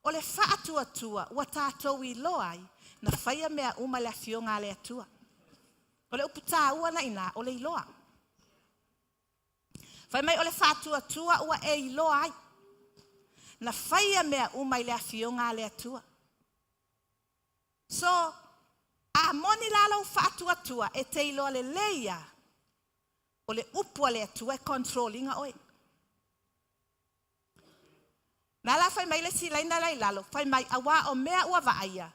o le faatuatua ua tatou iloa ai, na faia mea uma i le afioga a le Atua. O le upu taua na ina, o le iloa. Fai mai o le faatuatua ua e iloa ai. Na faia mea uma i le afioga a le Atua. So, a moni la lou faatuatua, e te iloa lelei lava, o le upu a le Atua e control ina oe. Na la fai mai le isi laina la i lalo, fai mai, auā o mea ua vaaia,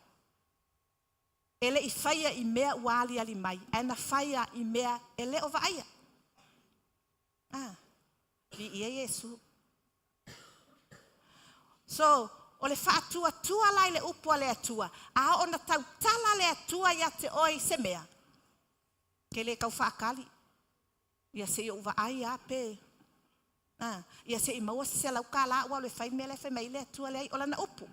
e le i faia i mea ua aliali mai, ae na faia i mea e le o vaaia. Ah, viia Iesu. So, o le faatuatua la i le upu a le Atua, a oo na tautala le Atua ia te oe i se mea, ke le tau faatali, ia se i ou vaai lava pe, a, ia se i maua se $100 ua alu e fai le mea la e fai mai ai le Atua. Leai, o lana upu.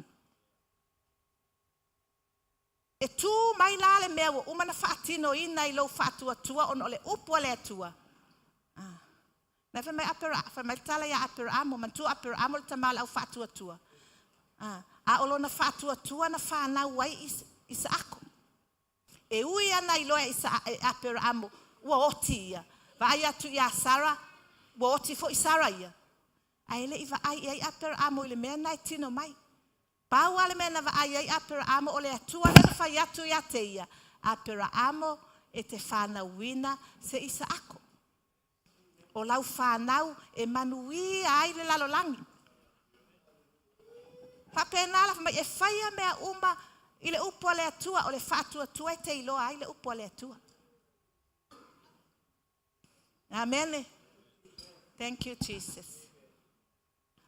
E tū mai la le mea ua uma na faatinoina i lou faatuatua ona o le upu a le Atua. A. Na fai mai Apera, fai mai le tala ia Aperaamo, manatua Aperaamo le tama o le au faatuatua. A, a o lona faatuatua na fanau ai Isaako. E ui ana iloa e Isa, e Aperaamo ua oti ia. Vaai atu ia Sara, ua oti foi Sara ia. Ae le i vaai i ai Aperaamo i le mea na e tino mai. Pau lava le mea na vaai ai Aperaamo o le Atua lea na fai atu ia te ia, Aperaamo e te fanauina se Isaako. O lau fanau e manuia ai le lalolagi. Faapena la fai mai e faia mea uma i le upu a le Atua, o le faatuatua e te iloa ai le upu a le Atua. Amene. Thank you Jesus.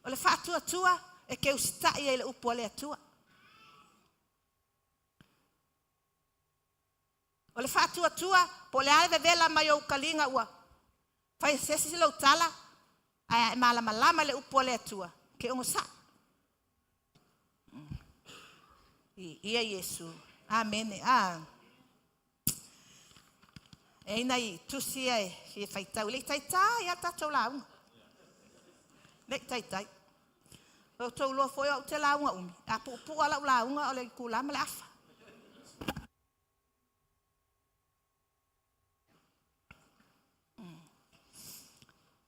O le faatuatua e te usitai ai i le upu a le Atua. O le faatuatua, po o le a le vevela mai o ou taliga ua fai e se isi lou tala, ae a e malamalama i le upu a le Atua, ke onosai. Viia Iesu. Amene. Ah. E ai nai tusi ia e fia faitau. Le i taitai a tatou lauga. Le i taitai. O outou iloa foi o au te lauga umi. A puupuu lava lau lauga o le itula ma le afa.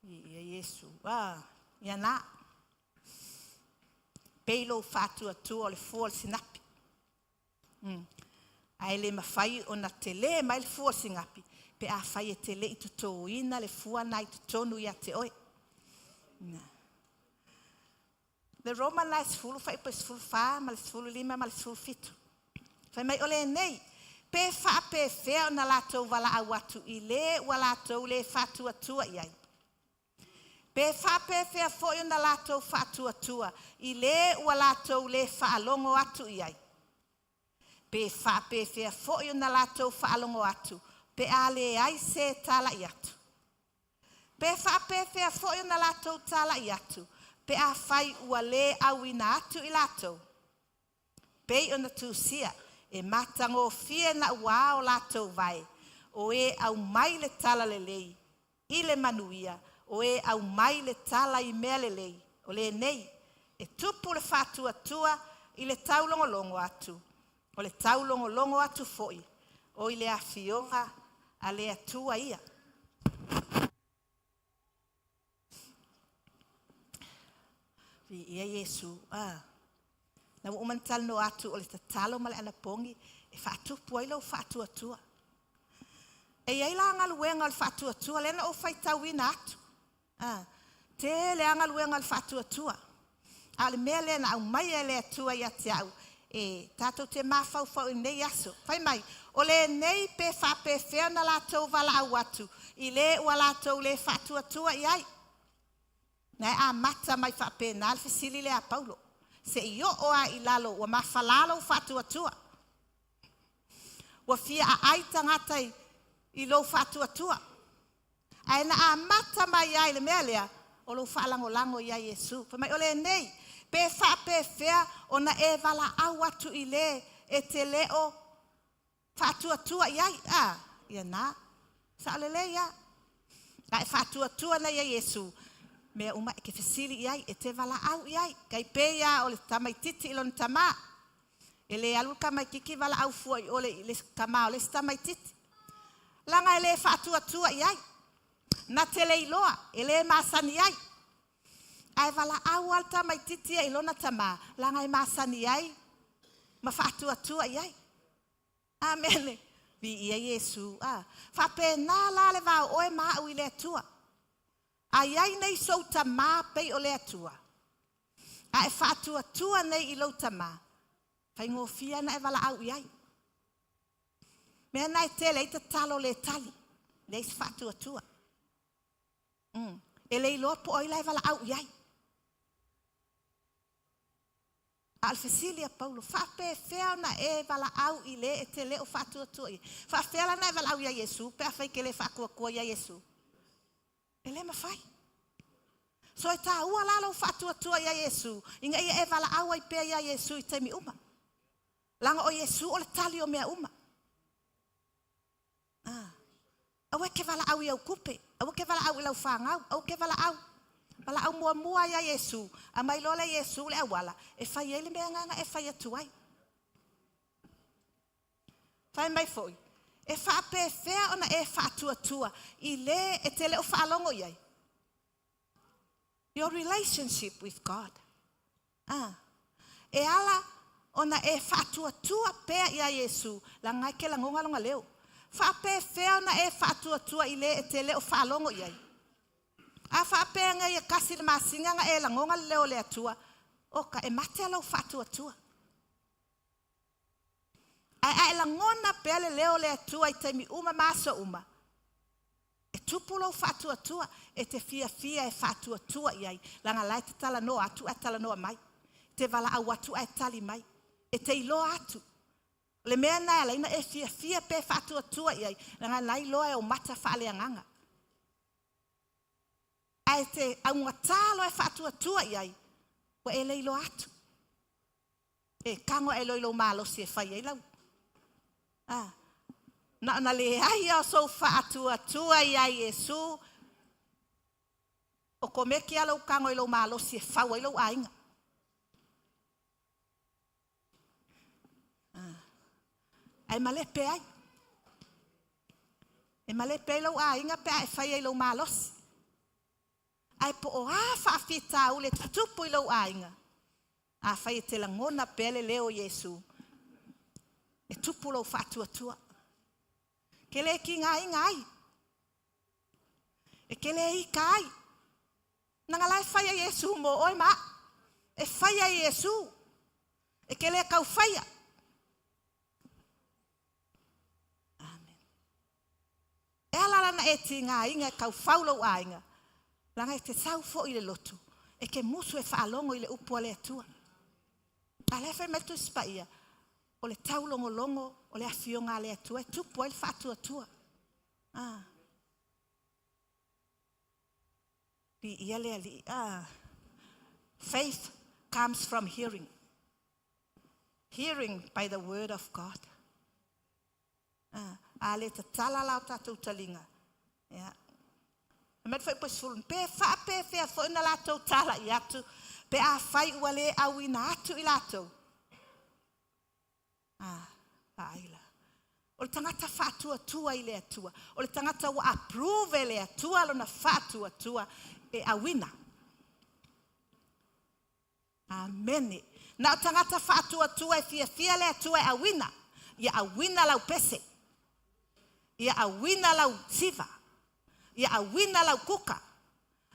Viia Iesu. Ah, ia na. Pei lou faatuatua o le fua o le sinapi. Ae le mafai ona tele mai le fua o le sinapi pe afai e te le i totoina le fua na i totonu ia te oe. Le Roma la e 10 fuaiupu e 14 ma le 15 ma le 17. Fai mai o lenei, pe faapefea ona latou valaau atu i le ua latou le faatuatua i ai? Pe faapefea foi ona latou faatuatua i le ua latou le faalogo atu i ai? Pe faapefea foi ona latou faalogo atu pe a leai se talai atu? Pe faapefea foi ona latou talai atu pe afai ua le auina atu i latou? Pei ona tusia, e matagofie naua o latou vae, o e aumai le tala lelei i le manuia, o e aumai le tala i mea lelei. O lenei, e tupu le faatuatua i le taulogologo atu, o le taulogologo atu foi, o i le afioga a le Atua ia. Viia Iesu. Ah. Na ua uma ona talanoa atu o le tatalo ma le anapogi e faatupu ai lou faatuatua. E i ai la galuega o le faatuatua lea na ou faitauina atu. Ah, tele lava galuega o le faatuatua. A o le mea lea na aumai e le Atua ia te au, e tatou te mafaufau i lenei aso. Fai mai, o lenei pe faapefea ona latou valaau atu i le ua latou le faatuatua i ai. Na e amata mai faapena le fesili lea a Paulo. Se i oo lava i lalo ua mafala lou faatuatua. Ua fia aai tagata i lou faatuatua. Ae na amata mai ai le mea lea, o lou faalagolago ia Iesu. Fai mai o lenei, pe faapefea ona e valaau atu i le e te le o faatuatua i ai. Ah, ia na. Sao lelei lava. A e faatuatua nei ia Iesu, mea uma e te fesili i ai, e te valaau i ai. Tai pei lava o le tamaititi i lona tamā. E le alu le tamaititi valaau fua i ole i le tamā o le isi tamaititi. Leaga e le faatuatua i ai. Na te le iloa, e le masani ai. Ae valaau lava le tamaititi ia i lona tamā, leaga e masani ai ma faatuatua i ai. Amene. Viia Iesu. Ah, faapena la le va o oe ma au i le Atua. A i ai nei sou tamā pei o le Atua, a e faatuatua nei i lou tamā, faigofie ona e valaau i ai. Mea na e tele ai tatalo le tali, leai se faatuatua. E le iloa po o ai la e valaau i ai. A o le fesili a Paulo, faapefea ona e valaau i le e te le o faatuatua i ai? Faafefea la ona e valaau ia Iesu pe afai e te le faatuatua ia Iesu? E le mafai. So e taua la lou faatuatua ia Iesu, ina ia e valaau ai pea ia Iesu i taimi uma. Leaga o Iesu o le tali o mea uma. Ah. Aua e te valaau i au tupe, aua e te valaau i lau fanau, aua e te valaau. Valaau muamua ia Iesu, aumai loa le Iesu le auala, e fai ai le mea lena na e fai atu ai. Fai mai foi, e faapefea ona e faatuatua i le e te le o faalogo i ai? Your relationship with God. Ah. E ala ona e faatuatua pea ia Iesu, leaga e te lagona lona leo. Faapefea ona e faatuatua i le e te le o faalogo i ai? A faapea nei e tasi le masina na e lagona le leo o le Atua, oka e mate lou faatuatua. Ae a e lagona pea le leo o le Atua i taimi uma ma aso uma, e tupu lou faatuatua, e te fiafia e faatuatua i ai, leaga la e te talanoa atu ae talanoa mai, te valaau atu ae tali mai, e te iloa atu. O le mea lena e ala ai ona e fiafia pe faatuatua i ai, leaga la e iloa e o mata faaleagaga. Ae te augata loa e faatuatua i ai, ua e le iloa atu. E tago ae loa i lou malosi e fai ai lau. Ah, na ona leai lava o sou faatuatua ia Iesu, okomeki lava lou tago i lou malosi e fau ai lou aiga. Ah, ae malepe ai. E malepe ai lou aiga pe a e fai ai i lou malosi. Ae po o a faafitauli e tutupu i lou aiga, afai e te lagona pea le leo o Iesu, e tupu lou faatuatua. Ke le tigaina ai, e te le ita ai. Leaga la e fai e Iesu mo oe ma au. E faia e Iesu. E te le tau faia. Amen. E ala la ona e tigaina e tau fau lou aiga, leaga e te sau foi i le lotu, e te musu e faalogo i le upu a le Atua. A o la e fai mai le Tusi Paia, o le taulogologo o le Afioga a le Atua e tupu ai le faatuatua. Ah. Viia le Alii. Ah. Faith comes from hearing. Hearing by the word of God. Ah, a le tatala la o tatou taliga. Ia. E mai foi po sefulu, pe faapefea foi na latou tala'i atu, pe afai ua le auina atu i latou. Ah, vaai la. O le tagata faatuatua i le Atua, o le tagata ua approve e le Atua lona faatuatua e auina. Amene. Na o tagata faatuatua e fiafia le Atua e auina. Ia auina lau pese. Ia auina lau siva. Ia auina lau kuka.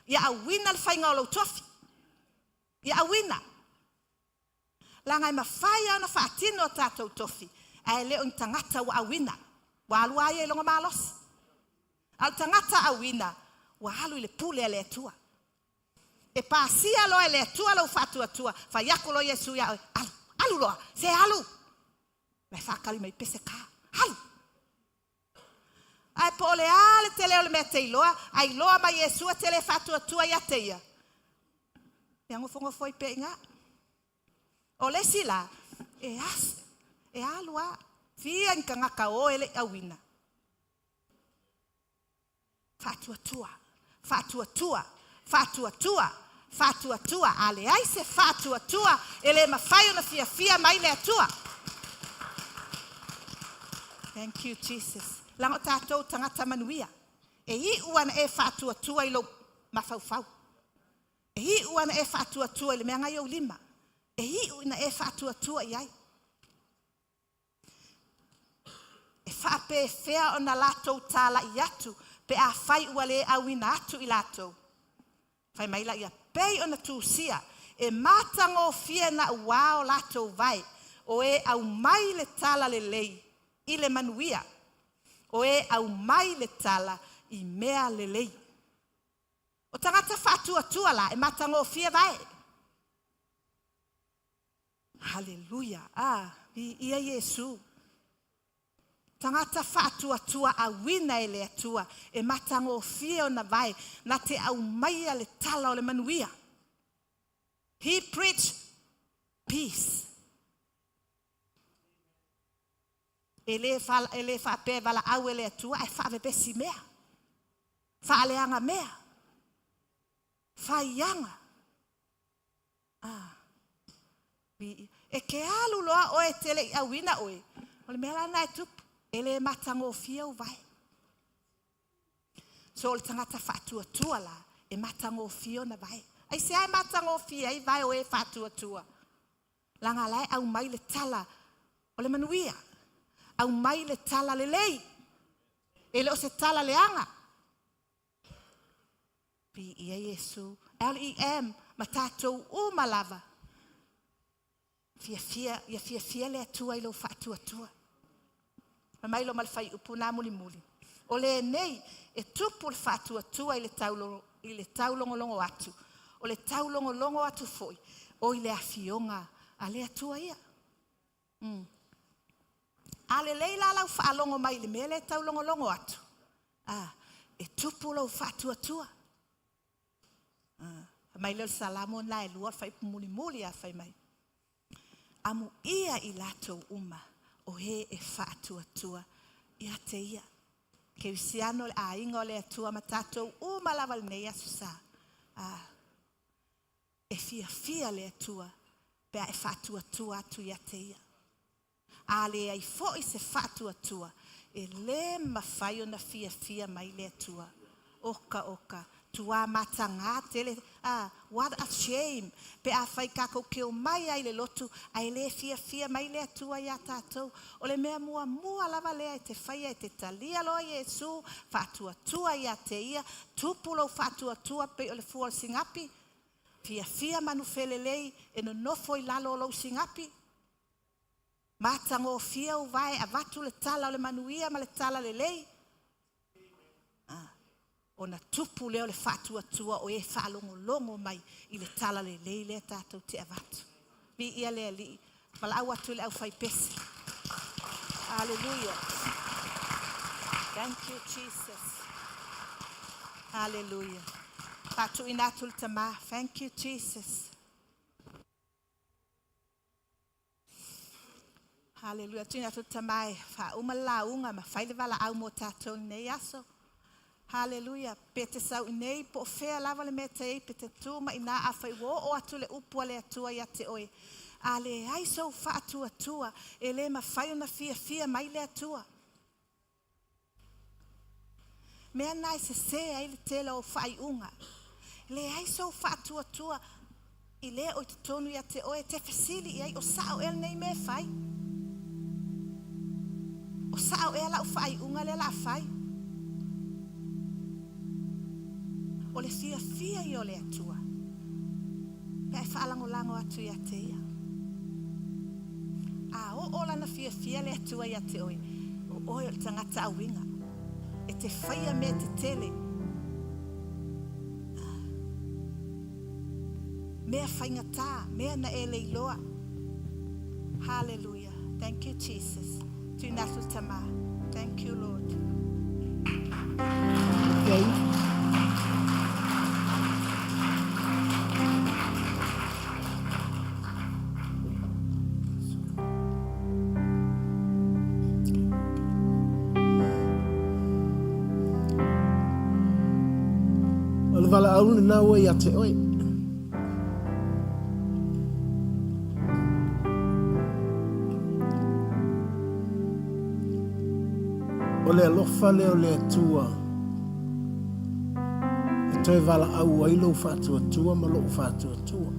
Ia auina le faiga o lou tofi. Ia auina. Leaga e mafai lava ona faatino o tatou tofi, ae le o ni tagata ua auina, ua alu lava ia i lona malosi. A o le tagata auina, ua alu i le pule a le Atua. E pasia loa e le Atua lou faatuatua, fai atu loa Iesu ia oe, Alu, alu loa, se alu! La e faatali mai pese ka, alu! Ae po o le a le tele o le mea e te iloa, a iloa mai Iesu e te le faatuatua ia te ia, ia nofonofo ai pea i ina. O le isi la, e as, e alu a, fia ni tagata o e le i auina. Faatuatua, faatuatua, faatuatua, faatuatua. A leai se faatuatua, e le mafai ona fiafia mai le Atua. Thank you, Jesus. Leaga o tatou tagata manuia. E iu ana e faatuatua i lou mafaufau. E iu ana e faatuatua i le mea na i ou lima. E iu ina e faatuatua i ai. E faapefea ona latou tala'i atu pe afai ua le auina atu i latou? Fai mai laia, Pei ona tusia, e matagofie naʻauao o latou vae, o e aumai le tala lelei i le manuia, o e aumai le tala i mea lelei. O tagata faatuatua la, e matagofie vae. Haleluia! A, viia Iesu! Tagata faatuatua auina e le Atua e matagofie ona vae na te aumaia le tala o le manuia. He preached peace. E le, e le faapea e valaau e le Atua ae faavevesi mea, faaleaga mea, faiaga. Ah. E ke alu loa oe e te le i auina oe, o le mea la lena e tupu, e le matagofie ou vae. So o le tagata faatuatua la, e matagofie ona vae. Aisea e matagofie ai vae o e faatuatua? Leaga la e aumai le tala o le manuia, aumai le tala lelei, e le o se tala leaga. Viia Iesu. LEM ma tatou uma lava. Fiafia, ia fiafia le Atua i lou faatuatua. Fai mai lo ma le fuaiupu na mulimuli. O lenei e tupu le faatuatua i le tau, i le taulogologo atu. O le taulogologo atu foi o i le afioga a le Atua ia. A lelei la lau faalogo mai i le mea lea e taulogologo atu, a, e tupu lou faatuatua. A, fai mai lea o le Salamo lena e lua, o le fuaiupu mulimuli lava fai mai. Amuia i latou uma o e e faatuatua ia te ia. Kerisiano le aiga o le Atua ma tatou uma lava i lenei Aso Sa. A, E fiafia le Atua pe a e faatuatua atu ia te Ia. A leai foi se faatuatua, e le mafai ona fiafia mai le Atua. Oka oka, tuā matagā tele, a, what a shame, pe afai takou te omai ai i le lotu ae le fiafia mai le Atua iā tatou. O le mea muamua lava lea e te faia e te talia loa Iesu, faatuatua ia te Ia, tupu lou faatuatua pei o le fua o le sinapi. Fiafia manufelelei e nonofo i lalo o lou sigapi. Matagofie ou vae e avatu le tala o le manuia ma le tala lelei. Ah, ona tupu lea o le faatuatua o e faalogologo mai i le tala lelei lea tatou te avatu. Viia le Alii. Valaau atu i le aufaipese. Hallelujah. Thank you, Jesus. Hallelujah. Faatuina atu le tama. Thank you, Jesus. Hallelujah. Tuina atu le tama e faauma le lauga ma fai le valaau mo tatou lenei aso. Hallelujah. Pe te sau i nei po o fea lava le mea te ai pe te tu mai ina afai ua oo atu le upu a le Atua ia te oe. A leai sou faatuatua e le mafai ona fiafia mai le Atua. Mea na e sesē ai le tele o faaiuga. Leai sou faatuatua i le o i totonu ia te oe e te fesili i ai, o sao ea lenei mea e fai? O sao ea lau faaiuga lea o le a fai? O le fiafia ia o le Atua pe a e faalagolago atu ia te Ia. A oo lana fiafia le Atua ia te oe, o oe o le tagata auiga, e te faia mea tetele, mea faigata, mea na e le iloa. Hallelujah. Thank you, Jesus. Tuina atu le tama. Thank you, Lord. Okay. O le valaau lena ua ia te oe. O le alofa lea o le Atua e toe valaau ai lou faatuatua ma lou faatuatua.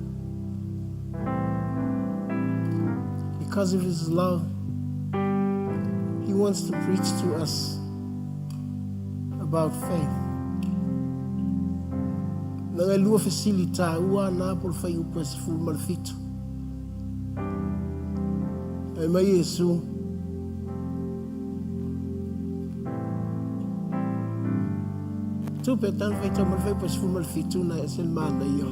Because of his love, he wants to preach to us about faith. Leaga e lua fesili taua ana po o le fuaiupu e 17. Fai mai Iesu, Tu pe tana faitau ma le fuaiupu e 17 na e ese le manaia.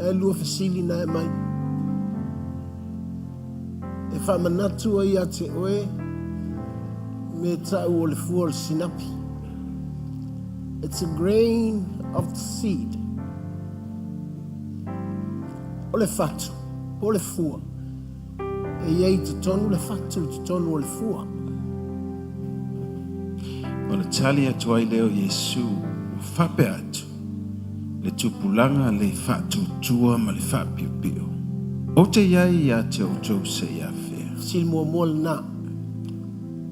E lua fesili na e mai. E faamanatu ai ia te oe me ta'u o le fua o le sinapi. It's a grain of the seed. O le fatu, po o le fua. E i ai i totonu le fatu i totonu o le fua. Ona tali atu ai lea o Iesu, ua faapea atu, Le tupulaga le faatuatua ma le faapiopio, ou te i ai ia te outou se i afea? Fesili muamua lena.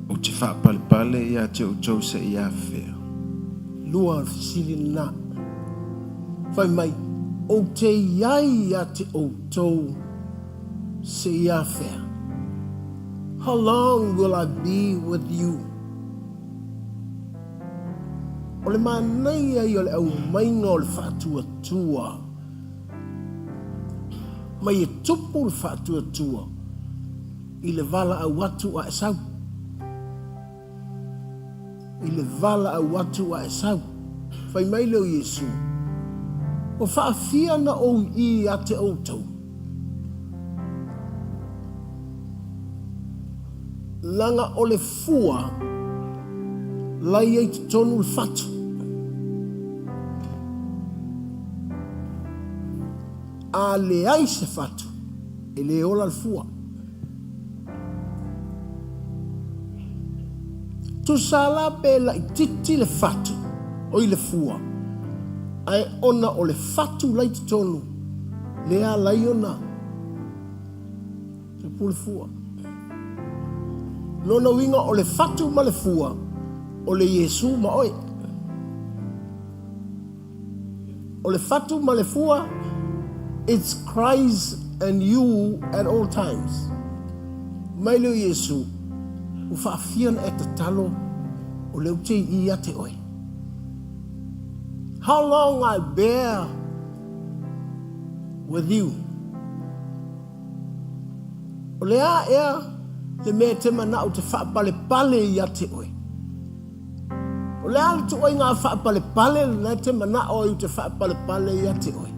Ou te faapalepale ia te outou se i afea? Lua fesili lena. Fai mai, Ou te i ai ia te outou se i afea? How long will I be with you? O le manaia ia o le aumaiga o le faatuatua mai e tupu le faatuatua i le valaau atu a Esau. I le valaau atu a Esau. Fai mai lea o Iesu, Ua faafia na ou i ia te outou. Leaga o le fua la i ai totonu le fatu. A leai se fatu, e le ola le fua. Tusa la pe laititi le fatu, oi le fua, ae ona o le fatu la i totonu, lea ala ai ona tupu le fua. Lona uiga o le fatu ma le fua, o le Iesu ma oe. O le fatu ma le fua, it's Christ. and you at all times. Mai lea o Iesu, Ua faafia ona e tatalo o lea ou te i ia te oe. How long I bear with you. O le a ea le mea e te manao te faapalepale ia te oe? O le a le tuuaiga faapalepale lena e te manao ai ou te faapalepale ia te oe?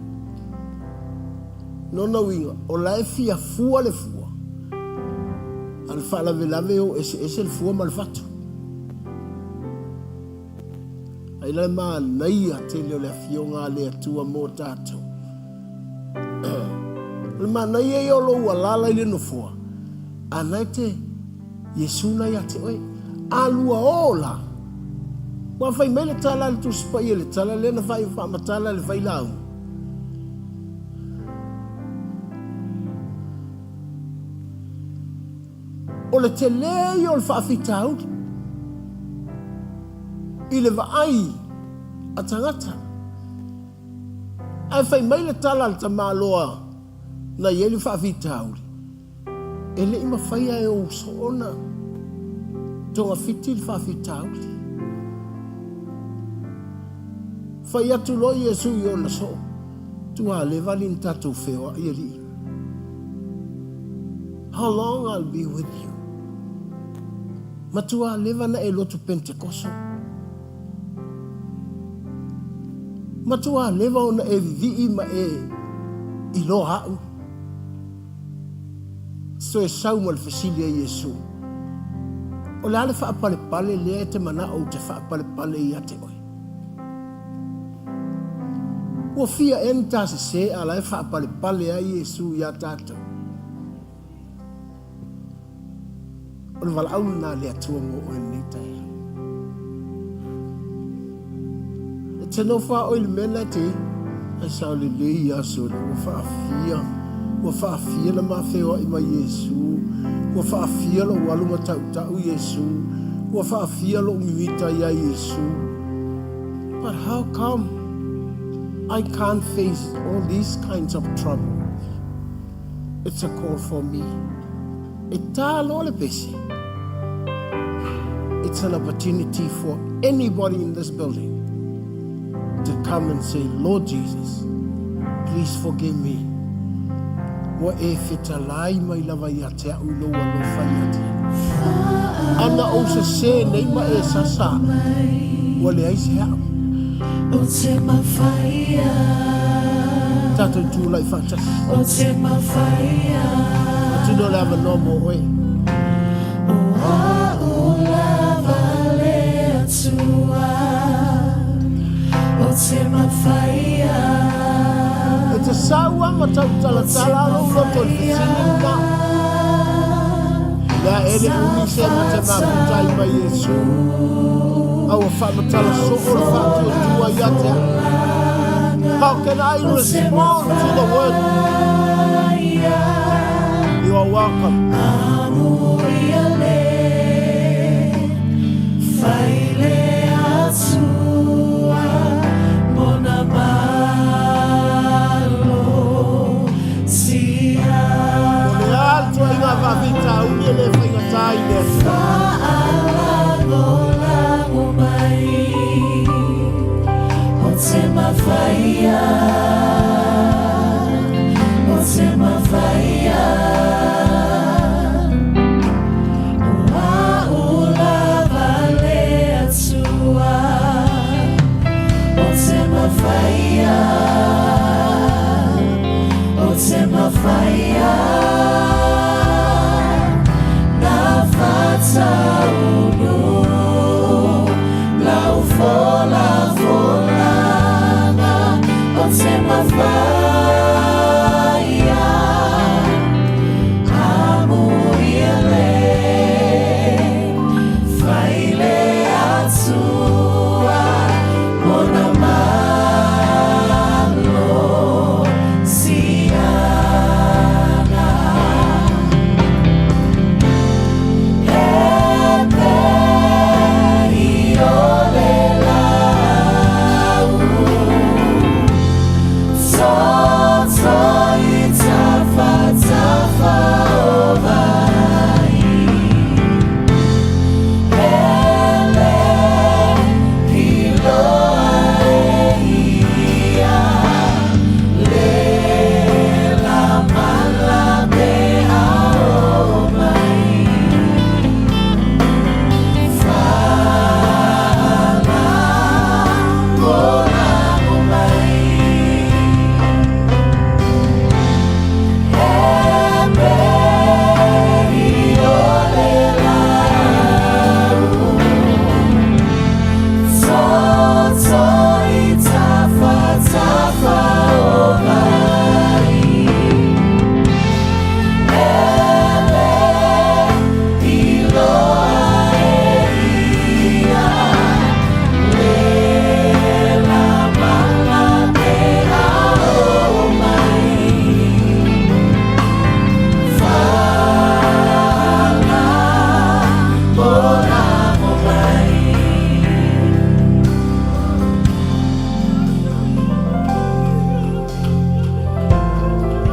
Lona uiga, o la e fia fua le fua, a o le faalavelave e o eseese le fua ma le fatu. Ai la le manaia tele o le Afioga a le Atua mo tatou. O le manaia ia o lou alaala i le nofoa, a na e te Iesu na ia te oe. A lua o la, ua fai mai le tala a le Tusi Paia, le tala lea na fai faamatala e le Failauga. O le tele ia o le faafitauli i le vaai a tagata. Ae fai mai le tala a le tamaloa na i ai le faafitauli, e le i mafaia e ou soona togafiti le faafitauli. Fai atu loa Iesu i ona soo, Tua leva alii na tatou feoai alii. How long I'll be with you. Matua leva na e lotu Pentekoso. Matua leva ona e vivii ma e iloa au. Toe sau ma le fesili a Iesu, O le a le faapalepale lea e te manao ou te faapalepale ia te oe? Ua fia ea ni ta sesē a la e faapalepale ai Iesu iā tatou? O le valaau lena a le Atua mo oe i lenei taeao. E te nofo lava oe i le mea lena e te i. Ai sao lelei aso le ua faafia, ua faafia na ma feoai ma Iesu, ua faafia lou alu ma tautau Iesu, ua faafia lou mimita ia Iesu. But how come I can't face all these kinds of troubles? It's a call for me. E tā loa le pese. It's an opportunity for anybody in this building to come and say, Lord Jesus, please forgive me. Ua e fetalai mai lava ia te au i lou alofa ia te au. Ana ou sesē nei ma e sasa, ua leai se au. Tatou tulai faatasi. Atino le avanoa mo oe. E te sau a ma tautalatala lou loto i le fesili lena. Lea e le umi se ma te mafuta ai mai Iesu. A ua faamatala soo le faatuatua ia te au. How can I respond to the word? You are welcome. Ko le a le tuaiga faafitauli e le faigata i le Atua.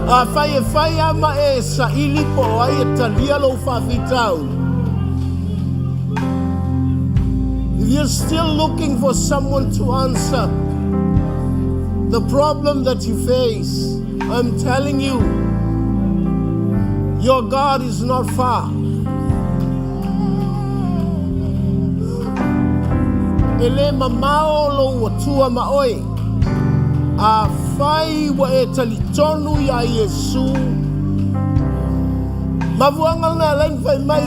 Afai e fai lava ma e saili po o ai e talia lou faafitauli. If you're still looking for someone to answer the problem that you face, I'm telling you, your God is not far. E le mamao lou Atua ma oe. Afai ua e talitonu iā Iesu, mafuaaga lena e ala ai ona fai mai,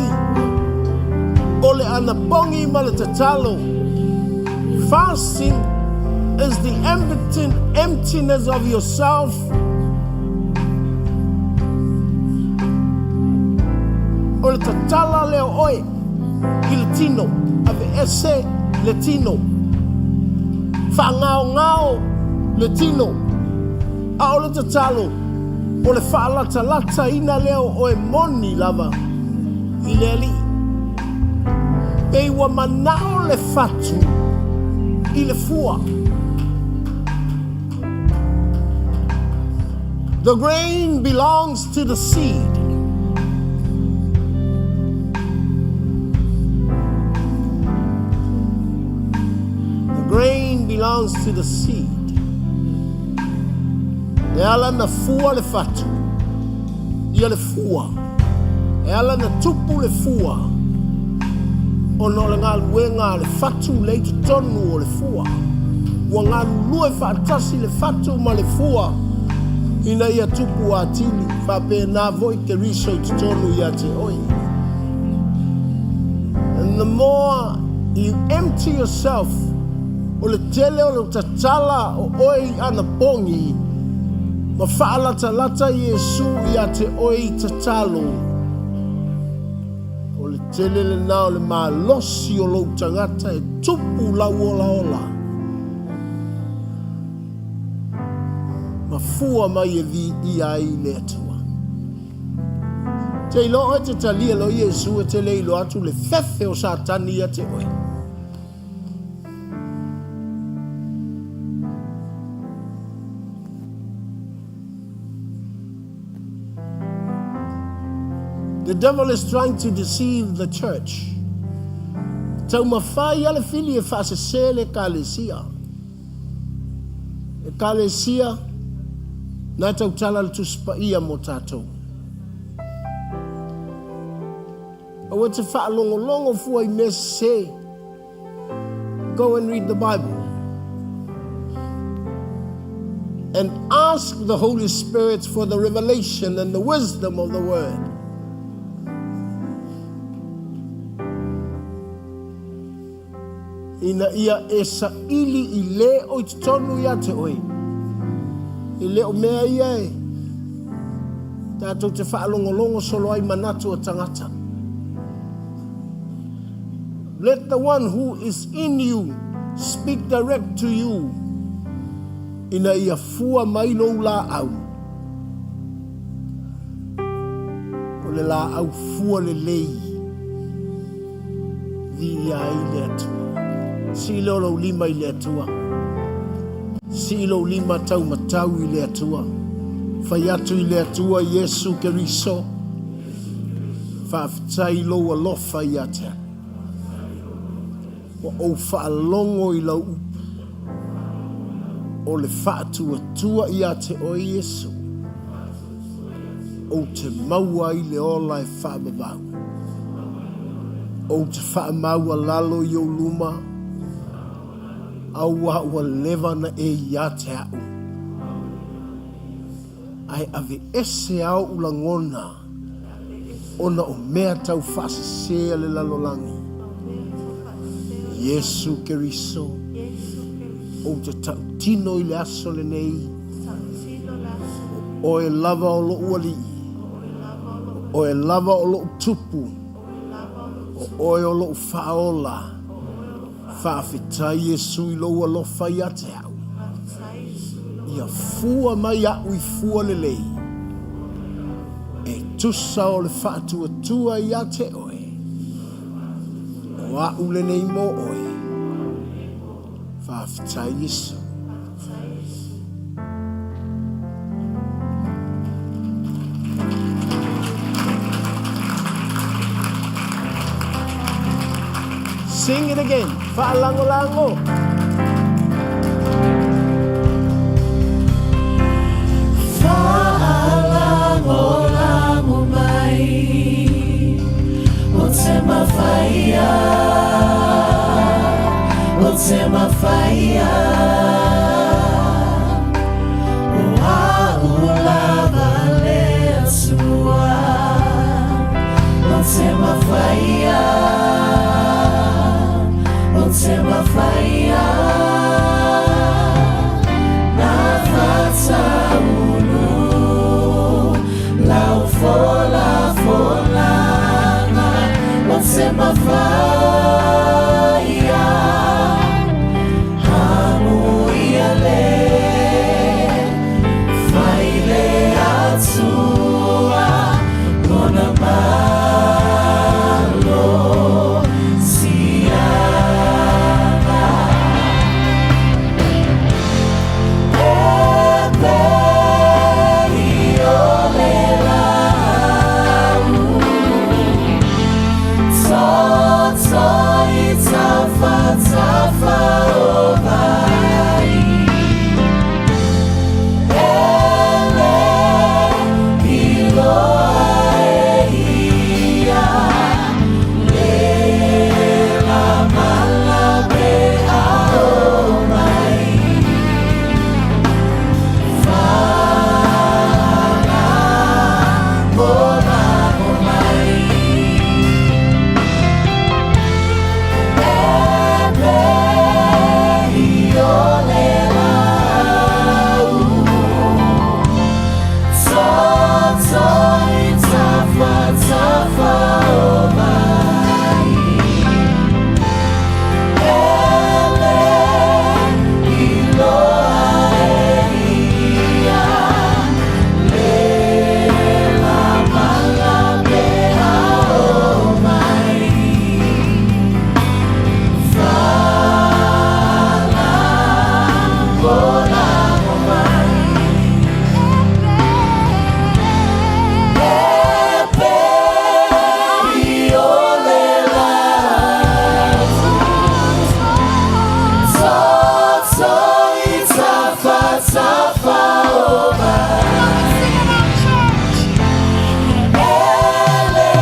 o le anapogi ma le tatalo. Fasting is the emptiness of yourself. O le tatala lea o oe i le tino, aveese le tino, faagaogao le tino, a o le tatalo, o le faalatalataina lea o oe moni lava i le Alii. Pei ua manao le fatu i le fua. The grain belongs to the seed. The grain belongs to the seed. E ala na fua le fatu, ia le fua. E ala na tupu le fua, ona o le galuega a le fatu lea i totonu o le fua. Ua galulue faatasi le fatu ma le fua ina ia tupu atili, faapena foi Keriso i totonu ia te oe. And the more you empty yourself, o le tele o le tatala o oe i anapogi, ma faalatalata Iesu ia te oe i tatalo, O le tele lena o le malosi o lou tagata e tupu lau olaola. Ma fua mai e viia ai le Atua. Te iloa oe te talia loa Iesu e te le iloa atu le fefe o Satani ia te oe. The devil is trying to deceive the church. Taumafai a le fili e faasese le Ekalesia. Ekalesia, na e tautala le Tusi Paia mo tatou. Aua e te faalogologo fua i mea sese. Go and read the Bible. And ask the Holy Spirit for the revelation and the wisdom of the word. Ina ia e saili i le o i totonu ia te oe. E le o mea ia e tātou te whaalongolongo solo ai manatu o tangata. Let the one who is in you speak direct to you, ina ia fua mai lou laau, o le laau fua lelei, viia ai le Atua. Sii lea o lou lima i le Atua. Sii lou lima taumatau i le Atua. Fai atu i le Atua Iesu Keriso. Faafetai i lou alofa ia te au. Ua ou faalogo i lau upu o le faatuatua ia te oe Iesu, ou te maua ai le ola e faavavau. Ou te faamaualalo i ou luma, auā ua leva na e ia te au. Ae aveese a oʻu lagona ona o mea tau faasese a le lalolagi. Iesu Keriso, ou te tautino i le aso lenei, o oe lava o loʻu Alii, o oe lava o loʻu Tupu, o oe o loʻu Faaola. Faafetai Iesu i lou alofa ia te au. Ia fua mai aʻu i fua lelei, e tusa o le faatuatua ia te oe, o aʻu lenei mo oe. Faafetai Iesu. Sing it again. Faalagolago. Faalagolago mai o te mafaia, o te mafaia, o au lava le Atua, o te mafaia, o te mafaia, na fataulu lau fola folaga o te mafaia amuia le fai le Atua lona malosiaga. E pei o le lau toto i tafatafa o vai, e lē iloa e ia le lamala pe a oo mai. Faalagolago mai. E pei o le lau toto i tafatafa o vai, e lē iloa e ia le lamala pe a oo mai. Faalagolago mai. E pei o le lau toto i tafatafa o vai, e lē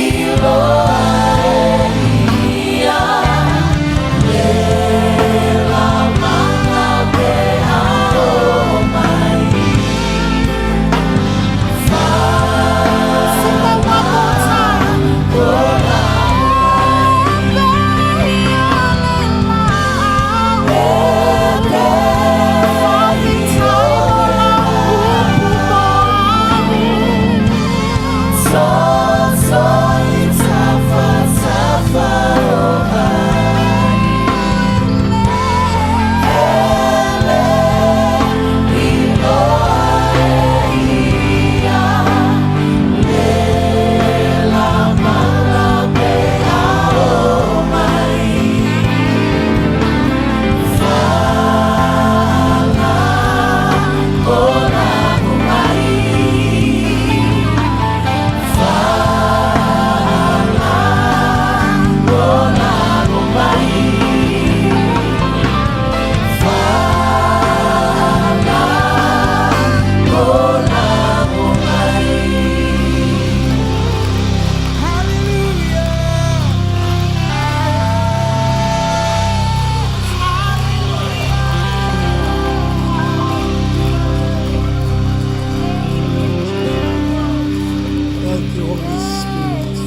iloa e ia le lamala pe a oo mai. Sing that one more time. Faalagolago mai. E pei o le toto i tafatafa o vai, e lē iloa e ia le lamala pe a oo mai. Faalagolago mai. Faalagolago mai. Faalagolago mai. Hallelujah. Thank you, Holy Spirit.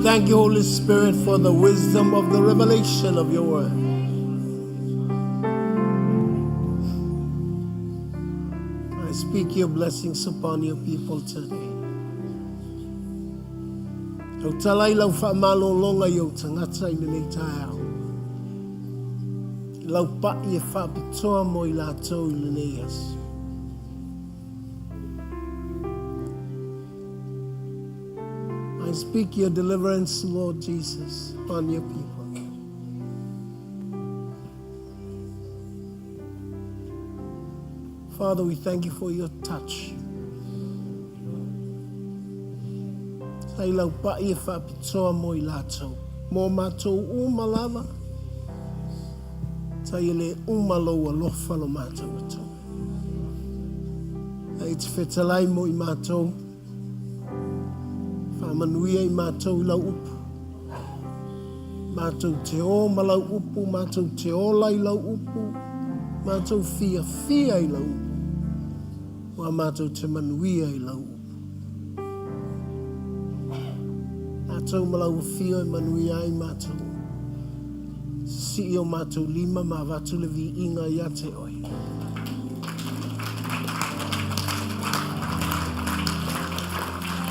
Thank you, Holy Spirit, for the wisdom of the revelation of your word. I speak your blessings upon your people today. Tautala i lau faamalologa i ou tagata i lenei taeao. I lau pai e faapitoa mo i latou i lenei aso. I speak your deliverance, Lord Jesus, upon your people. Father, we thank you for your touch. Tai lau pa'i e faapitoa mo i latou. Mo matou uma lava, tai e le uma lou alofa lo matou Atua. Ae e te fetalai mo i matou, faamanuia i matou i lau upu. Matou te o ma lau upu, matou te ola i lau upu, matou fiafia i lau upu, ua matou te manuia i lau upu. Matou ma lau afio e manuia ai matou. Sisii o matou lima ma avatu le viiga ia te oe.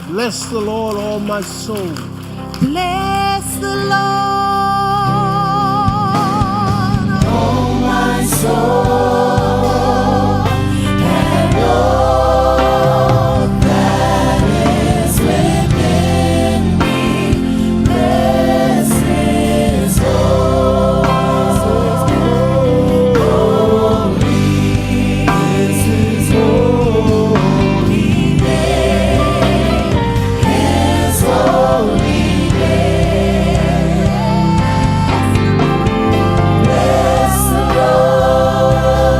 Bless the Lord, all my soul. Bless the Lord. Oh, my soul, and all that is within me, bless His holy name, His holy name. Bless the Lord.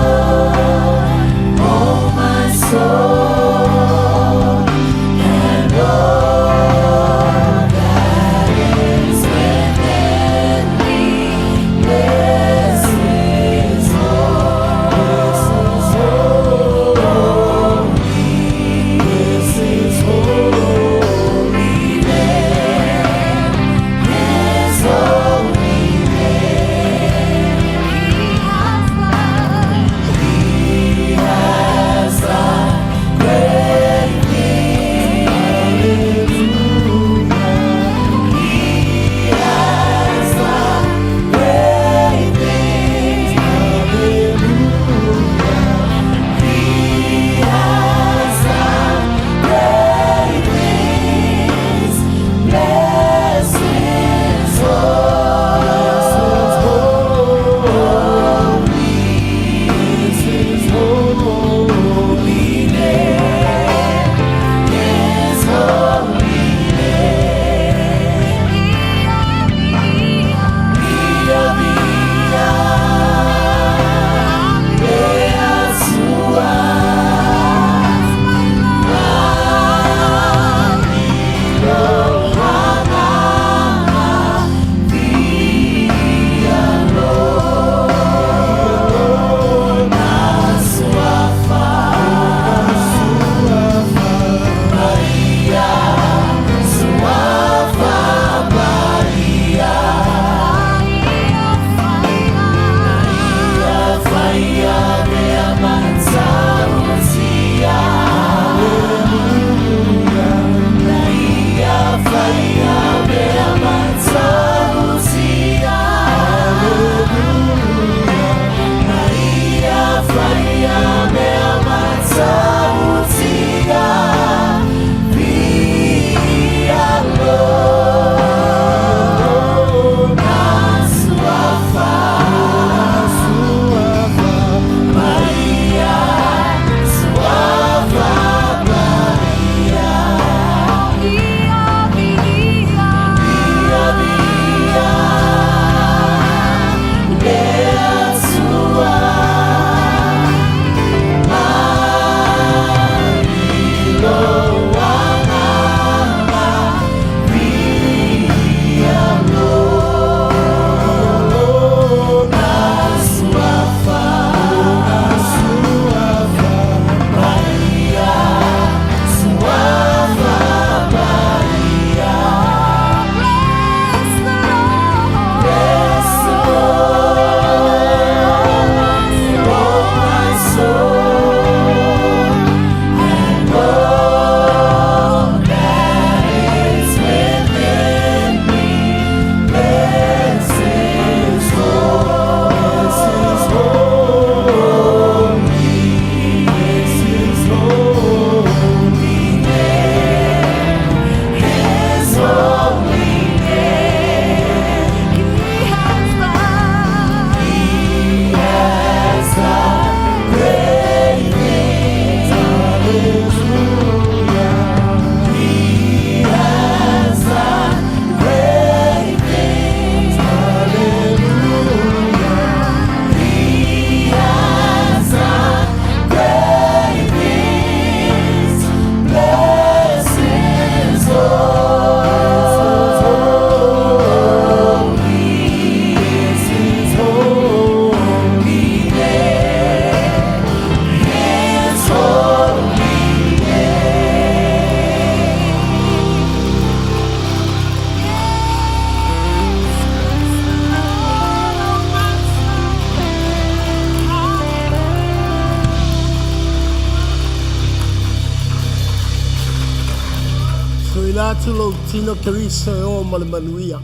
Tuuina atu lou tino Keriso e oo ma le manuia.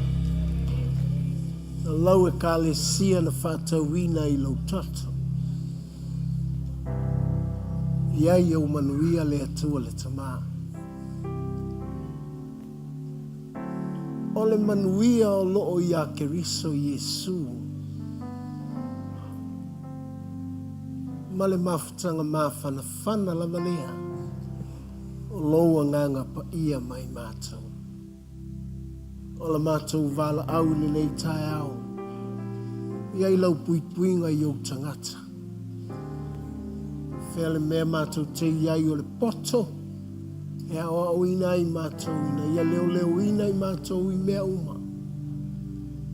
Na lau Ekalesia na faatauina i lou toto. I ai ou manuia le Atua le Tama. O le manuia o loo iā Keriso Iesu ma le mafutaga mafanafana lava lea o lou Agaga Paia mai matou. O la matou valaau i lenei taeao, i ai lau puipuiga i ou tagata. Fea le mea matou te i ai o le poto e aoaoina ai matou ina ia leoleoina i matou i mea uma,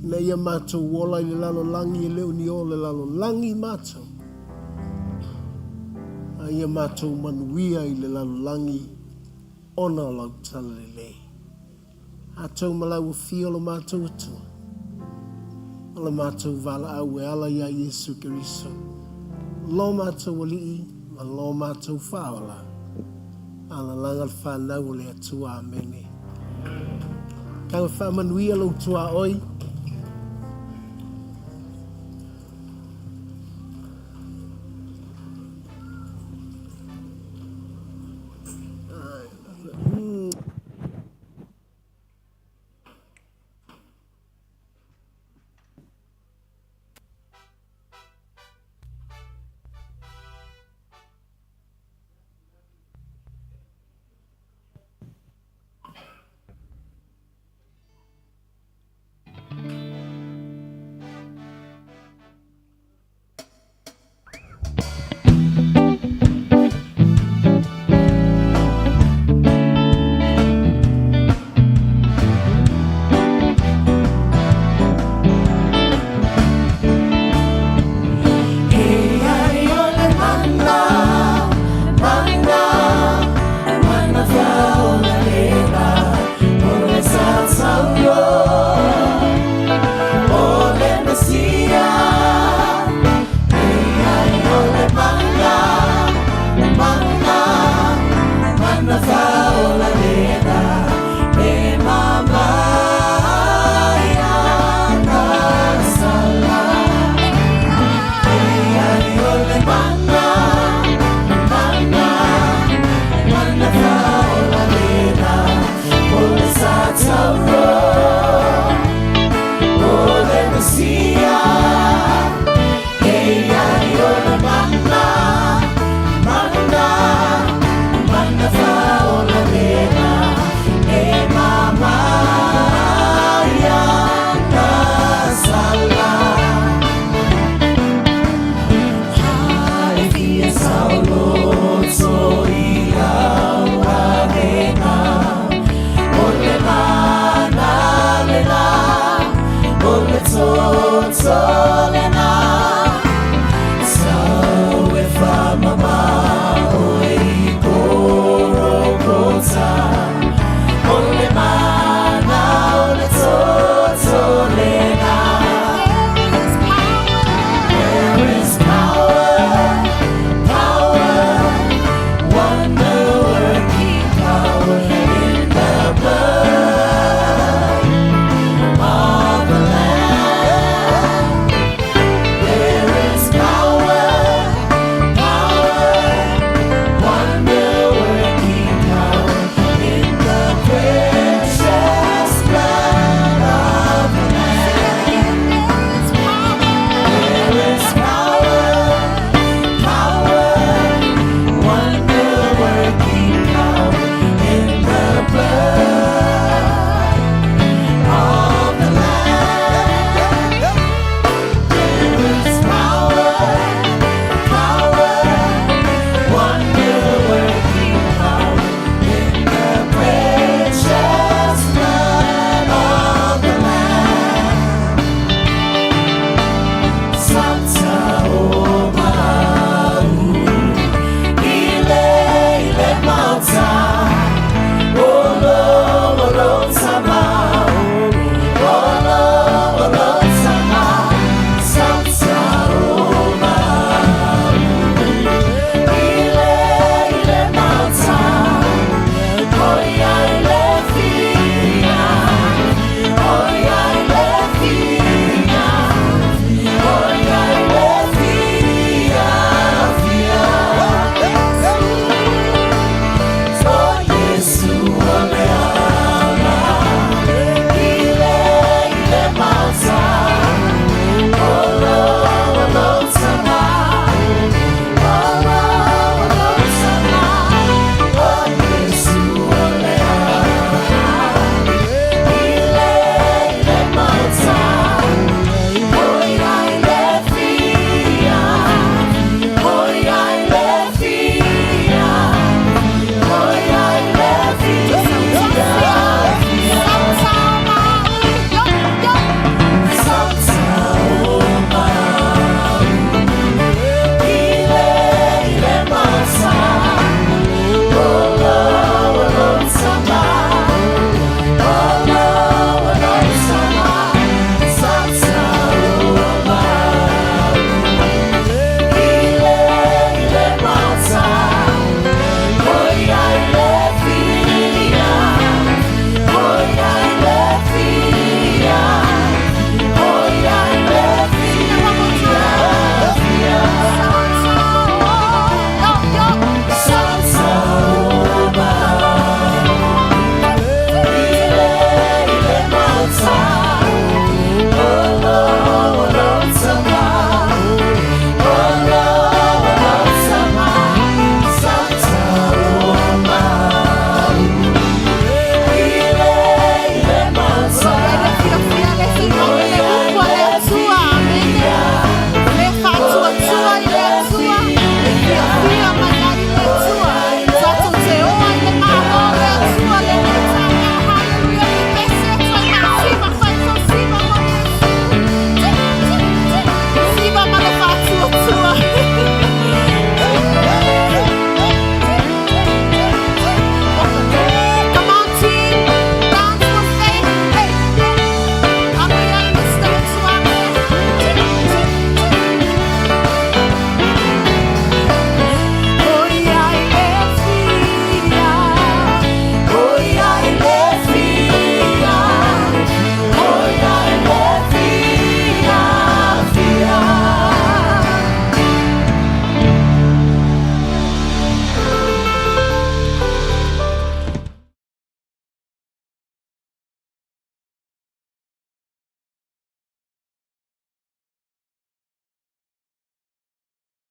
ina ia matou ola i le lalolagi e le o ni o le lalolagi matou, a ia matou manuia i le lalolagi ona o lau talalelei. Atou ma lau afio lo matou Atua, o la matou valaau e ala iā Iesu Keriso, lo matou Alii ma lo matou Faaola. Alalaga le fanau o le Atua. Amene. Tau faamanuia lou tuaoi.